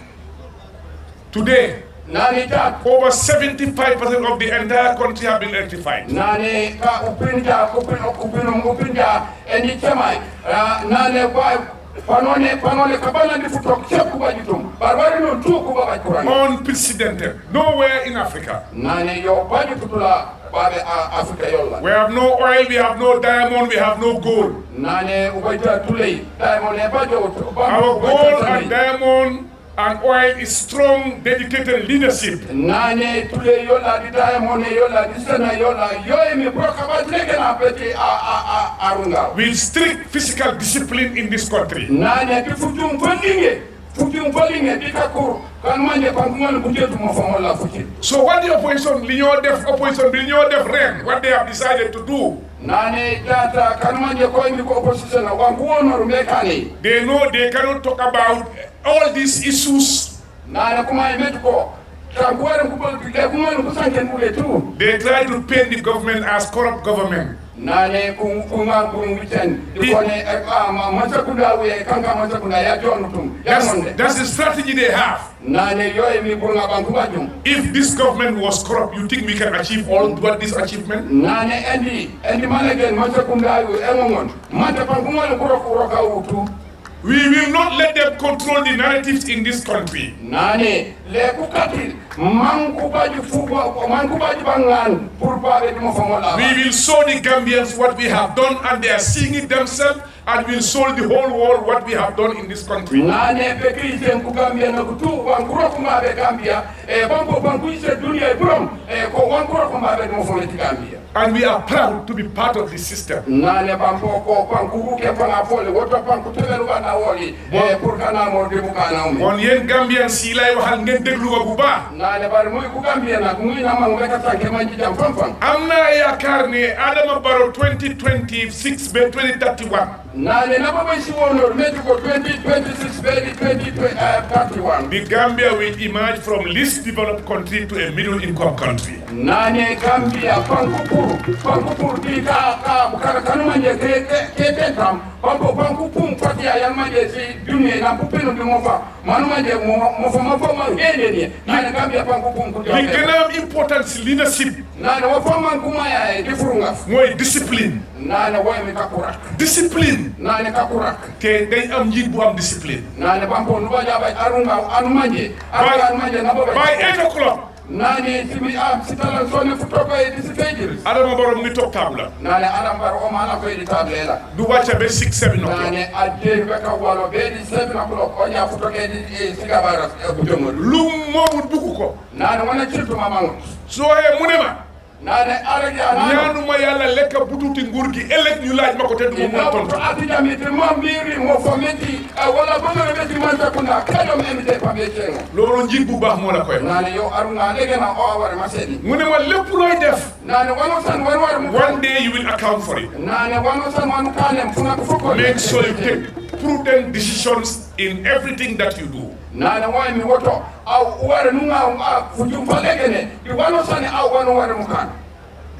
today, naane dat over seventy-five percent of the entire country have been electrified. Naane ka upinja, upin, upin, upinja, endi chemai. Ah, naane kwa panone, panone kabana ndi futok chef kubajitum. Barbari no tu kubajitum. Unprecedented. Nowhere in Africa. Naane yo baji kutula babe a Africa yola. We have no oil, we have no diamond, we have no gold. Naane ubaja tulei diamond e bajo. Our gold and diamond and oil is strong, dedicated leadership. Naane tule yola di diamond yola di sana yola yo e mi broka ba tleke na peti a, a, a, arunga. With strict physical discipline in this country. Naane ki fujum falinge, fujum falinge di kakur kan manje pankuman bujetu mo famola fuji. So what the opposition, li ñoo def opposition bi, li ñoo def ren, what they have decided to do? Naane data kan manje ko indi ko opposition na wangu wono rumbe kane. They know they cannot talk about all these issues. Naane kuma imet ko. Kan kuwaren ku bal bile kuma ku sanken bule tu. They try to paint the government as corrupt government. Naane ku, kuma ku witan. Di kone, eh, ah, ma, mansa kunda we, kanka mansa kunda ya jono tum. Ya monde. That's the strategy they have. Naane yo e mi burunga banku bajum. If this government was corrupt, you think we can achieve all what this achievement? Naane endi, endi manegen mansa kunda we, engongon. Mata pankuman kuro kuro ka utu. We will not let them control the narratives in this country. Naane, le kukati, manku baji fubo, manku baji bangan, pour babe di mo famola. We will show the Gambians what we have done, and they are seeing it themselves, and will show the whole world what we have done in this country. Naane, pe krisen ku Gambia na kutu, wankuro kuma be Gambia, e banko banku ise dunia e burom, e ko wankuro kuma be di mo fometi Gambia. And we are proud to be part of this system. Naane banko ko banku ke fana fole woto banku tebelu bana woli. E pour kana mo de bukana mo. Kon yéen Gambien si lay waxal ngeen déglu ma bu baax. Naane bari muy ku Gambien nak muy na ma ngeka tanke manji jam fam fam. Am naa yaakaar ne Adama Barrow twenty twenty-six ba twenty thirty-one. Naane na ba bay si wono meti ko twenty twenty-six ba di twenty thirty-one. The Gambia will emerge from least developed country to a middle income country. Naane Gambia, panku puru, panku puru di ka, ka, ka, kanu manje ke, ke, ke, ke tam, panku, panku pum pati ya yan manje si dunia na pupinu di mofa, manu manje mo, mofa, mofa, ma hende ni. Naane Gambia, panku pum ku. Li gën a am importance leadership. Naane wa fa man kuma ya, e, di furunga. Mooy discipline. Naane wa mi kakurak. Discipline. Naane kakurak. Te day am njiit bu am discipline. Naane bampo nuba jaba arunga, anu manje. Arunga anu manje, na baba. By eight o'clock. Naane simi am sitalan sone fu topa e disi fejiri. Adama Barrow mu ngi toog table la. Naane Adama Barrow o mala ko e di table la. Du wàcca ba six, seven o'clock. Naane a de be ka walo be di seven o'clock. O ya fu toke di, e, siga bara, e, bu jomo. Lu moomu bugg ko. Naane wana chiltu mamango. So he mu ne ma. Naane, ara jaa naano. Ñaanuma Yàlla lekka bututi nguur gi, ëllëg ñu laaj ma ko te du ma mën a tontu. Ati jami te ma mbiri mo fa metti, eh, wala ba nga metti man takuna, kadam emite pa be chengo. Loolu njiit bu baax moo la koy wax. Naane, yow aru nga lege na o awar ma sedi. Mu ne ma, "Lépp looy def, Naane, wano san, wano war mu one day you will account for it. Naane, wano san, wano kanem, funa ku fuko. Make sure you take prudent decisions in everything that you do." Naane, wa mi woto, aw wara nunga, a fujum falege ne, di wano sani aw wano wara mu kan.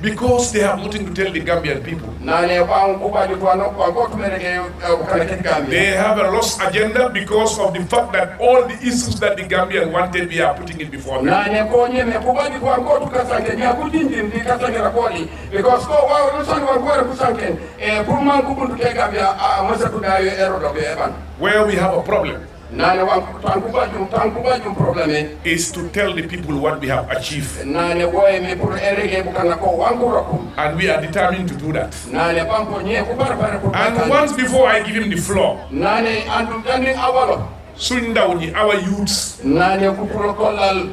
Because they have nothing to tell the Gambian people. Naane, ba un kuba di wano, ba go to merege, eh, kana kit Gambia. They have a lost agenda because of the fact that all the issues that the Gambian wanted, we are putting it before them. Naane, ko nye me kuba di wano go to kasanke, nya kutinjin di kasanke la koli. Because ko wa no san wa go to kasanke, eh, pour man kubuntu ke Gambia, a masa kudayo ero do be ban. Where we have a problem. Naane, wa tanku bajum, tanku bajum problème. Is to tell the people what we have achieved. Naane, woye mi pour erege bu kana ko wangu rokum. And we are determined to do that. Naane, banko nye ku bar bar ku. And once before I give him the floor, Naane, andu jani awalo. Suñ ndaw ñi, our youths. Naane, ku pour kolal.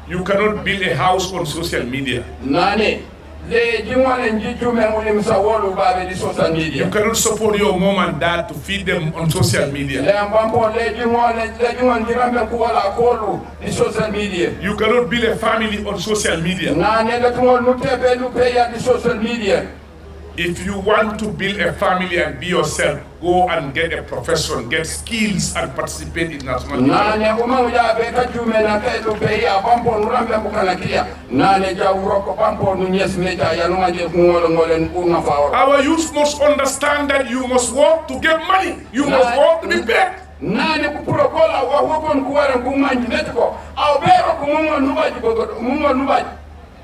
You cannot build a house on social media. Naane, le jingwane nji jume ulim sa wolu babe di social media. You cannot support your mom and dad to feed them on social media. Le ambampo le jingwane, le jingwane jirambe kuwala kolu di social media. You cannot build a family on social media. Naane, le tungo nute be lupe ya di social media. If you want to build a family and be yourself, go and get a profession, get skills and participate in national development. Naane, uma uja be ka jume na ka lupe ya bampo nurambe bukana kia. Naane, ja uroko bampo nu nyes meja ya numa je ngolo ngole una faoro. Our youth must understand that you must work to get money. You must work to be paid. Naane, ku puro kola wa hokon ku waran ku manji metiko. Au bero ku mungo nubaji bogodo, mungo nubaji.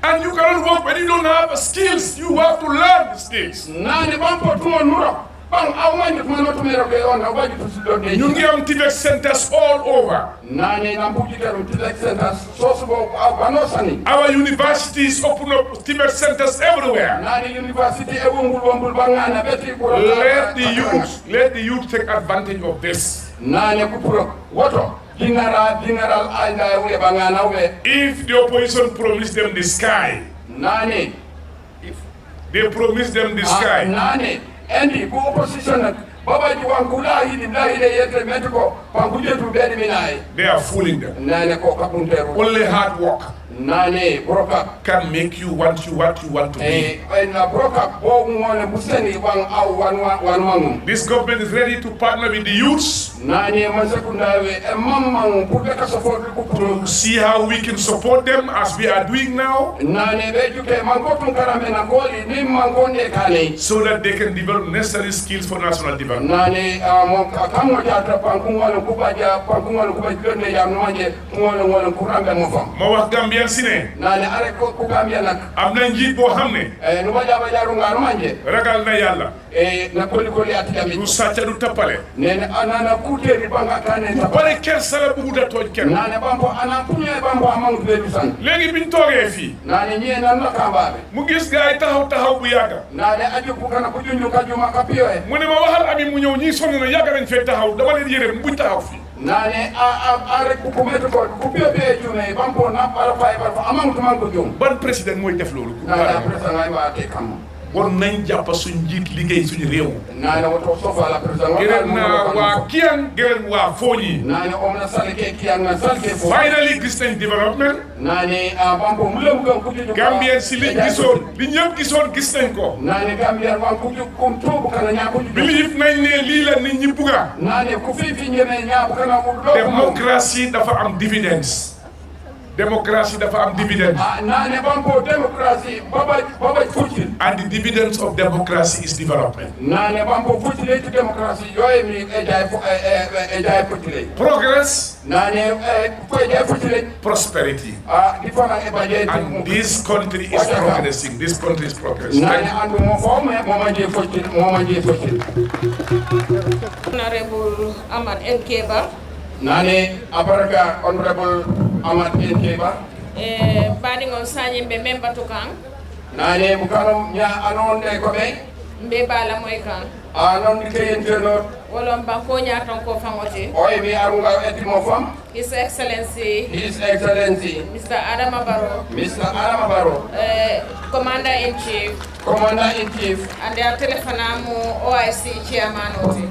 And you cannot work when you don't have skills. You have to learn the skills. Naane, bampo tumo nuro. Bang au manji tumo no tumero ke on, au baji tusi do de. Ñu ngi am TVET centers all over. Naane, na mbuji teru TVET centers. So subo au bano sani. Our universities open up TVET centers everywhere. Naane, university e wongul wongul bangana beti kuro. Let the youth, let the youth take advantage of this. Naane, ku puro woto. Dingara, dingaral ay nda we bangana we. If the opposition promise them the sky, Naane. If they promise them the sky, Naane. Endi ku opposition na baba ji wan kula hidi bla hidi yete metiko. Pangu jetu bedi minaye. They are fooling them. Naane, ko kapunteru. Only hard work, Naane, broka. Can make you want you what you want to be. Eh, eh, na broka bo ngone buseni wan au wan wan wan. This government is ready to partner with the youths. Naane, man sekunda we, eh, mamang purbe ka support ku puro. See how we can support them as we are doing now. Naane, be juke man ko tun karame na koli ni man ko ne kane. So that they can develop necessary skills for national development. Naane, ah, mo ka kamo ja ta panku ngolo kuba ja panku ngolo kuba jonde ja no manje. Ngolo ngolo kurambe mo fam. Ma wax Gambian si ne, Naane, are ko ku Gambia nak. Am na njiit boo xam ne, Eh, no baja baja runga no manje. Ragal na Yàlla. Eh, na koli koli ati jami. Du sàcca, du tappale. Nene anana kuteri banga kane. Ku bare kersa la, buggut a tooñ kenn. Naane bambo ana punya bambo amang beru san. Léegi bi ñu toogee fii, Naane, nye na na kambabe. Mu gis gaay taxaw taxaw bu yàgga. Naane aju ku kana ku junju ka juma ka piyo e. Mu ne ma, "Waxal Ami mu ñëw, ñii sonn na, yàgg nañ fee taxaw, dama leen yërëm, buñ taxaw fii." Naane, a, a, a rek ku, ku metu ko, ku piyo piyo jume, bampo na, bara fay, bara fa, amang tu mangu jum. Ban président mooy def loolu? Naane, a président ay wa te kam. Bon, nañ jàpp suñ njiit liggéey suñu réew. Naane, woto sofa la président. Gërëm naa waa Kiang, gërëm waa Foni. Naane, om na salke Kiang, na salke Foni. Finally, gis nañ development. Naane, a bampo mulam kan kutu. Gambien si liñ gisoon, li ñëpp gisoon, gis nañ ko. Naane, Gambien wan kutu kum tubu kana ña kutu. Believe nañ ne lii la nit ñi bugga. Naane, ku fi fi ñeme ña bu kana mu do. Démocratie dafa am dividends. Démocratie dafa am dividends. Ah, naane bampo démocratie baba baba futil. And the dividends of democracy is development. Naane bampo futil to démocratie yoy mi e jay fo e e e jay futil. Progress. Naane, eh, ko e jay futi le. Prosperity. Ah, di fana e baje. And this country is progressing. This country is progressing. Naane, andu mo fo me, mo manje futi, mo manje futi. Honorable Amat N Keba. Naane, abaraka Honorable Amat N Keba. E, baɗi on sañi ɓe memba to kan. Naane, bukanum nya anon de ko be. Mbe bala moy kan. A non ke internet. Wolon banko nya ton ko fangote. Oy mi arunga eti mo fam. His Excellency. His Excellency. Mister Adama Barrow. Mister Adama Barrow. Eh, Commander in Chief. Commander in Chief. And a telephone mo O I C chairman oti.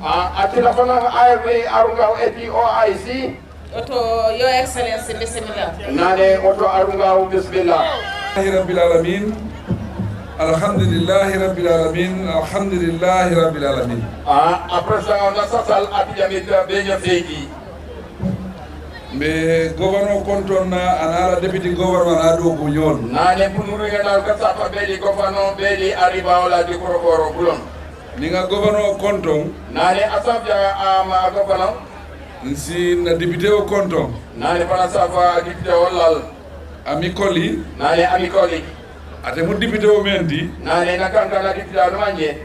A, a telephone arunga eti O I C. Oto, Your Excellency, bismillah. Nane, oto arunga o bismillah. Alhamdulillahi Rabbil Alamin. Alhamdulillahi Rabbil Alamin. Alhamdulillahi Rabbil Alamin. A, a président on a sasal ati jamit be nya feji. Mbe gouverneur konton na anala deputy gouverneur na do ko nyon. Nane punuru ngal ka sapa beli gouverneur beli ariba ola di korokoro bulon. Ninga gouverneur konton. Nane asafia ama gouverneur. Nsi na député o konton. Nane pana safa député o lal. Ami Koli. Nane ami Koli. Ate mu député o mendi. Nane na kankana député no manje.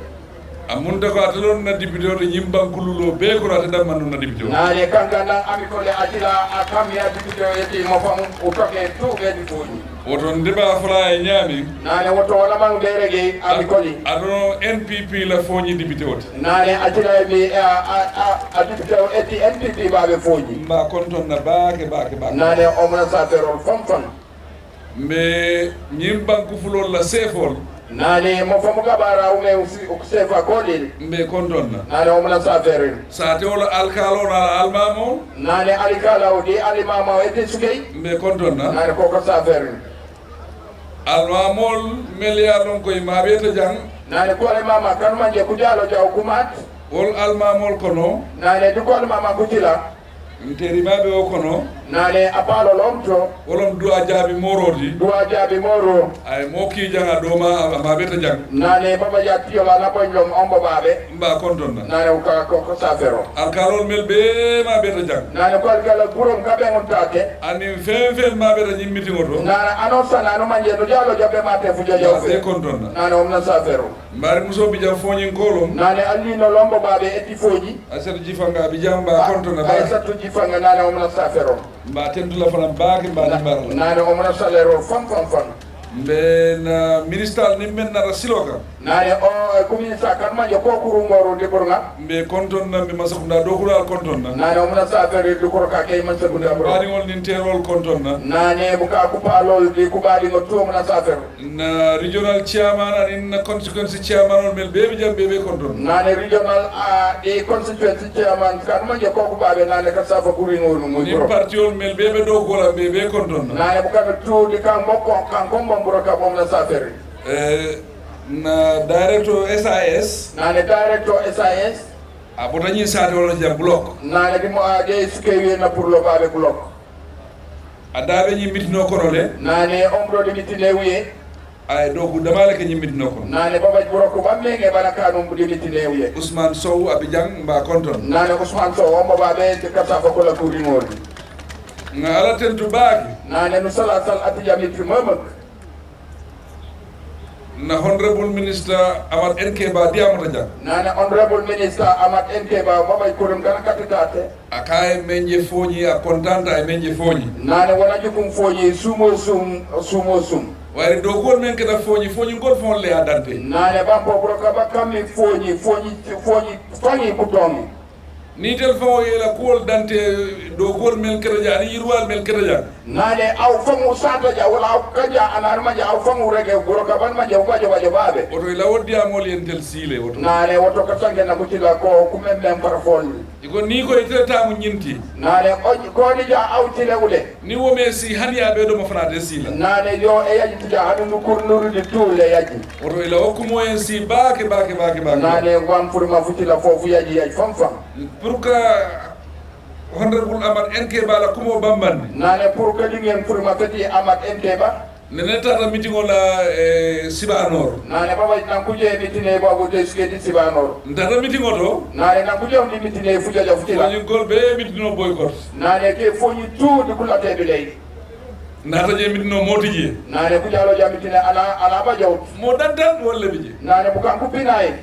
Amunta ko atelon na député o de nyimban kululo be ko ate dam manu na député o. Nane kankana ami Koli atila akami ya député o yeti mo famu utoke tu be di foni. Woto ndeba fula e ñaami. Nane woto wala man berege ami Koli. Adono N P P la foñi député wote. Nane atila mi a a a a député o eti N P P babe foñi. Mba konton na baake baake baake. Nane omna sa ferol fam fam. Mbe ñim banku fulol la sefol. Nane mo famu kabara ume usi ukusefa kolil. Mbe konton na. Nane omna sa ferol. Sa te wala alkalo na almamo. Nane alikala o di alimama o eti sukey. Mbe konton na. Nane koko sa ferol. Almamol mel ya lon koy mabeta jang. Nane ko alimama kan manje ku jalo jaw kumat. Wol almamol kono. Nane du ko alimama ku tila. Nteri mabe o kono. Nane apalo lomto. Wolom duwa jabi morodi. Duwa jabi moro. Ay mo ki janga doma mabeta jang. Nane baba ya tiyo la na boy lom ombo babe. Mba konton na. Nane uka koko sa ferol. Alkalol mel be mabeta jang. Nane ko alkala gurom kabe on tate. Ani fen fen mabeta ñimmiti ngoto. Nane ano sana ano manje no jalo jabe mate fuja jaw. Mba se konton na. Nane omna sa ferol. Mbari muso bijan foñin kolom. Nane alli no lombo babe eti foji. Asatu jifanga bijan mba konton na ba. Asatu jifanga nane omna sa ferol. Mba tentula fana baake mba ni barla. Nane omna sa lerol fam fam fam. Mbe na ministal ni men na silo kan. Nane o e ku ministal kan manje ko kuru ngoro de burga. Mbe konton na mbe masakunda dokura konton na. Nane omna sa fere dukoro ka kay masakunda bro. Bani wol nin terol konton na. Nane buka ku palol de ku badi ngo tu omna sa fere. Na regional chairman anin na constituency chairman on mel bebe jam bebe konton. Nane regional a de constituency chairman kan manje ko ku babe nane ka safa kuri ngoro mo. Ni parti on mel bebe do ko la bebe konton. Nane buka tu de kan moko kan kombo mburo ka omna sa fere. Eh, na director S I S. Nane director S I S. A bota ñin sate wala ja bloc. Nane di mo a je suke wiye na pour lo babe bloc. A dabe ñi mitino kono le. Nane omro di mitine wiye. Ay do ku damale ke ñi mitino kono. Nane baba buro ko bamme nge bana kanum di mitine wiye. Ousmane Sow Abidjan mba konton. Nane Ousmane Sow ombo babe te kasa ko la kuri ngori. Nga ala tentu baki. Nane no sala sal ati jamit mamak. Na Honorable Minister Amat N K Ba diamata jang. Nane Honorable Minister Amat N K Ba babay kurum kana katitate. A kaye menje foñi a kontanta e menje foñi. Nane wona jukum foñi sumo sum sumo sum. Wari dogol men keda foñi foñi gol fon le adante. Nane bampo broka ba kammi foñi foñi foñi foñi kutomi. Ni tel faŋo yela kuwol dante dow kuwol men keta ja ani yirwal men keta ja. Nane aw faŋu sata ja wala aw kaja anar manja aw faŋu rege goro kaban manja ubajo bajo babe. Oto ila woddi amol yen tel sile woto. Nane woto ka sange na mutila ko kumen men parafol. Iko ni ko itele tamu nyinti. Nane o ko ni ja aw tile wule. Ni wo me si hani ya be do mo fana de sila. Nane yo e yaji tija hanu nukur nuru di tule yaji. Woto ila o kumo yen si bake bake bake bake. Nane wan furma futila fofu yaji yaji fam fam. Pour que Honorable Amat N K Ba la kumo bambandi. Nane pour que lingen furma feti Amat N K Ba. Nene tata meeting o la eh, Siba Nord. Nane baba nan kuje meeting e babu te skedi Siba Nord. Tata meeting o to. Nane nan kuje on meeting e fuja ja futila. Ni gol be meeting o boycott. Nane ke foni tu di kula te bilay. Nata je mitino moti je. Nane ku jalo ja mitine ala ala ba jaw. Mo dandan wolle bije. Nane bukan ku pinay.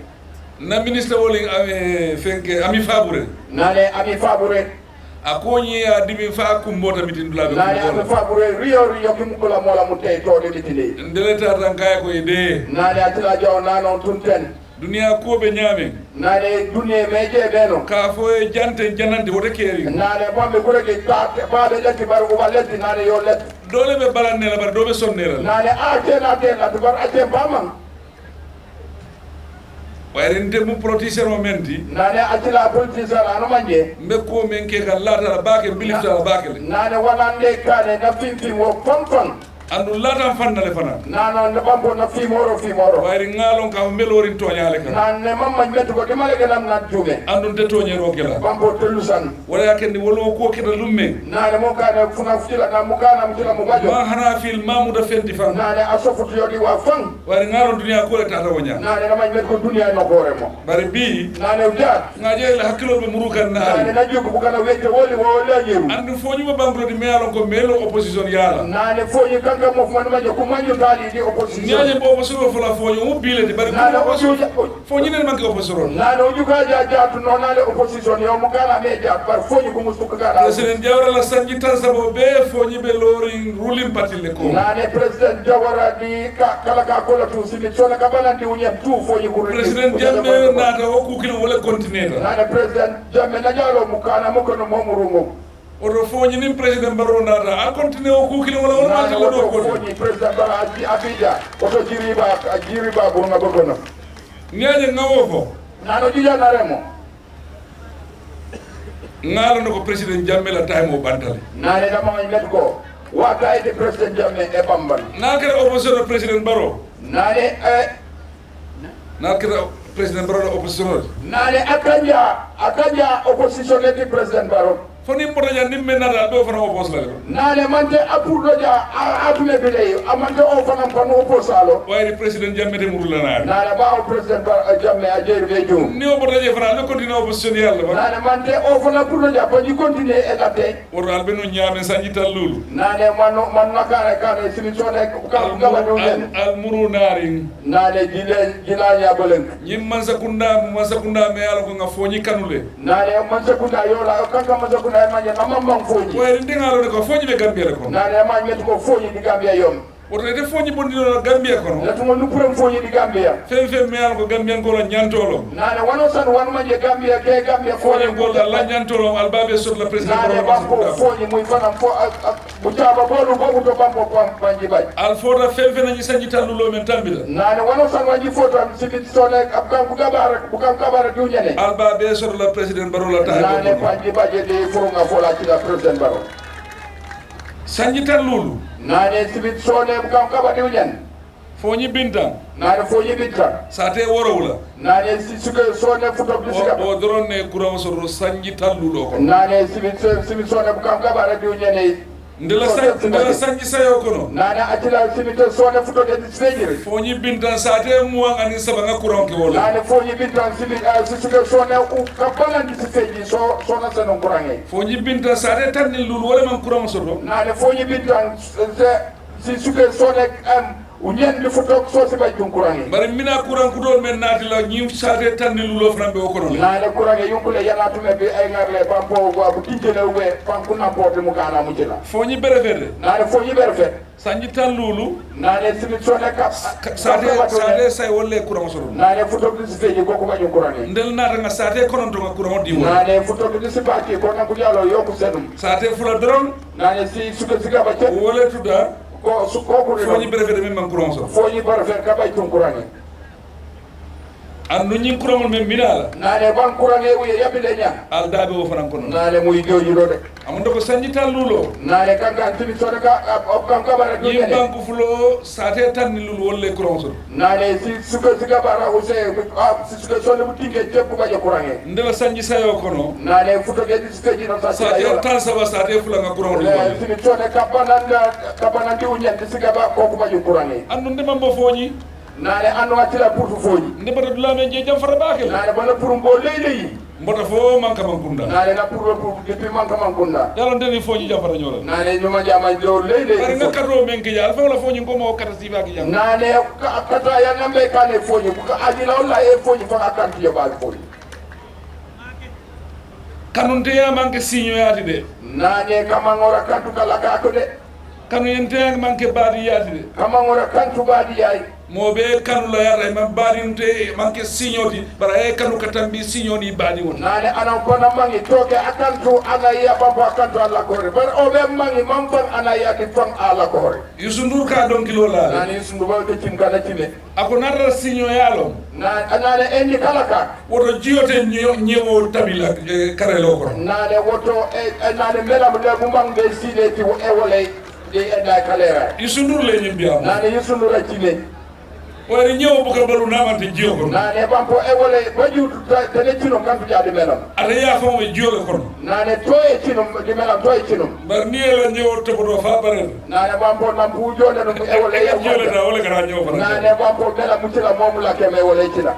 Na ministre woli ami fenke ami fabure. Nane ami fabure. A koñi a dimi fa kumbota mitin dula be. Nane ami fabure rio rio kim kula mola mu tay to de mitine. Ndele tata kay ko ide. Nane atila jaw nano tunten. Duniyaa kuwo ɓe ñaamen. Naane duniye me je ɓe no. Ka fo e janten janante wote keeri. Naane bamɓe gurege ta, baɓe letti bar uba letti naane yo letti. Dole ɓe balanne la bar doɓe sonne la. Naane a tena tena to bar a ten baman. Wayri nte mu politicien o men ti. Naane a tila politicien ano manje. Mbe ko men ke ka lata la bake, bilifta la bake le. Naane wala nde kane na fim fim o fam fam. Andu latan fannale fana. Naano nde bambo na fimoro fimoro. Wayri ŋaalon ka mbe lorin toñale kan. Naan ne mamma metu ko dimale ke nam nan jume. Andu nte toñero kela. Bambo telu san. Wala ya kendi wolo ko keda lumme. Naane mo kana funa futila na mo kana mutila mo bajo. Ma hana fil mamuda fenti fan. Naane a sofutu yodi wa fan. Wayri ŋaalon duniya ko le tata woña. Naane na man met ko duniya no gore mo. Bari bi. Naane uja. Ŋa je la hakkilol ɓe muru kan naari. Naane na jogu bukana wete woli wo la yeru. Andu foñu ma bangulo di me alon ko melo opposition yala. Naane foñu kanka mo fuma ma joku manju tali di opposition. Ñaje bo opposition fola foñu mu bile di bari. Naane oju foñu ne manke opposition. Naane oju ka ja ja tu no naane opposition yo mu kana me ja par foñu ko musu kana. President Jawara la sanji tan sabo be foñu be lori ruling party le ko. Naane president Jawara di ka kala ka kola tu simi sona ka balandi uña tu foñu ko. President Jammeh naata o kukilo wala continue ta. Naane president Jammeh na jalo mu kana mo kono mo murungo. Oto foñi nin president Barrow naata a continue o kukilo wala wala ma tilla do ko. Foñi president Barrow a abija oto jiriba a jiriba burunga bokono. Ñaje ŋawo fo. Naano juja na remo. Ŋaala no ko president Jammeh la time o bantale. Naane dama met ko wata ede president Jammeh e bambal. Na kere opposition president Barrow. Naane eh. Na kira president Barrow la opposition. Naane akanja akanja opposition eti president Barrow. Foni mbota ja nimme nata do fana oppose la. Naane mante apurdo ja atume bile amante o fana fana oppose alo. Wayri president Jammeh te murula na. Naane ba o president Jammeh a jeri be jum. Ni o mbota je fana le continue opposition yalla. Naane mante o fana purdo ja pa ji continue e late. Woto albe no ñaame sanji tallulu. Naane manno manna kare kare sini sone ka gaba do nen. Almuru narin. Naane jile jila ya bolen. Ñim mansa kunda mansa kunda me ala ko nga foñi kanule. Naane mansa kunda yola kanka mansa kunda manya na mamman foñi. Ko eri ndingalo ko foñi be Gambia ko. Naane ma ñet ko foñi di Gambia yom. Woto ete foñi bondino la Gambia kono. Latumo nupuram foñi di Gambia. Fen fen me ala ko Gambian ko la ñantolo. Naane wano san wano manje Gambia ke Gambia foñi ko la ñantolo albabe sur la president. Naane bampo foñi muy fanam fo. Bucaba bolu bobu to bampo pam panji baj. Al fota fen fen ñi sanji tallulo men tambita. Naane wano san wanji fota sibit sone ab kan ku gabara bu kan gabara duñane. Albabe sur la president Barrow la tahe. Naane panji baje de furunga fola ci la president Barrow. Sanji tallulu. Naane sibit sone bu kam kaba diw ñan. Foñi bintan. Naane foñi bintan. Sate worowla. Naane si suke sone futok di sika. O doron ne kuran soro sanji tallulo ko. Naane sibit sibit sone bu kam kaba diw ñane. Ndela sanji ndela sanji sayo kono. Naane atila sibit sone futok di sejire. Foñi bintan sate muwan ani sabanga kuran ke wala. Naane foñi bintan sibit si suke sone u kapalan di sejire so sona sanon kuran. Foñi binta sare tan ni lulu wala man kuran soto. Naane foñi binta si suke sone am u ñen di foto so si bay dun kuran. Bari mina kuran kudol men nati la ñi sare tan ni lulo fran be o kono. Naane kuran yunkule yana tume be ay ngar le bampo go abu tinjele we pan kuna porte mu kana mu jela. Foñi berefere. Naane foñi berefere. Sanji tan luulu. Naane simi sone ka sate sate say wolle kuran soro. Naane futok di sifeji ko kuma ñu kuran. Ndel nata nga sate konon to nga kuran di mo. Naane futok di sipati ko na ku yalo yoku senum. Sate fula doron. Naane si suka siga ba chat wole tuda. Ko su ko ku foñi berefere men man kuran soro. Foñi berefere ka bay tun kuran. Andu ñin kuraŋol men minala. Naane ban kuraŋe wuye yabile ña. Al dabe wo fanan kono. Naane muy joji do de. Amundo ko sanji tallulo. Naane kanka antimi sona ka o kan kabara do ñin. Banku fulo sate tan ni lulu wolle kuraŋ so. Naane si suka siga bara use si suka sona bu tinge jebbu baje kuraŋe. Ndela sanji sayo kono. Naane futo ge di suka ji no sa sate tan saba sate fula nga kuraŋ. Simi sona kabana kabana ndi uñan di siga ba ko ku baje kuraŋe. Andu ndema mbo foñi. Naane anno attira pour foñi. Nde mbata dula men je jam fata bakel. Naane bala pour mbo ley ley. Mbota fo manka man kunda. Naane na pour pour depuis manka man kunda. Yalo ndeni foñi jam fata ñola. Naane ñuma jama jo ley ley. Ari ngakkato men ke ya alfa wala foñi ko mo kata siba ki jam. Naane kata ya nambe kane foñi ko ajila wala e foñi fa akanti ya ba foñi. Kanunte ya manke siño yati de. Naane kamangora kantu kala kako de. Kanu yente manke badi yati de. Kamangora kantu badi yayi. Mo ɓe kanu la yara e man baɗinte manke signoti, bara e kanu ka tambi signoni baɗi won. Naane anan kono mangi toke akantu ana iya bambo akantu alla kore. Bara o ɓe mangi man fan ana iya ki fan alla kore. Yusu Ndur ka donkilo la. Naane Yusu Ndur ba ke cim kana cime. Ako narra signo yalo. Na, naane endi kala ka. Woto jiyote ñe-, ñewo tabila, eh, karelo kono. Naane woto, eh, eh, naane melam le mu mang be sile ti e wolay de enda kalera. Yusu Ndur le ñim biya mo. Naane Yusu Ndur a cime. Wari ñewo buka balu namante jiyo kono. Naane bampo e wolay baju ta, tene cino kantu jadi melam. Ata ya fo e jiyo le kono. Naane to e cino, di melam to e cino. Bar ni e la ñewo topoto fa bare. Naane bampo nampu jole no e wolay. E jiyo le ta, wala kara ñewo fana. Naane bampo bela mutila momu la keme wolay cila.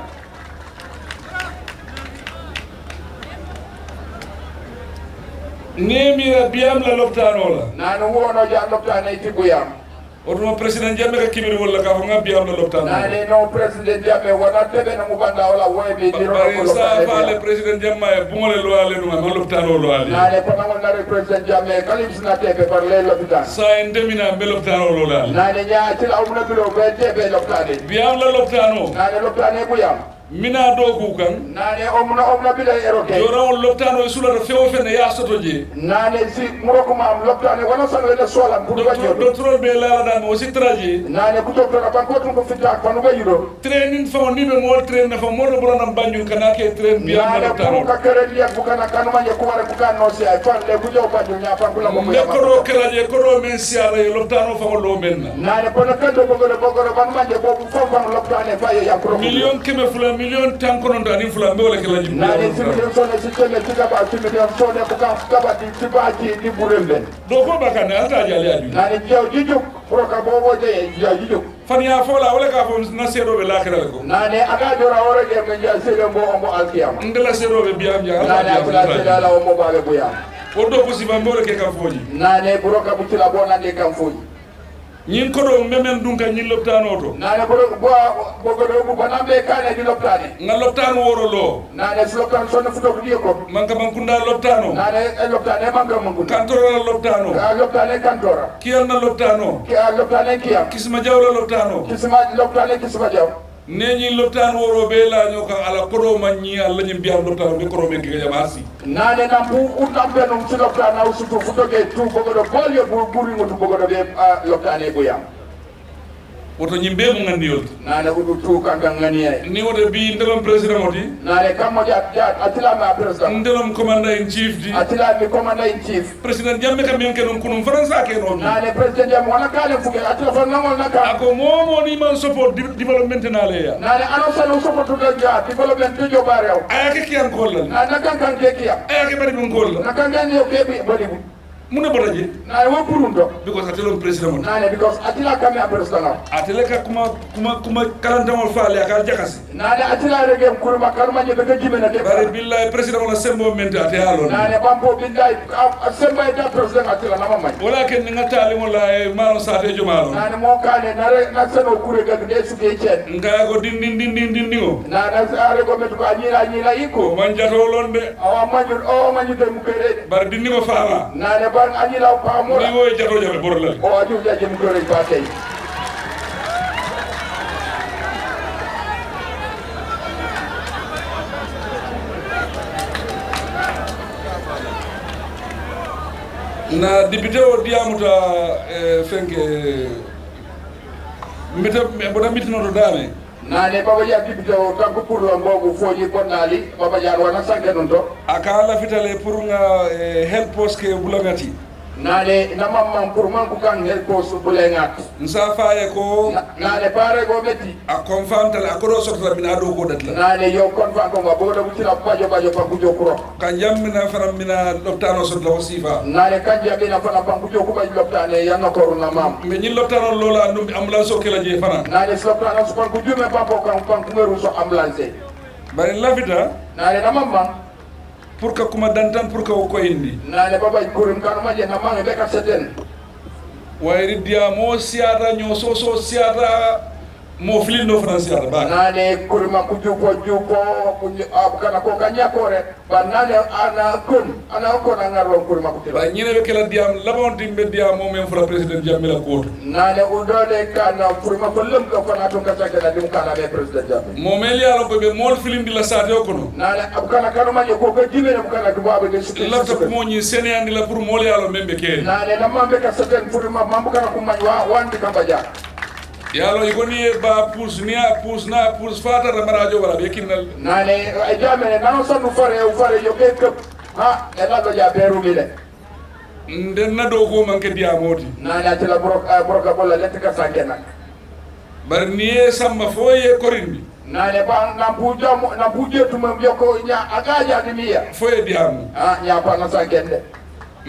Ni mi ra biyam la loptano la. Naane wono ja loptane ti buyam. Oto président Jammeh ka kibiri wala ka fo nga biyam la loptano. Naane no président Jammeh wala tebe na mu banda wala woy bi diro. Bari ko sa loptane fa le biyam. Président Jammeh e bungole lo ale no ma loptano lo ale. Naane ko nango nare président Jammeh kalim sina tebe par le lopitan. Sa en demina be loptano lo ale. Naane nya tila umna bilo be tebe loptane. Biyam la loptano. Naane loptane buyam. Mina do ku kan. Naane omna, omna bila eroke. Jora on loptano e sulata fewo fene ya soto je. Naane si muro kuma am loptane wala salo ele sola pour ba jodo. Docteur be la la dame aussi traje. Naane ku docteur a banko tun ko fita kanu ba yido. Training fa ni be mo train na fa mo do bro na Banjul kana ke train biya. Naane loptano. Pour ka kere liya ku kana kanu manye ku wara ku kan no si ay fan le ku jo Banjul nya fan ku la mo. Ne ko do kala je ko do men siara e loptano fa lo men na. Naane kono kando bogoro bogoro ban manje bobu fo ban loptane fa ye yankuro. Million keme fula, million tan kono ndani fula mbole ke laji. Naane si million sone si teme si kaba si million sone buka kaba di si baji di burembe. Do ko bakane ata jali aju. Naane jaw jijuk proka bobo je jaw jijuk. Fan ya fola wala ka fo na sedo be lakira ko. Naane aga jora ore je men ja sedo mbo ombo alkiyama. Ndela sedo be biyam ja. Naane atla sedo la ombo babe buyam. O do ko si ban mbole ke ka foji. Naane buroka butila bona de kan foji. Ñin kodo memen dun ka ñin loptano to. Naane bodo bo bogodo bu banambe kane di loptane. Nga loptano woro lo. Naane si loptano sonno futo ko diyo ko. Manka Mankunda loptano. Naane e loptane manka Mankunda. Kantora loptano. A loptane kantora. Kiyal na loptano. Ki a loptane kiya. Kisma Jawla loptano. Kisma loptane Kisma Jaw. Neñi loptaan woro be la ñoo kan ala kodo man ñi alla ñim biya loptaan be kodo men ke jama si. Naane nan bu utam be num si loptaan na usutu futo ke tu bogodo bol yo bu buri ngutu bogodo be, ah, loptaan e buyam. Woto ñim be mu ngandi yolti. Naane udu tu kan kan ngani ay. Ni woto bi ndelom président moti. Naane kam mo ja ja atila ma président. Ndelom commander in chief di. Atila mi commander in chief. Président Jammeh ka men ke non kunun Faransa ke non. Naane président Jammeh wala kale fuke atila fa nangol naka. Ako momo ni man support di-, development na le ya. Naane ano sanu support to ja development to jo bare o. Aya ke kiyan kolla. Naane kan kan ke kiya. Aya ke bari bun kolla. Na kan kan yo ke bi bari bu. Muna bota je. Naane wo kurun to. Because atila on président mon. Naane because atila kame a président. Atila ka kuma, kuma, kuma kalanta mo fale aka jakasi. Naane atila rege kuruma karma je beke jimena ke. Bari billahi président wala sembo mente ate alo. Naane bampo billahi a, a semba ita président atila nama mai. Wala ken nga tali wala e mano sa te jomalo. Naane mo kane nare na seno kure ga de su ke chen. Nga ko din din din din din ngo. Naane sa re ko metu ko anyira anyira iko. Man jato londe. Awa manyu o manyu de mukere. Bar din ngo fama. Naane ban anyira famo. Ni wo jato jato borla. O aju jaje mukere ba kay. Na député o diyamuta, eh, fenke, mbite, mboɗa mitinoto dame. Naane Baba Jan député o kanko pour lo mbogu foji bonnali Baba Jan wana sanke non to. Aka lafitale pour nga, eh, help poste ke bulangati. Naane na mamman pour man ku kan hel ko su bulengat. Nsa faye ko. Na, naane pare go meti. A confirm tala a kodo sotla mina do ko datla. Naane yo confirm ko ma bodo butila bajo bajo pa kujo kuro. Kan jammina fana mina loptano sotla o sifa. Naane kan jammina fana pa kujo ku bajo loptane ya no koru na mam. Me ñi loptano lola andum ambulance o kela je fana. Naane loptano so pa kujo me pa ko kan pa kumeru so ambulance. Bare lafita. Naane na mamman. Pour que kuma dantan pour que o ko indi. Naane Baba kurim kanu maje na mange be ka seten. Wayri diamo siata ño soso siata Mo filin no fanan siyata ba. Nane kurma ku jupo jupo, ku ñu-, ah, kana ko ka ñakore. Ba nane ana kon, ana kon a ŋarlon kurma ku tila. Ba ñine be kela diam labon dimbe diam mo men fura President Jammeh la koto. Nane u dole kana kurma ko lum ko fana to ka sake na dum kana be President Jammeh. Mo mel ya lon ko be mol filin di la sate o kono. Nane ab kana kanu ma ko ko jimene kana ko babe de suki. Lafta ko mo ñi sene andi la pour mol ya lon membe ke. Nane na mambe ka saten kurma mambu kana ko ma wa wandi ka baja. Yalo i koni e ba pus ni a pus na pus fata da marajo wala be kinnal. Nane e jamene nano sanu fare u fare yo ke ke. Ha e la do ya beru mile. Nden na do ko manke diamoti. Nane atila brok, eh, broka bola letika sankena. Bar ni e samma foye korindi. Nane ba na buja mo, na buje tuma yoko nya agaja dimiya. Foye diamu. Ah, nya pa na sankende.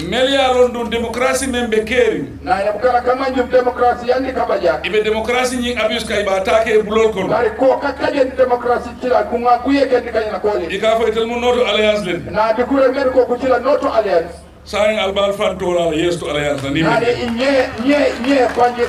Mel ya lon dun démocratie men be keri. Nane bukala kamanjum démocratie yandi kabaja. Ibe démocratie ñi abus kay ba take bulol kon. Bari ko ka kajen démocratie tila kunga kuye kendi kanyana koli. Ika fo itel mu noto alliance len. Na di kure men ko kutila noto alliance. Sain albal fanto la yes to alliance na ni. Nane inye, nye, nye, panje.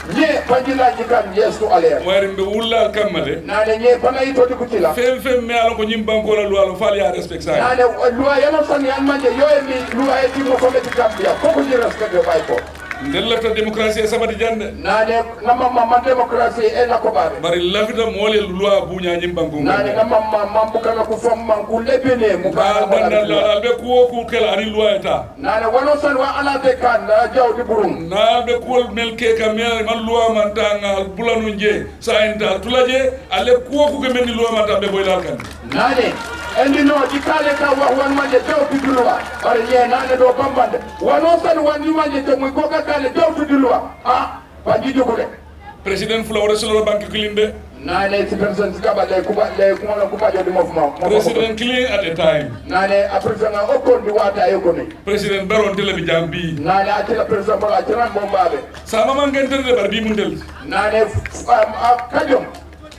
Ñe panjilaaji kan yeeso Alla. Wari mbe wullal kamma de. Nane ñe fana itoti kutila. Fen fen me ala ko ñim banko la luwalo fali ya respect sa. Nane luwa yano san yan manje yo e mi luwa e timo fo meti Gambia. Koko ñi respect yo bay ko. Ndella ta démocratie sabati jande. Nane nama mama démocratie e la ko bare. Bari lafita mole luwa buña ñim banko. Nane nama mama bukana ku fam man ku lebene mu ba. Danda la be ku ku kala ani luwa eta. Nane wano san wa ala be kan na jawdi burum. Na be kuwol mel ke ka mel man luwa man ta nga bulanu je sa en ta tula je ale kuwo ku ke men ni luwa man ta be boy lal kan. Nane endi no di kale ka wa wan manje jawdi dulwa. Bare ye nane do bambande wano san wan ni manje to mu ko ka kale jawdi dulwa. Ah. Banji jukule. President fula wala solo banki kilinde. Nane si president kaba le kuba le kuma kuba jodi mo fuma. President clean at a time. Nane a president o kon di wata e ko ni. President Barrow ntele bi jambi. Nane atila president Barrow atila bombabe. Sama mangen tele bar bi mundel. Nane kajom.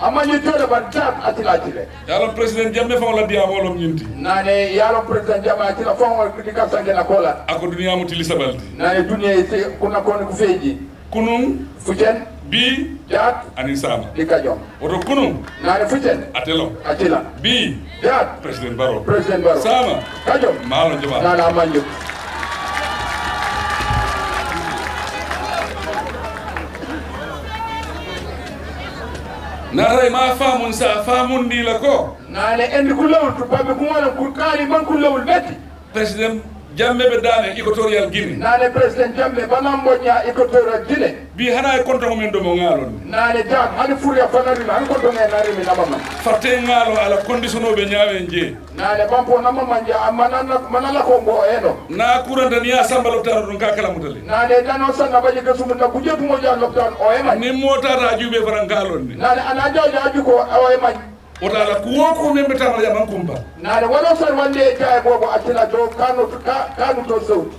Amma ñu tole ban jam atila atile. Yalo president Jammeh fa wala dia wolom ñinti. Nane yalo president Jammeh atila fa wala di ka sangena kola. Ako dunia mu tili sabaldi. Nane dunia ite kuna koni kufeji. Kunun. Fucen. Bi. Jat. Anin sama. Di kajom. Woto kunun. Nane fucen. Atelo. Atila. Bi. Jat. President Barrow. President Barrow. Sama. Kajom. Malo joma. Nana manjo. Naray ma famun sa famun ni la ko. Nane endi kulawul tu babe kuma na kukali man kulawul beti. President Jammeh be dame Equatorial Guinea. Nane President Jammeh banambo nya Equatorial Guinea. Bi hana e konto men do mo ngalon. Nane jam hani furi a fanari han konto men nari mi namama. Farte ngalo ala condition o be nyawe nje. Nane bampo namama nja manana manala ko mbo eno. Na kuranta ni asamba loptano don kakala mutale. Nane dano sanna baje gasumunda kujetu mo ja loptano o ema. Ni mota ta jube farangalon ni. Nane ana jaw ja juko o ema. Wota ala kuwo ko men be tamal ya man kumba. Nane wano san wande e jaya bobo atila to kanu ka kanu to sauti.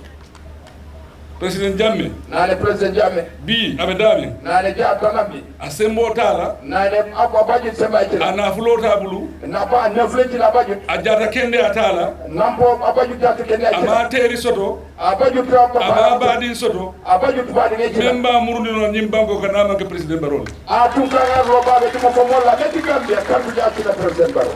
President Jammeh. Nane President Jammeh. Bi abe dame. Nane ja tanambi. A sembo tala. Nane abu abaju semba itila. Ana fulo ta bulu. Na ba na fulo itila abaju. A jata kende atala. Nambo abaju jata kende atila. Ama teri soto. Abaju ta ba. Ama badin soto. Abaju tubani ne itila. Memba murundi no nyimbango kanama ke President Barrow. A tun kaŋa robaɓe ɗum ko molla ɓe ti Gambia kanko jaatino President Barrow.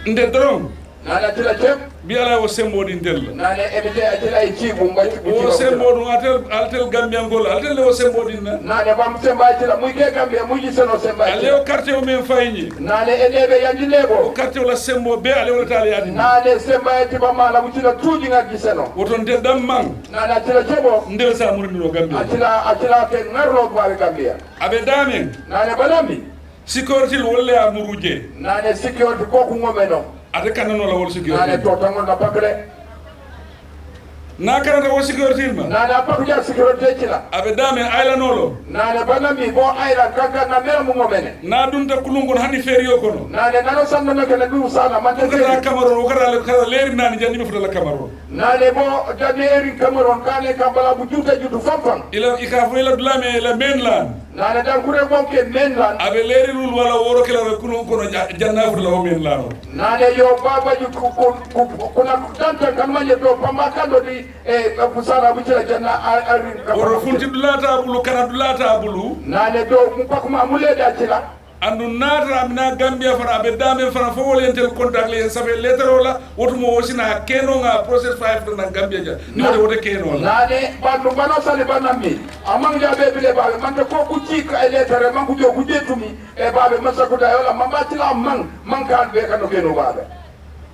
Nde doron. Nane atila cem. Bi ala o sembo ɗin tella. Nane emite atila e cibu mbati. O sembo ɗum atel altel Gambian gol altel o sembo ɗin na. Nane bam semba atila muy ke Gambia muy ji seno semba atila. Ale o quartier o men fayni. Nane e lebe yanji lebo. O quartier o la sembo be ale o tali adi. Nane semba ati ba mala mutila tuji ngaji seno. Woton te dam man. Nane atila cebo. Ndel sa murmino Gambia. Atila atila ke ngarlo bawe Gambia. Abe damen. Nane balami. Security wolle a muruje. Nane security ko ku ngomeno. Ate kanano la wol security. Nane to tango na bakre. Na kanata wol security ma. Nane apakuja security chila. Abe damen island olo. Nane balami bo island kaka na mera mu ngomene. Na dunta kulungon hani ferio kono. Nane nano sando na kana du sana mante. Kata Cameroon, kata le kata leri nani jani mi futa la Cameroon. Nane bo jani eri Cameroon kane kambala bu juta jutu fampang. Ila ika fo ila dulame ila mainland. Nane dan kure bonke men lan. Abe leri lul wala woro kela be kunu kono ja-, janna futa la o men lano. Nane yo baba ju ku-, ku-, ku-, kuna dantan kan manye do pamba kando di, eh, kusala buchila janna a-, arin ka. Woro funti dulata bulu, kana dulata bulu. Nane do mupakuma mule da chila. Andu nata mina Gambia fana, abe damen fana fo wole entel contact le, en safe letter wala, wotu mo wosina keno nga process five na Gambia ja. Ni wote wote keno wala. Nane, bandu bano sali banami. Amang ja be bile babe, mante ko kuchi ka e letter, man kujo kuje tumi, e babe, masa kuda yola, mamba tila mang, mang kan be kano keno babe.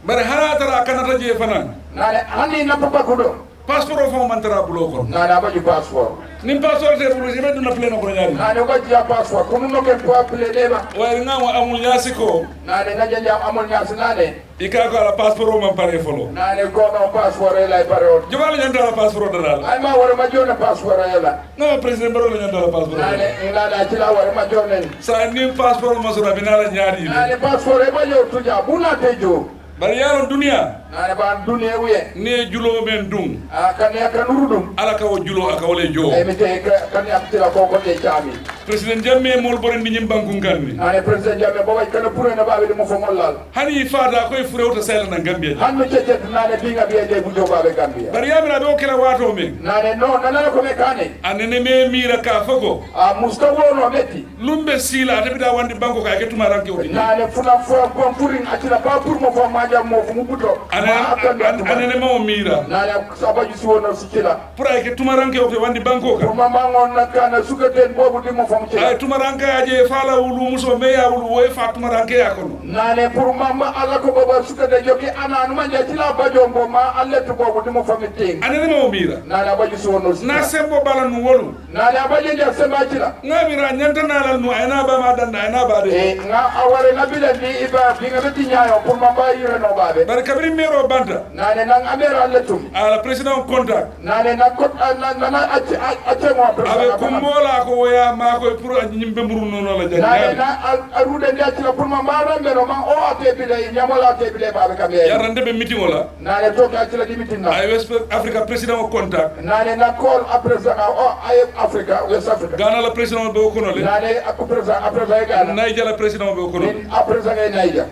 Bare hara tara kanata je fana. Nane, hani na papa kudo. Passeport o fo man tara bulo ko. Nane, abaji passeport. Nim passeport te bulo, ibe duna pleno ko nyari. Nane, abaji ya passeport. Kunu no ke pa plene ba. Wa nga wa amul yasi ko. Nane, na janja amul yasi nane. Ika ko ala passeport o man pare folo. Nane, ko no passeport e la pare o. Jumala nyanta ala passeport dala. Ay ma wara ma jona passeport e la. No, président Barrow la ñanta la passeport. Nane, nane, acila wari ma jonen. Sa ni passeport ma sura binala ñaari. Nane, passeport e ba yo tuja, buna tejo. Bari yaro duniya. Nane, ba duniya wiye. Ne julo men dum. A, kane ya kanuru dum. Ala ka o julo aka wole jo. E mi te ka-, kane ya tila ko ko te chami. Président Jammeh mol boren di ñim bankun kanni. Nane, président Jammeh, baba, kana pure na babe de mo fo mollal. Hani fata koy furewta sayla na Gambia. Hanno cecet nane binga biya de bujo babe Gambia. Bari yamira do kela wato men. Nane no, nana ko me kane. Anene me mira ka foko. A musta wono meti. Lumbe sila ate bida wandi banko ka ke tumaranke oti. Nane funa fo bon purin atila pa pur mo fo maja mo fu mubuto. Anene, anene mo mira. Nane sabaju si wono sikila. Pour ay ke tumaranke o ke wandi banko ka. Pour mamba ngon na kana suka den bobu di mo fam ce. Ay tumaranke aje fala wulu muso me ya wulu wo e fa tumaranke ya kono. Nane pour mamba ala ko baba suka de joki ana anu manja tila bajo ngo ma alle to bobu di mo fam ting. Anene mo mira. Nane abaji so no. Na sembo bala nu wolu. Nane abaji ja semba tila. Nga mira nyanta na la nu ayna ba ma danda ayna ba de. E nga aware na bila di iba binga beti nyayo pour mamba yire no babe. Bari kabiri mero banta. Nane nang amera alle tum. Ala président contact. Nane na kot, a, na, na, na, acce, a, acce mo après. Abe kumbola ko woya ma ko pour a nyimbe muru nono la jani. Nane na a, a rude ndi acce la pour ma mara mbe no man o ate bile, nyamola ate bile ba be kambe. Ya rande be meeting wala. Nane to ka acce la di meeting na. Ay West Africa président o contact. Nane na call a président o ay Africa, West Africa. Ghana la président be o kono le. Nane a ko président, a président e Ghana. Niger la président be o kono. Nin a président e Niger.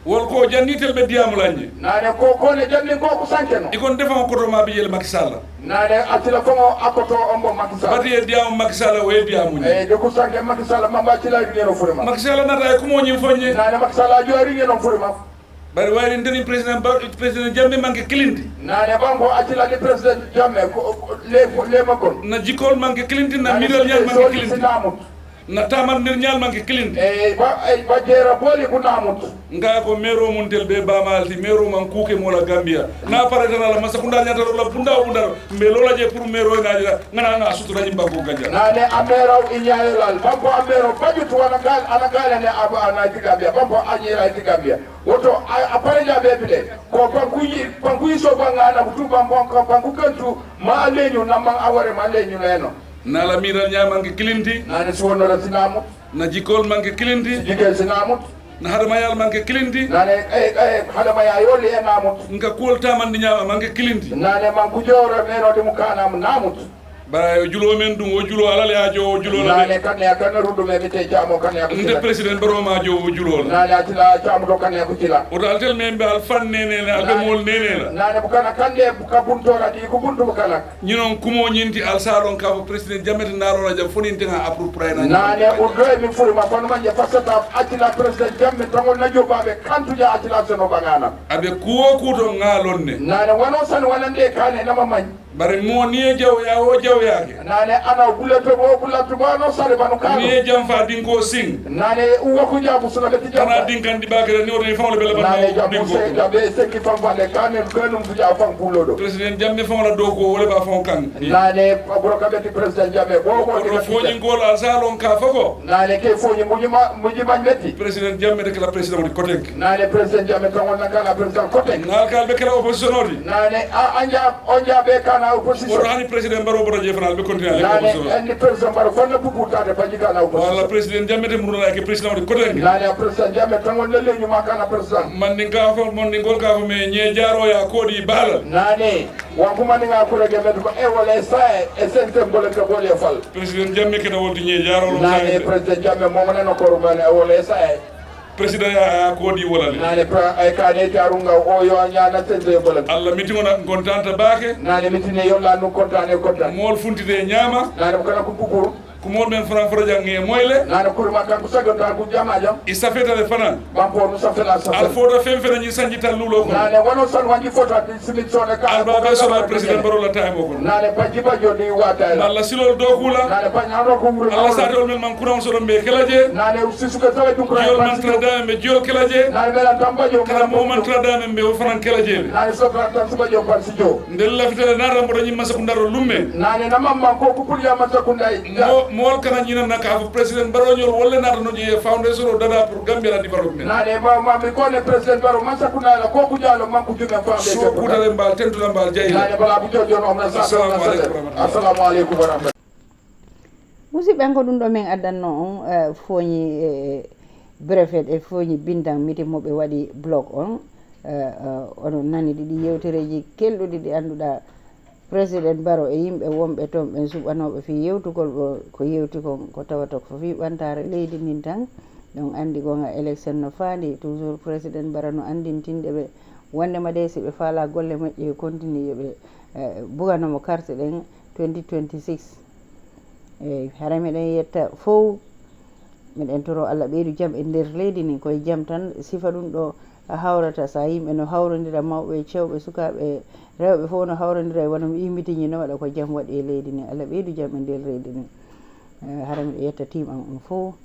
Wol ko jannitel be diamu lanye. Nane ko ko ne janni ko ko sankeno. Ikon defa ko to ma bi yel Macky Sall. Nane atila ko mo akoto ombo Macky Sall. Bati e diamu Macky Sall o e diamu ni. E de ko sanke Macky Sall mamba tila ri no furema. Macky Sall na tay ko mo nyi fonye. Nane Macky Sall jo ri no furema. Bari wari ndeni président ba, président Jammeh manke kilindi. Nane banko atila ni président Jammeh ko, ko, le, le makon. Na jikol manke kilindi na miral nyal manke kilindi. Sinamut. Na taman nir nyal manke kilindi. E ba, e ba jera boli ku namut. Nga ko mero mun tel be ba malti, mero man kuke mola Gambia. Na pare tan ala masa kunda nyata la bunda bunda. Mbe lola je pour mero na jira. Ngana na sutura jimba ko ganja. Nane amera u inyayelal. Bambo amero baju tu anagal, anagal ne aba anaiti Gambia. Bambo anyera iti Gambia. Woto a, a pare ja be bile. Ko bankuyi, bankuyi so banga na butu bambo ko banku kantu ma alenyu na man aware ma alenyu na eno. Na la miral nyama nge kilindi. Nane suwono la sinamut. Na jikol manke kilindi. Jike sinamut. Na hadamayal manke kilindi. Nane, eh, eh, hadamaya yoli e namut. Nka kuol tamandi nyama manke kilindi. Nane man kujora meno de mukana namut. Bara yo julo men dum o julo alale ajo o julo alale. Nane kan ya kan rudu me mite jamo kan ya. Nde président Barrow ma jo o julo la. Nane atila jamo to kan ya kutila. O dal tel men be al fan nene la, al be mol nene la. Nane bukana kande buka buntora di ku buntu bukana. Ñinon kumo ñinti alsalon ka fo président Jammeh te naro la jam foni tenga approprié na. Nane o doy mi furi ma fanu manje fasata atila président Jammeh tangol na jobabe kantu ja atila seno bangana. Abe kuwo kuto ngalon ne. Nane wano san wanande kane nama man. Bare mo ni e jaw ya o jaw ya ke. Nane ana bulato bo bulato ba no sare banu kano. Ni e jam fa dinko sing. Nane uwa ku jabu suna beti jam. Kana din kan di bakere ni o ni fa wala bela ba. Nane jabu se jabe se ki fan vale kane kanu fuja fan bulodo. Président Jammeh faŋo la doo ko wole ba faŋo kaŋ. Nane boro ka beti président Jammeh bo ko. Ko foñi ngol alsalon ka foko. Nane ke foñi muji ma, muji ma beti. Président Jammeh de kala président woni kotenk. Nane président Jammeh ka wonna kala président kotenk. Ngal kal be kala opposition odi. Nane a anja onja be kan Opposition. Woto hani président Barrow boto je fanal ɓe continue avec opposition. Nane, andi président Barrow fanna bubu tade baji kana opposition. Wala président Jammeh te muruna ke président woni kotenke. Nane, président Jammeh tangon le leñu makana président. Mandinka fo, Mandingol ka fo, mais ñe jaro ya kodi balal. Nane, wankuma ni nga kure ge metu ko e wala sa e sente mbole ka bole fal. Président Jammeh kena wolti ñe jaro lo. Nane, président Jammeh momana no korumane e wala sa e. Président ya, ya kodi wolale. Nane pra ay kane tarunga o yo ñana sente mbole. Allah miti ngona gontanta bake. Nane miti ne yolla nu kontane kontane. Mol funtide ñama. Nane kana ku bukuru. Ku mol men fran fara jange moyle. Nane kurma kan ku sagonta ku jama jam. I safeta le fana. Bampo nu safela safela. Al fota fen fena ñi sanji tallulo ko. Nane wano san wanji fota di simit sone ka. Al baba so la président Barrow la time ko. Nane paji pajo di wata. Allah silol do kula. Nane paji haro ko wuro. Allah sa de ol men man kuran so be kelaje. Nane usisu ka tala dum kuran. Jol man tra da be jol kelaje. Nane mela tambajo. Kala mo man tra da be o fanan kelaje. Nane so tra tan subajo pan sijo. Ndel lafitale nata mboɗo ñimma sakundaro lumme. Nane na mamma ko kupul ya mata kunda. Mo mol kana ñina na ka président Barrow ñol wolle nata no je foundation o dada pour Gambia la développement. Nane ma ma mi ko ne président Barrow man sakunda la ko ku jalo man ku jume foundation. So kutale mbal tentula mbal jayla. Nane bala bu jojo no na sa. Assalamu alaikum warahmatullahi. Musidɓe, ko ɗum ɗo min addanno on, eh, fooñi, eh, brefet e fooñi bindan miti mo ɓe waɗi blog on. Eh, eh, oɗon nani ɗiɗi yewtereeji kelɗuɗi ɗi annduɗaa Président Barrow e yimɓe wonɓe toon ɓen suɓanooɓe fii yewtugol ɗo ko yewti kon ko tawata ko fii ɓantaare leydi ndin tan. Ɗon anndi gonga élection no faandi, toujours Président Barrow no anndintinde ɓe wonndema de si ɓe faalaa golle maɓɓe e continue yo ɓe, eh, bugano mo carte ɗen twenty twenty-six. Eey, hara miɗen yetta fow. Miɗen toro Allah ɓeydu jam e nder leydi ndin, koye jam tan sifa ɗum ɗo hawrata. So a yimɓe no hawrondira, mawɓe e cewɓe, sukaaɓe e rewɓe fof no hawrondira, e wano mi immitiñi no waɗa ko jam waɗi e leydi ndin. Allah ɓeydu jam e nder leydi ndin. Eh, hara miɗo yetta team am on fof.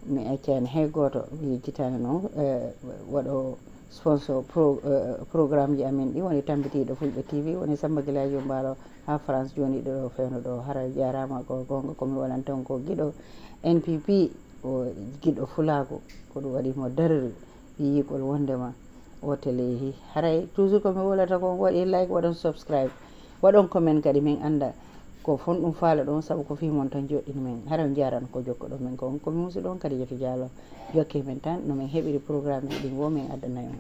Mi accaani hay gooto, mi yejjitaani noon, eh, waɗo sponsor pro-, eh, programme ji amen ɗi, woni tambitiiɗo Fulɓe T V, woni Samba Gilajo Mbaalo haa France, jooniiɗo ɗo fewndo ɗo. Hara jaaraama, ko goonga ko mi walan toon ko giɗo N P P, o giɗo fulaagu, ko ɗum waɗi mo darori yiigol wonndema o télé yehi. Haray toujours ko mi wolata ko waɗi like, waɗon subscribe, waɗon comment kadi, min annda ko fon ɗum faala ɗon, sabu ko fii mon tan joɗɗini men. Hara on jaaran ko jokkoɗon men ko on, ko mi musuɗo on Kadijatu Diallo. Jokke men tan no min heɓiri programme ji ɗin wo min addana on.